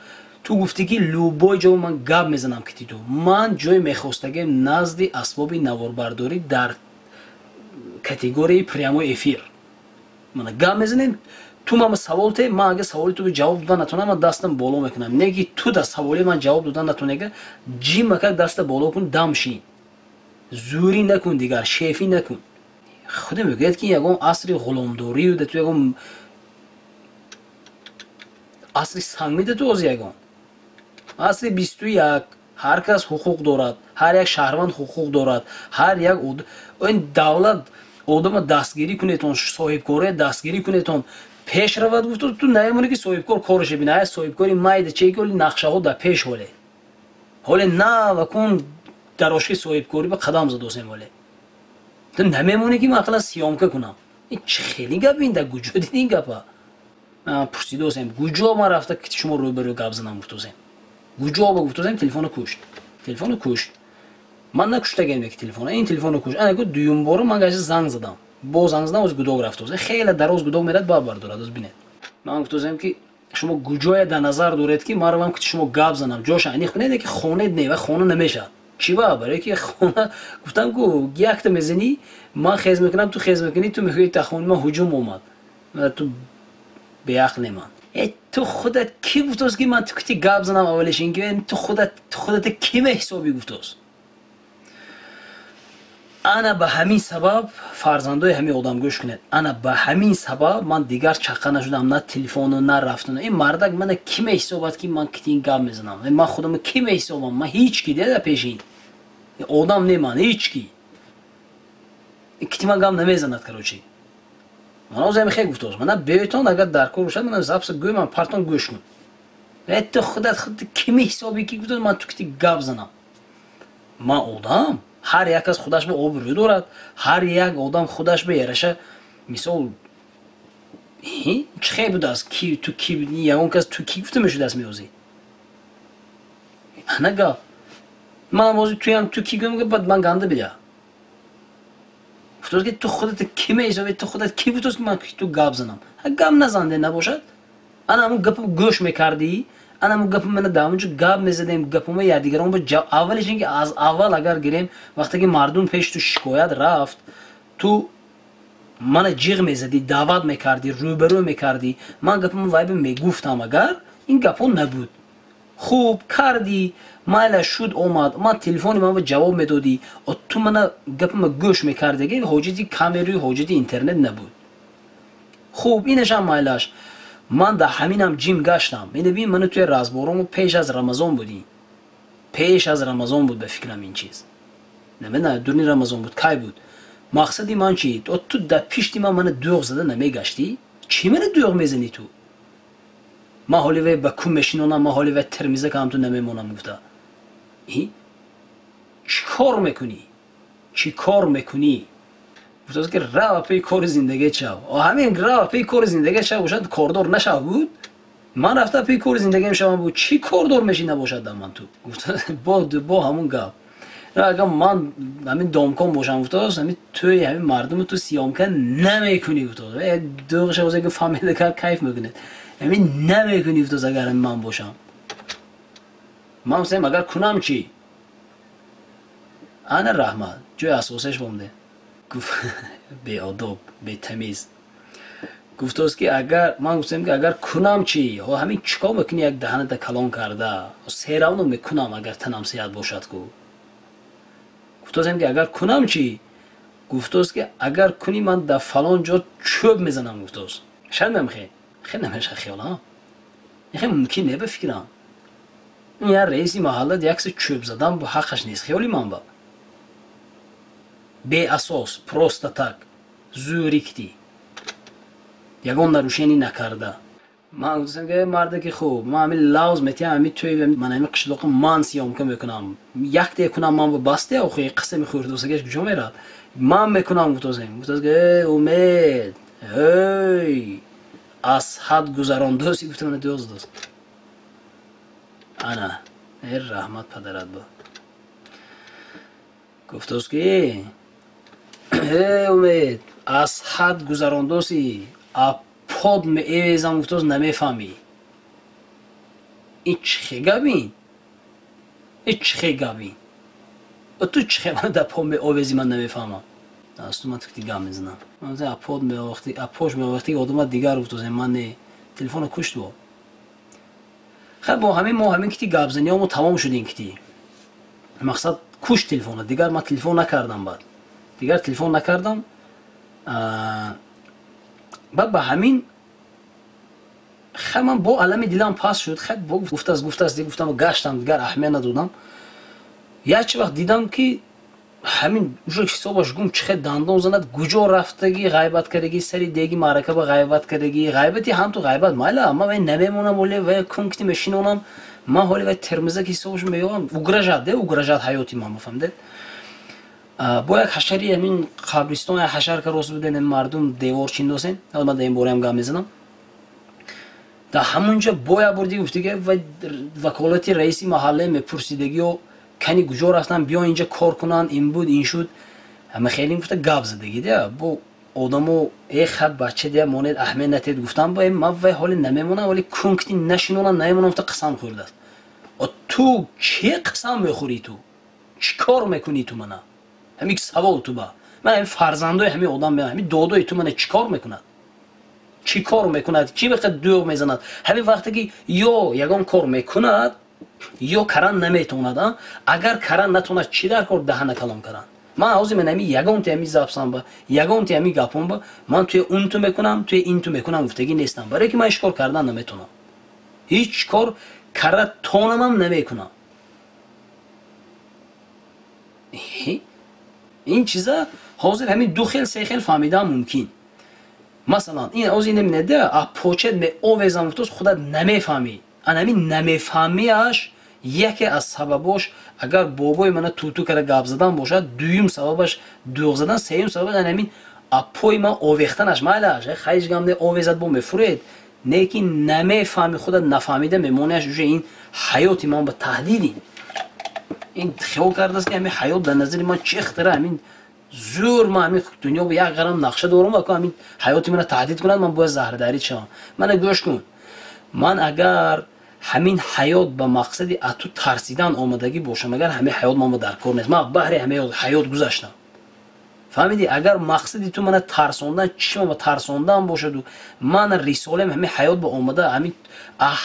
Speaker 1: Ту гуфтӣ, ки любой ҷо ман гап мезанам, ки ту ман ҷои мехостагем назди асбоби наворбардорӣ дар категорияи прямой эфир мана гап мезанем. Ту мама савол те, ман агар саволи ту ҷавоб додан натонам, ман дастам боло мекунам. Не ки ту дар саволи ман ҷавоб додан натонега, ҷимака даста боло кун, дам шин, зӯрӣ накун, дигар шефӣ накун. Худе мегӯяд, ки ягон асри ғуломдорию да ту ягон асри санг меда ту ози ягон асри 21. Ҳар кас ҳуқуқ дорад, ҳар як шаҳрванд ҳуқуқ дорад, ҳар як ин давлат одама дастгирӣ кунетон, соҳибкория дастгирӣ кунетон, пеш равад. Гуфту ту намемонӣ, ки соҳибкор кораше бина. Соҳибкори майда чеки ҳоли нақшаҳо дар пеш, ҳоле ҳоле на вакун дарошки соҳибкорӣ ба қадам задосем. Ҳоле ту намемонӣ, ки ман ақаллан съёмка кунам. Ин чӣ хели гап? Ин дар куҷо диди ин гапа? Пурсидосем, куҷо ман рафта шумо рӯбарӯ гап занам, гуфтосем, куҷо ба гуфтосем. Телефоно кушт, телефоно кушт. Ман накуштагем ки телефона, ин телефоно кушт. Ана дуюм бора ман гашта занг задам, бо занг задам, оз гудок рафтосем. Хеле дароз гудок мерад, ба бардорад. Оз бинед, ман гуфтосем, ки шумо куҷое дар назар доред, ки ман равам, ки шумо гап занам? Ҷоша аниқ кунед, ки хонед. Не, ва хона намешавад. Чӣ ба? Барое ки хона гуфтам, ку якта мезанӣ, ман хез мекунам, ту хез мекунӣ, ту мегӯӣ, та хони ман ҳуҷум омад. Ту беақл ман. Э, ту худат кӣ гуфтост, ки ман ту кити гап занам? Аввалиш ин ки ту худат, ту худата кӣ меҳисобӣ, гуфтост. Ана ба ҳамин сабаб, фарзандои ҳамин одам, гӯш кунед, ана ба ҳамин сабаб ман дигар чаққа нашудам, на телефону, на рафтану. Ин мардак мана кӣ меҳисобад, ки ман кити ин гап мезанам? Ман худама кӣ меҳисобам? Ман ҳеҷ ки деда пеши ин одам не, ман ҳеҷ ки кити ман гап намезанад. Короче, ман ҳозир ҳами хел гуфтост. Мана бейтон, агар дар кор бошад, мана запись гӯй, ман партон, гӯш кун. Э, ту худат худ кӣ меҳисобӣ, ки гуфтост ман ту кити гап занам? Ман одам, ҳар як кас худаш ба обрӯ дорад, ҳар як одам худаш ба яраша. Мисол, чӣ хел будааст? Ки ту ки? Ягон кас ту ки гуфта мешудааст меозӣ. Ана гап. Ман ози туям ту ки гӯм, баъд ман ганда бия. Гуфтост, ки ту худат кӣ меҳисобӣ? Ту худат кӣ гуфтост, ки ман ту гап занам? Гап назанде набошад. Ана ҳамун гапа гӯш мекардӣ, ана ҳамун гапа мана дар ҳамунҷо гап мезадем, гапома якдигарон ба. Аввалиш ин ки аз аввал агар гирем, вақте ки мардум пеши ту шикоят рафт, ту мана ҷиғ мезадӣ, даъват мекардӣ, рӯбарӯ мекардӣ, ман гапама вайба мегуфтам, агар ин гапҳо набуд. Хуб кардӣ, майла шуд, омад, ман телефони ман ба ҷавоб медодӣ, ту мана гапама гӯш мекардиги, ҳоҷати камераю ҳоҷати интернет набуд. Хуб, инашам майлаш. Ман дар ҳаминам ҷим гаштам. Ина бин, ману туя разборому пеш аз Рамазон будӣ, пеш аз Рамазон буд ба фикрам ин чиз, намедонам, дуни Рамазон буд, кай буд. Мақсади ман чи? Ту дар пишти ман мана дӯғ зада намегаштӣ, чӣ мана дӯғ мезанӣ ту? Ман ҳоли вай ба ку мешинонам, ман ҳоли вай термиза кардам, ту намемонам гуфта. Чӣ кор мекунӣ? Чӣ кор мекунӣ? Гуфтааст, ки рава пей кори зиндагӣ шав. Ҳамин рава пей кори зиндагӣ шав бошад, кордор нашав буд. Ман рафта пей кори зиндагиам шавам буд, чӣ кордор меши набошад дар ман ту? Бо ҳамун гап, агар ман ҳамин домкон бошам, гуфтааст, ҳамин тӯи ҳамин мардуму ту съёмка намекунӣ, гуфтааст. Дӯғша озе ки фамилия кар кайф мекунед, ҳамин намекунӣ, гуфтааст. Агар ман бошам, ман гуфтам, агар кунам чӣ? Ана раҳмат, ҷои асосеш бомде. Гуфт, беодоб, бетамиз. Гуфтааст, ки агар ман гуфтам, ки агар кунам чӣ? Ҳамин чӣ кор мекунӣ, як даҳаната калон карда серавно мекунам, агар танам сеҳат бошад ку. Гуфтаастем, ки агар кунам чӣ? Гуфтааст, ки агар кунӣ, ман дар фалон ҷо чӯб мезанам, гуфтааст. Шояд намехе хел намеша хиёл, хел мумкин не ба фикрам. Ин як раиси маҳалла яксе чӯб задан бо ҳаққаш нест, хиёли ман ба беасос, просто так зӯрикти, ягон нарушение накарда. Ман гуфтам, ки марде ки хуб, ман ҳамин лавз метиҳам, ҳамин тӯи ман, ҳамин қишлоқи ман съёмка мекунам, якте кунам, ман ба басте. Охи қисми хӯрдосагаш куҷо мерад? Ман мекунам, гуфтозем. Гуфтаз, ки э Умед, ҳей, аз ҳад гузарондоси, гуфта мана дӯз дост. Ана э раҳмат падарат ба. Гуфтост, ки э Умед, аз ҳад гузарондоси, апод меэвезам, гуфтост, намефаҳмӣ. Ин чӣ хе гап ин? Ин чӣ хе гап ин? Ту чӣ хе мана дар по меовези, ман намефаҳмам. Асту ман ту гап мезанам, апод меовахти, апош меовахти одама дигар, гуфтозем, ман не. Телефона кушт бо. Хай, бо ҳамин мо ҳамин кити гапзаниҳомо тамом шуд. Ин кити мақсад кушт телефона, дигар ман телефон накардам, баъд дигар телефон накардам. Баъд ба ҳамин хай ман бо алами дилам пас шуд. Хай гуфтааст, гуфтааст, гуфтам, гаштам, дигар аҳамият надодам. Як чи вақт дидам, ки ҳамин уже ҳисобаш гум, чӣ хел дандон занад, куҷо рафтагӣ, ғайбат кардагӣ, сари деги маърака ба ғайбат кардагӣ. Ғайбати ҳам ту ғайбат майла, ман вай намемонам, оле вай кункти мешинонам, ман ҳоли вай термиза ки ҳисобаш меёвам, угрожать де, угрожать ҳаёти ман, бафаҳмидед. Бо як ҳашари ҳамин қабристон, як ҳашар ка рост буден, мардум девор чиндосен, ман дар ин бораам гап мезанам. Дар ҳамунҷа бо як бор дига гуфтиги вай ваколати раиси маҳалла мепурсидагиё, кани куҷо рафтан, биё инҷа кор кунанд, ин буд, ин шуд, ҳама хеле гуфта гап задагӣ дия. Бо одамо э хаб бача дия монед, аҳамият натед, гуфтам, бо ман вай ҳоли намемонам, вале кункти нашинонам, намемонам, гуфта қасам хӯрдааст. Ту чӣ қасам мехӯрӣ, ту чӣ кор мекунӣ, ту мана ҳамин савол ту ба ман, ҳамин фарзандои ҳамин одам, ҳамин додои ту мана чӣ кор мекунад, чӣ кор мекунад, чӣ вақт дӯғ мезанад? Ҳамин вақте ки ё ягон кор мекунад, ё каран наметавонад. Агар каран натавонад, чӣ дар кор даҳана калом каран? Ман ҳозир ман ҳами ягонти ҳами запсам ба ягонти ҳами гапом ба ман туя он ту мекунам, туя ин ту мекунам гуфтагӣ нестам, барое ки ман ҳеҷ кор кардан наметавонам, ҳеҷ кор кара тонамам намекунам. Ин чиза ҳозир ҳамин ду хел, се хел фаҳмидан мумкин. Масалан, ин ҳозир наминеда, а почет меовезам гуфтост, худат намефаҳмӣ. Ан ҳамин намефаҳмиаш яке аз сабабош, агар бобои мана туту кара гап задан бошад, дуюм сабабаш дӯғ задан, сеюм сабабаш ан ҳамин апои ман овехтанаш. Майлаш, хайш гам не, овезад, бо мефуред, не ки намефаҳми, худат нафаҳмида мемонияш, уже ин ҳаёти ман ба таҳдидин. Ин хиёл кардааст, ки ҳамин ҳаёт дар назари ман чӣ хатара, ҳамин зӯр, ман ҳамин дунё ба як ғарам нақша дорам, ва ҳамин ҳаёти мана таҳдид кунад, ман бояд заҳрдарид шавам. Мана гӯш кун, ман агар ҳамин ҳаёт ба мақсади аз ту тарсидан омадагӣ бошам, агар ҳамин ҳаёт ман ба дар кор нест, ман баҳри ҳамин ҳаёт гузаштам, фаҳмидӣ? Агар мақсади ту мана тарсондан, чишма ба тарсондан бошаду ман рисолаем ҳамин ҳаёт ба омада, ҳамин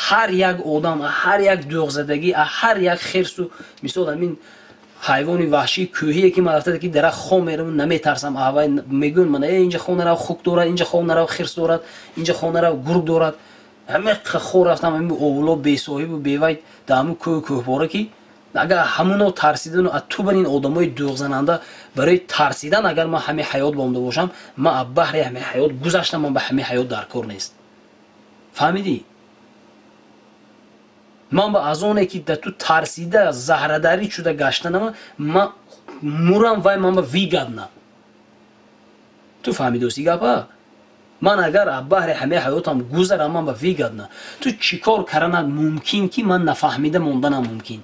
Speaker 1: ҳар як одам, ҳар як дӯғзадагӣ, ҳар як хирсу, мисол, ҳамин ҳайвони ваҳшии кӯҳие ки ман рафта ки дарахт хом меравам, наметарсам. Аҳвай мегӯянд мана инҷа хом нарав, хук дорад, инҷа хом нарав, хирс дорад, инҷа хом нарав, гург дорад. Ҳама хор рафтам, ҳамин овло бесоҳибу бевай дар ҳамун кӯҳу кӯҳпора, ки агар ҳамуно тарсидану аз ту бар ин одамои дӯғзананда барои тарсидан, агар ман ҳамин ҳаёт бомда бошам, ман аз баҳри ҳамин ҳаёт гузаштам, ман ба ҳамин ҳаёт дар кор нест, фаҳмидӣ? Ман ба аз оне ки дар ту тарсида заҳрадарӣ шуда гаштанама, ман мурам, вай ман ба выгодно. Ту фаҳмидоси гапа? Ман агар аз баҳри ҳамаи ҳаётам гузарам, ман ба выгодно. Ту чӣ кор карданат мумкин, ки ман нафаҳмида монданам мумкин?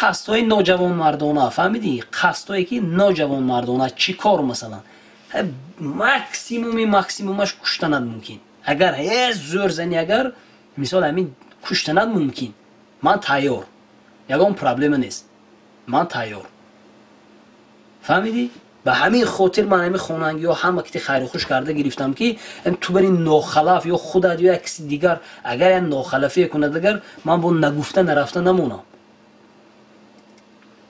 Speaker 1: Қасдҳои ноҷавонмардона, фаҳмидӣ? Қасдҳое ки ноҷавонмардона, чӣ кор? Масалан, максимуми максимумаш куштанат мумкин, агар ҳеҷ зӯр зани, агар мисол ҳамин куштанат мумкин, ман тайёр, ягон проблема нест, ман тайёр, фаҳмидӣ? Ба ҳамин хотир ман ҳамин хонангиҳо ҳама кити хайрухуш карда гирифтам, ки ту бари нохалаф, ё худат, ё як киси дигар агар як нохалафие кунад, агар ман бо нагуфта нарафта намонам,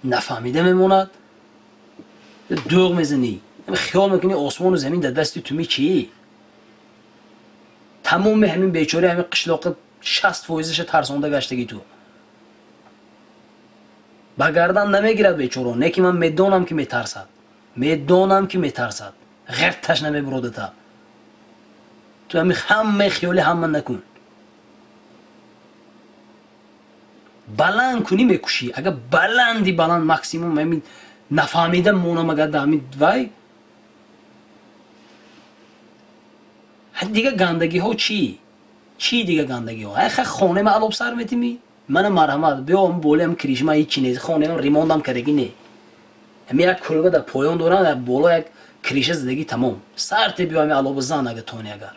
Speaker 1: нафаҳмида мемонад. Дӯғ мезанӣ, хиёл мекунӣ осмону замин дар дасти туми чӣ? Тамоми ҳамин бечораи ҳамин қишлоқи 60%-аша тарсонда гаштагӣ ту. Ба гардан намегирад бечоро, не ки ман медонам, ки метарсад, медонам, ки метарсад, ғирташ намебуродата. Ту ҳами ҳамаи хиёли ҳама накун. Баланд кунӣ, мекушӣ. Агар баланди баланд, максимум ҳамин нафаҳмида монам, агар дар ҳамин вай дига гандагиҳо чӣ, чӣ дига гандагиҳо? Ха, хонема алоб сар метимӣ, мана марҳамат, биё болиам кришма, ҳичи нест, хонема ремонтам кардагӣ не, ҳами як кулба дар поён дорам, дар боло як криша задагӣ, тамом. Сарте биё, ҳами алоба зан, агар тони. Агар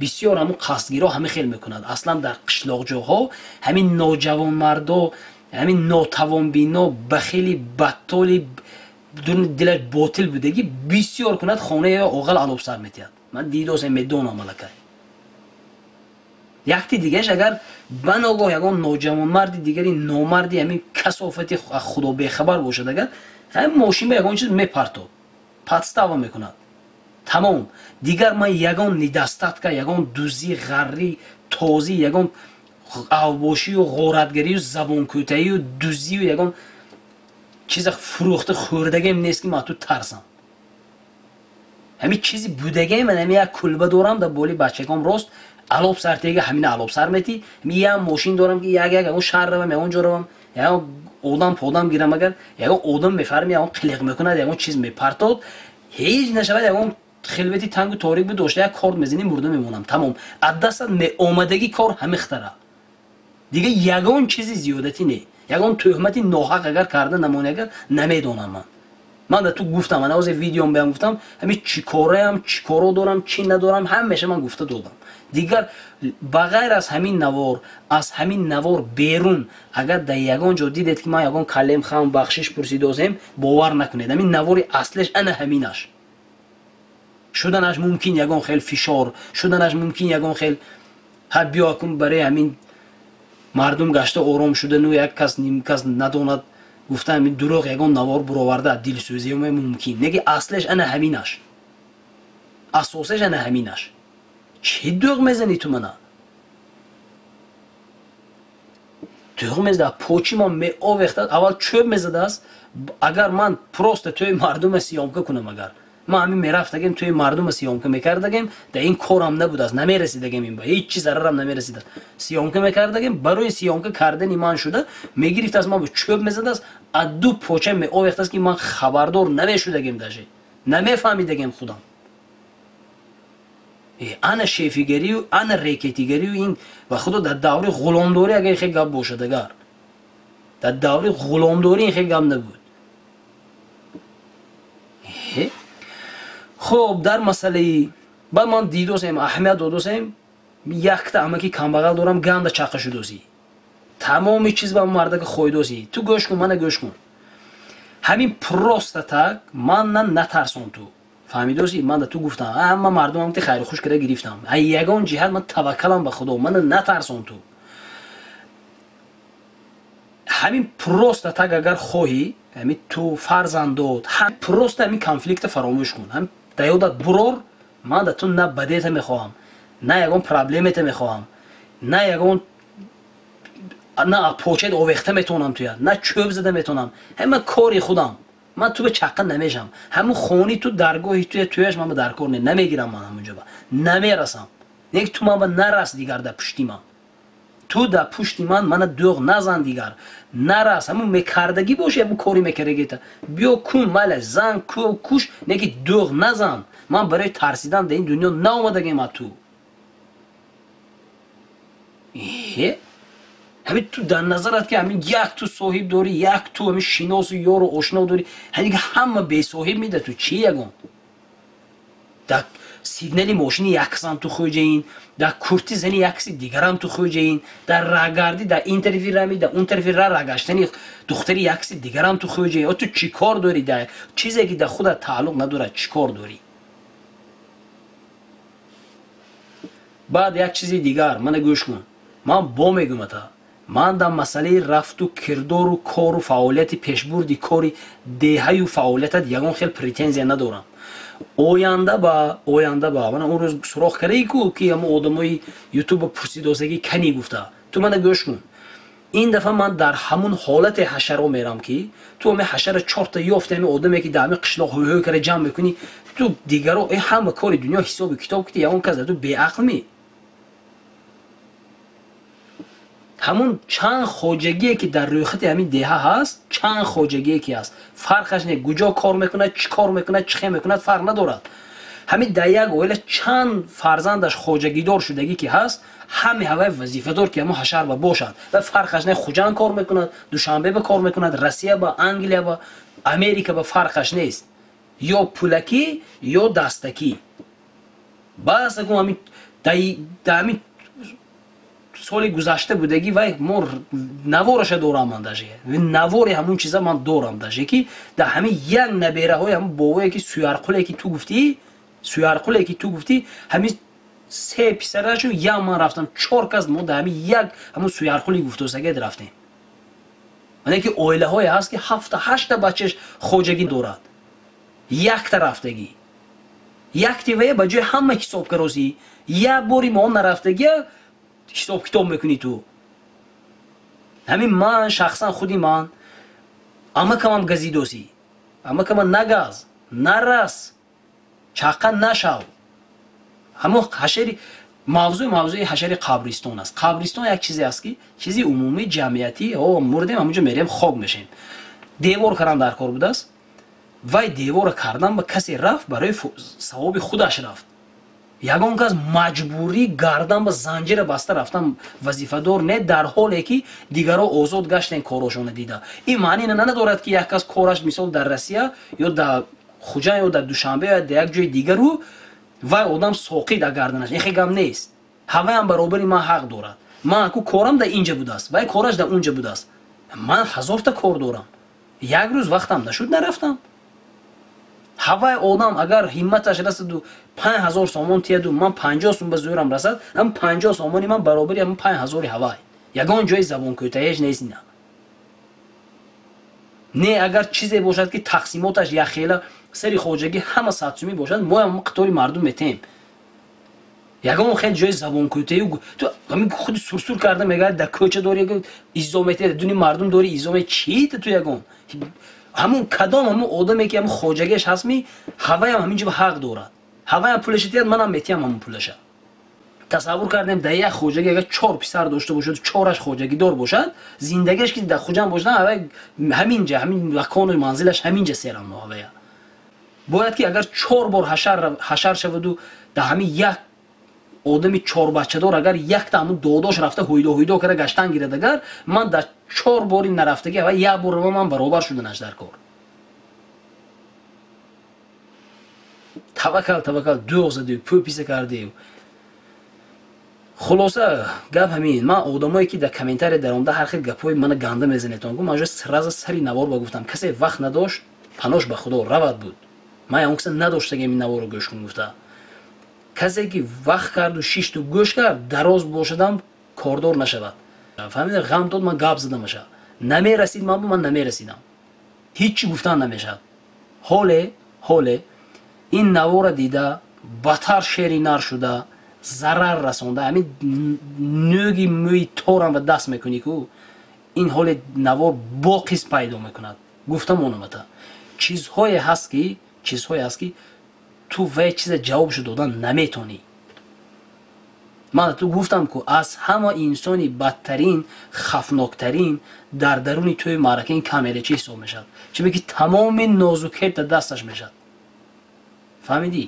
Speaker 1: бисёр ҳамун қасдгиро ҳами хел мекунад. Аслан дар қишлоқҷоҳо ҳамин ноҷавонмардо, ҳамин нотавонбино, бахили, баттоли, дилаш ботил будагӣ бисёр кунад, хонаи оғал алоб сар метиҳад. Ман дидосем, медонам аллакай. Якти дигааш, агар баногоҳ ягон ноҷавонмарди дигари номарди, ҳамин касофати худо бехабар бошад, агар ҳамин мошин ба ягон чиз мепартод, подстава мекунад. Тамом. Дигар ман ягон недостатка, ягон дуздӣ, ғаррӣ, тозӣ, ягон авбошию ғоратгарию забонкӯтаию дуздию ягон чиза фурӯхта хӯрдагем нест, ки ман ту тарсам. Ҳамин чизи будагем, ман ҳамин як кулба дорам дар боли бачагом, рост алоб сартега ҳамин алоб сар метӣ. Ҳамин як мошин дорам, ки як як ягон шаҳр равам, ягон ҷо равам, ягон одам подам гирам, агар ягон одам мефарми, ягон қилиқ мекунад, ягон чиз мепартод, ҳеҷ нашавад, ягон хилвети тангу торик буд дошта, як корд мезанӣ, мурда мемонам. Тамом. Аз дастат меомадагӣ кор ҳамихтара. Дига ягон чизи зиёдатӣ не. Ягон тӯҳмати ноҳақ агар карда намони, агар намедонам ман. Ман да ту гуфтам, ман ҳозир видеом баям гуфтам, ҳамин чӣ кораям, чӣ коро дорам, чӣ надорам, ҳамеша ман гуфта додам. Дигар ба ғайр аз ҳамин навор, аз ҳамин навор берун, агар дар ягон ҷо дидед, ки ман ягон калем хам бахшиш пурсидозем, бовар накунед. Ҳамин навори аслиш ана ҳаминаш. Шуданаш мумкин ягон хел фишор, шуданаш мумкин ягон хел ҳа биё кун барои ҳамин мардум гашта ором шудану як кас ним кас надонад, гуфта ҳамин дурӯғ ягон навор буроварда дилсӯзӣ мумкин. Неки аслиш ана ҳаминаш. Асосаш ана ҳаминаш. Чӣ дӯғ мезанӣ ту мана? Дӯғ мезада, почи ман меовехтад, аввал чӯб мезадааст. Агар ман просто тӯи мардума съёмка кунам, агар ман ҳамин мерафтагем, тӯи мардума съёмка мекардагем, дар ин корам набудааст, намерасидагем, ин ба ҳеҷ чиз зарарам намерасидааст. Съёмка мекардагем, барои съёмка кардани ман шуда мегирифтааст, ман чӯб мезадааст, аз ду поча меовехтааст, ки ман хабардор намешудагем, даже намефаҳмидагем худам. Ана шефигарию, ана рекетигарию, ин ва худо дар даври ғуломдорӣ агар хел гап бошад, агар дар даври ғуломдорӣ ин хел гап набуд. Хоб, дар масъалаи баъд ман дидосем, аҳамият додосем, якта амаки камбағал дорам, ганда чақа шудосӣ. Тамоми чиз ба мардака хойдосӣ. Ту гӯш кун, мана гӯш кун. Ҳамин просто так ман натарсон ту. Фаҳмидосӣ? Ман да ту гуфтам, ҳама мардумам ти хайру хуш карда гирифтам. Ягон ҷиҳат ман таваккалам ба Худо, мана натарсон ту. Ҳамин просто так агар хоҳӣ, ҳамин ту фарзандот, ҳам просто ҳамин конфликта фаромӯш кун. Ҳам да ёдат бурор, ман да ту на бадета мехоҳам, на ягон проблемета мехоҳам, на ягон на почаи овехта метавонам туя, на чӯб зада метавонам. Ҳама кори худам. Ман ту ба чаққа намешам. Ҳамун хони ту даргоҳи туя туяш ман ба даркор не, намегирам ман ҳамунҷо ба. Намерасам. Не ки ту ман ба нарас дигар дар пушти ман. Ту дар пушти ман мана дӯғ назан дигар. Нарас, ҳамун мекардагӣ боши, ҳамун кори мекардагита. Биё кун, майла, зан, куш, не ки дӯғ назан. Ман барои тарсидан дар ин дунё наомадагем аз ту. Ҳамин ту дар назарат ки ҳамин як ту соҳиб дорӣ, як ту ҳамин шиносу ёру ошно дорӣ, ҳамин ҳама бесоҳиб меда ту чӣ ягон? Дар сигнали мошини яксам ту хӯҷаин, дар курти зани якси дигарам ту хӯҷаин, дар раҳгардӣ, дар ин тарафи рами, дар он тарафи ра раҳгаштани духтари якси дигарам ту хӯҷаин. О ту чӣ кор дорӣ дар чизе ки дар худат тааллуқ надорад, чӣ кор дорӣ? Баъд як чизи дигар, мана гӯш кун. Ман бо мегӯмата. Ман дар масъалаи рафту кирдору кору фаъолияти пешбурди кори деҳаю фаъолиятат ягон хел претензия надорам. Оянда ба мана он рӯз суроғ кардаи ку ки ҳамон одамои ютуба пурсидосагӣ кани гуфта. Ту мана гӯш кун. Ин дафъа ман дар ҳамун ҳолате ҳашаро мерам, ки ту ҳамин ҳашара чорта ёфти, ҳамин одаме ки дар ҳамин қишлоқ ҳӯ-ҳӯ карда ҷамъ мекунӣ, ту дигаро ҳама кори дунё ҳисобу китоб кити, ягон кас дар ту беақл ми? Ҳамун чанд хоҷагие ки дар рӯйхати ҳамин деҳа ҳаст, чанд хоҷагие ки ҳаст, фарқаш не, куҷо кор мекунад, чӣ кор мекунад, чӣ хел мекунад, фарқ надорад. Ҳамин дар як оила чанд фарзандаш хоҷагидор шудагӣ ки ҳаст, ҳаме ҳавай вазифадор ки ҳамун ҳашар ба бошад. Ва фарқаш не, Хуҷанд кор мекунад, Душанбе ба кор мекунад, Россия ба, Англия ба, Америка ба, фарқаш нест. Ё пулакӣ, ё дастакӣ. Баъз ҳамин дар ҳамин соли гузашта будагӣ вай мо навораша дорам ман даже. Навори ҳамун чиза ман дорам даже, ки дар ҳамин як набераҳои ҳамун бобое ки суярқуле ки ту гуфтӣ, суярқуле ки ту гуфтӣ, ҳамин се писарашу як ман рафтам, чор кас мо дар ҳамин як ҳамун суярқули гуфтосагед рафтем. Мана ки оилаҳое ҳаст ки ҳафта ҳашта бачаш хоҷагӣ дорад, якта рафтагӣ. Як ТВ ба ҷои ҳама ҳисоб каросӣ. Як бори мо нарафтагия ҳисоб китоб мекунӣ ту. Ҳамин ман шахсан худи ман амакамам газидосӣ. Амакама нагаз, нарас, чақа нашав. Ҳамон ҳашари мавзӯи ҳашари қабристон аст. Қабристон як чизе аст ки чизи умумии ҷамъиятӣ, о мурдем ҳамонҷо мерем хок мешем. Девор кардан дар кор будааст. Вай девора кардан ба касе рафт барои савоби худаш рафт. Ягон кас маҷбурӣ гардан ба занҷира баста рафтан вазифадор не, дар ҳоле ки дигаро озод гаштен корошона дида. Ин маъни надорад ки як кас кораш мисол дар Россия ё дар Хуҷанд ё дар Душанбе ё дар як ҷои дигару вай одам соқит агарданаш. Ин хел гап нест. Ҳаваям баробари ман ҳақ дорад. Ман аку корам дар инҷа будааст, вай кораш дар унҷа будааст. Ман ҳазорта кор дорам. Як рӯз вақтам нашуд, нарафтам. Ҳавай одам агар ҳимматаш расаду 5000 сомон тияду ман 50 сум ба зӯрам расад, ҳам 50 сомони ман баробари ҳам 5000 ҳавай. Ягон ҷои забонкӯтаеш нест ина. Не, агар чизе бошад ки тақсимоташ яхела сари хоҷагӣ ҳама садсумӣ бошад, мо ҳам қатори мардум метем. Ягон хел ҷои забонкӯтаи ту ҳамин худи сурсур карда мегард, дар кӯча дори изо метиҳад, дуни мардум дори изо ме чӣ ту ягон? Ҳамун кадом ҳамун одаме ки ҳамун хоҷагиаш ҳастми, ҳаваям ҳамин ҷо ҳақ дорад. Ҳаваям пулаша тиҳад, манам метиҳам ҳамун пулаша. Тасаввур кардем дар як хоҷагӣ агар 4 писар дошта бошад, 4аш хоҷагидор бошад, зиндагиаш ки дар Хуҷанд бошад, ҳавай ҳаминҷа, ҳамин макону манзилаш ҳаминҷа серамно ҳавая. Бояд ки агар 4 бор ҳашар шаваду дар ҳамин як одами 4 бачадор агар якта ҳамун додош рафта ҳуйдо ҳуйдо карда гаштан гирад, агар ман дар 4 бори нарафтагӣ ва як бор ман баробар шуданаш дар кор. Таваккал, таваккал, дӯғ задию, пӯписа кардию. Хулоса гап ҳамин. Ман одамое ки дар комментария даромада ҳар хел гапҳои мана ганда мезанетон, гу ман ҷо сразу сари навор ба гуфтам, касе вақт надошт, панош ба Худо равад буд. Ман он каса надоштагем ин наворро гӯш кун гуфта. Касе ки вақт карду шишту гӯш кард, дароз бошадам кордор нашавад. Фаҳмида, ғам дод, ман гап задамаша. Намерасид ман, ман намерасидам. Ҳеҷ чӣ гуфтан намешавад. Ҳоле ин навора дида, батар шери нар шуда, зарар расонда, ҳамин нӯги мӯи торам ба даст мекунӣ ку, ин ҳоле навор боқис пайдо мекунад. Гуфтам ономата. Чизҳое ҳаст ки ту вай чиза ҷавобшо додан наметонӣ. Ман ту гуфтам ку аз ҳама инсони бадтарин, хафноктарин дар даруни тӯи маърака ин камерачи ҳисоб мешавад. Чунки тамоми нозукият дар дасташ мешавад. Фаҳмидӣ?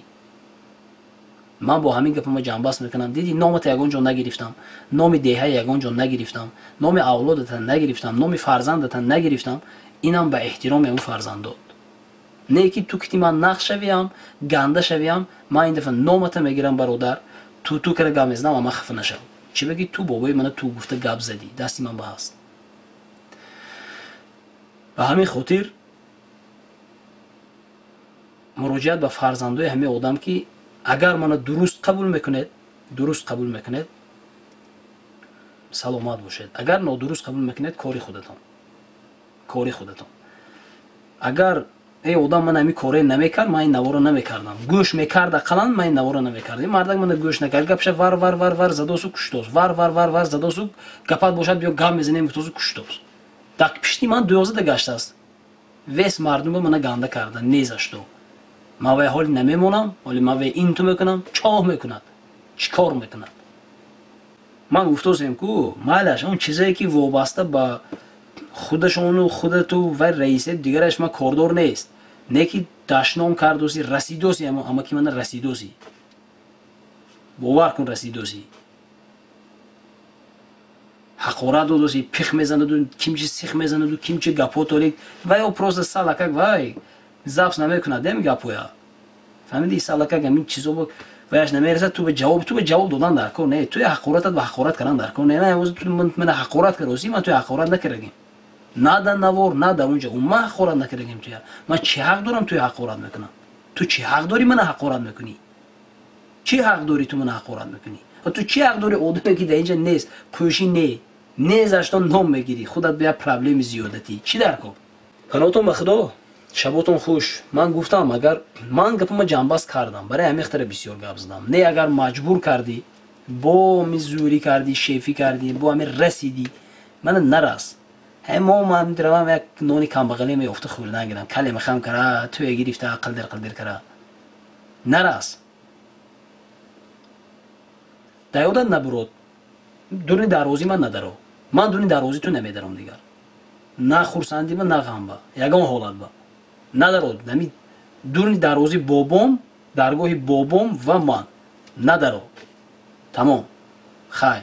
Speaker 1: Ман бо ҳамин гапама ҷанбаст мекунам. Дидӣ, номата ягон ҷо нагирифтам, номи деҳаи ягон ҷо нагирифтам, номи авлодата нагирифтам, номи фарзандата нагирифтам. Инам ба эҳтироми он фарзандод. Не ки ту кити ман нақш шавиям, ганда шавиям, ман ин дафъа номата мегирам бародар, ту кара гап мезанам, ама хафа нашав. Чӣ беги ту бобои мана ту гуфта гап задӣ, дасти ман ба ҳаст. Ба ҳамин хотир муроҷиат ба фарзандои ҳамин одам ки агар мана дуруст қабул мекунед, саломат бошед. Агар нодуруст қабул мекунед, кори худатон. Кори худатон. Агар эй одам ман ҳамин коре намекард, ман ин наворо намекардам. Гӯш мекард ақаллан, ман ин наворо намекардам. Мардак мана гӯш накард, гапша вар вар вар вар задосу куштос. Вар вар вар вар задосу гапат бошад, биё гап мезанем гуфтосу куштос. Дар пишти ман 12 гаштааст. Вес мардумро мана ганда карда, не за что. Ман вай ҳоли намемонам, ҳоли ман вай ин ту мекунам, чоҳ мекунад, чӣ кор мекунад. Ман гуфтосем ку, майлаш он чизае ки вобаста ба худашону худату вай раисе дигараш ман кордор нест. Не ки дашном кардоси, расидоси, ама ки мана расидоси. Бовар кун, расидоси. Ҳақорат додоси, пих мезанаду, кимчи сих мезанаду, кимчи гапҳо толик. Вай о просто салакак вай запс намекунад, дем гапҳоя. Фаҳмиди, салакак ҳамин чизо ваяш намерасад, ту ба ҷавоб додан дар кор не. Туи ҳақоратат ба ҳақорат кардан дар кор не. Ман имрӯз ту мана ҳақорат кардоси, ман туи ҳақорат накардагим. На дар навор, на дар унҷа. Ман ҳақорат накардагим туя. Ман чӣ ҳақ дорам туи ҳақорат мекунам? Ту чӣ ҳақ дорӣ мана ҳақорат мекунӣ? Чӣ ҳақ дорӣ ту мана ҳақорат мекунӣ? Ва ту чӣ ҳақ дорӣ одаме ки дар инҷа нест, қӯшӣ не, не заштон ном мегирӣ, худат ба як проблеми зиёдатӣ. Чӣ дар кор? Паноҳтон ба Худо, Шаботон хуш. Ман гуфтам, агар ман гапама ҷамъбаст кардам, барои ҳамин хатара бисёр гап задам. Не, агар маҷбур кардӣ, бо ами зӯрӣ кардӣ, шефӣ кардӣ, бо ами расидӣ, мана нарас. Ҳай, мо ман равам, як нони камбағале меёфта хӯрдан гирам, кале мехам кара, туя гирифта қилдир қилдир кара. Нарас. Даёдат набурод. Дуруни дарвози ман надаро. Ман дуруни дарвози ту намедарам дигар. На хурсандӣ ба, на ғам ба. Ягон ҳолат ба. Надарод. Нами дуруни дарвози бобом, даргоҳи бобом ва ман. Надаро. Тамом. Хай.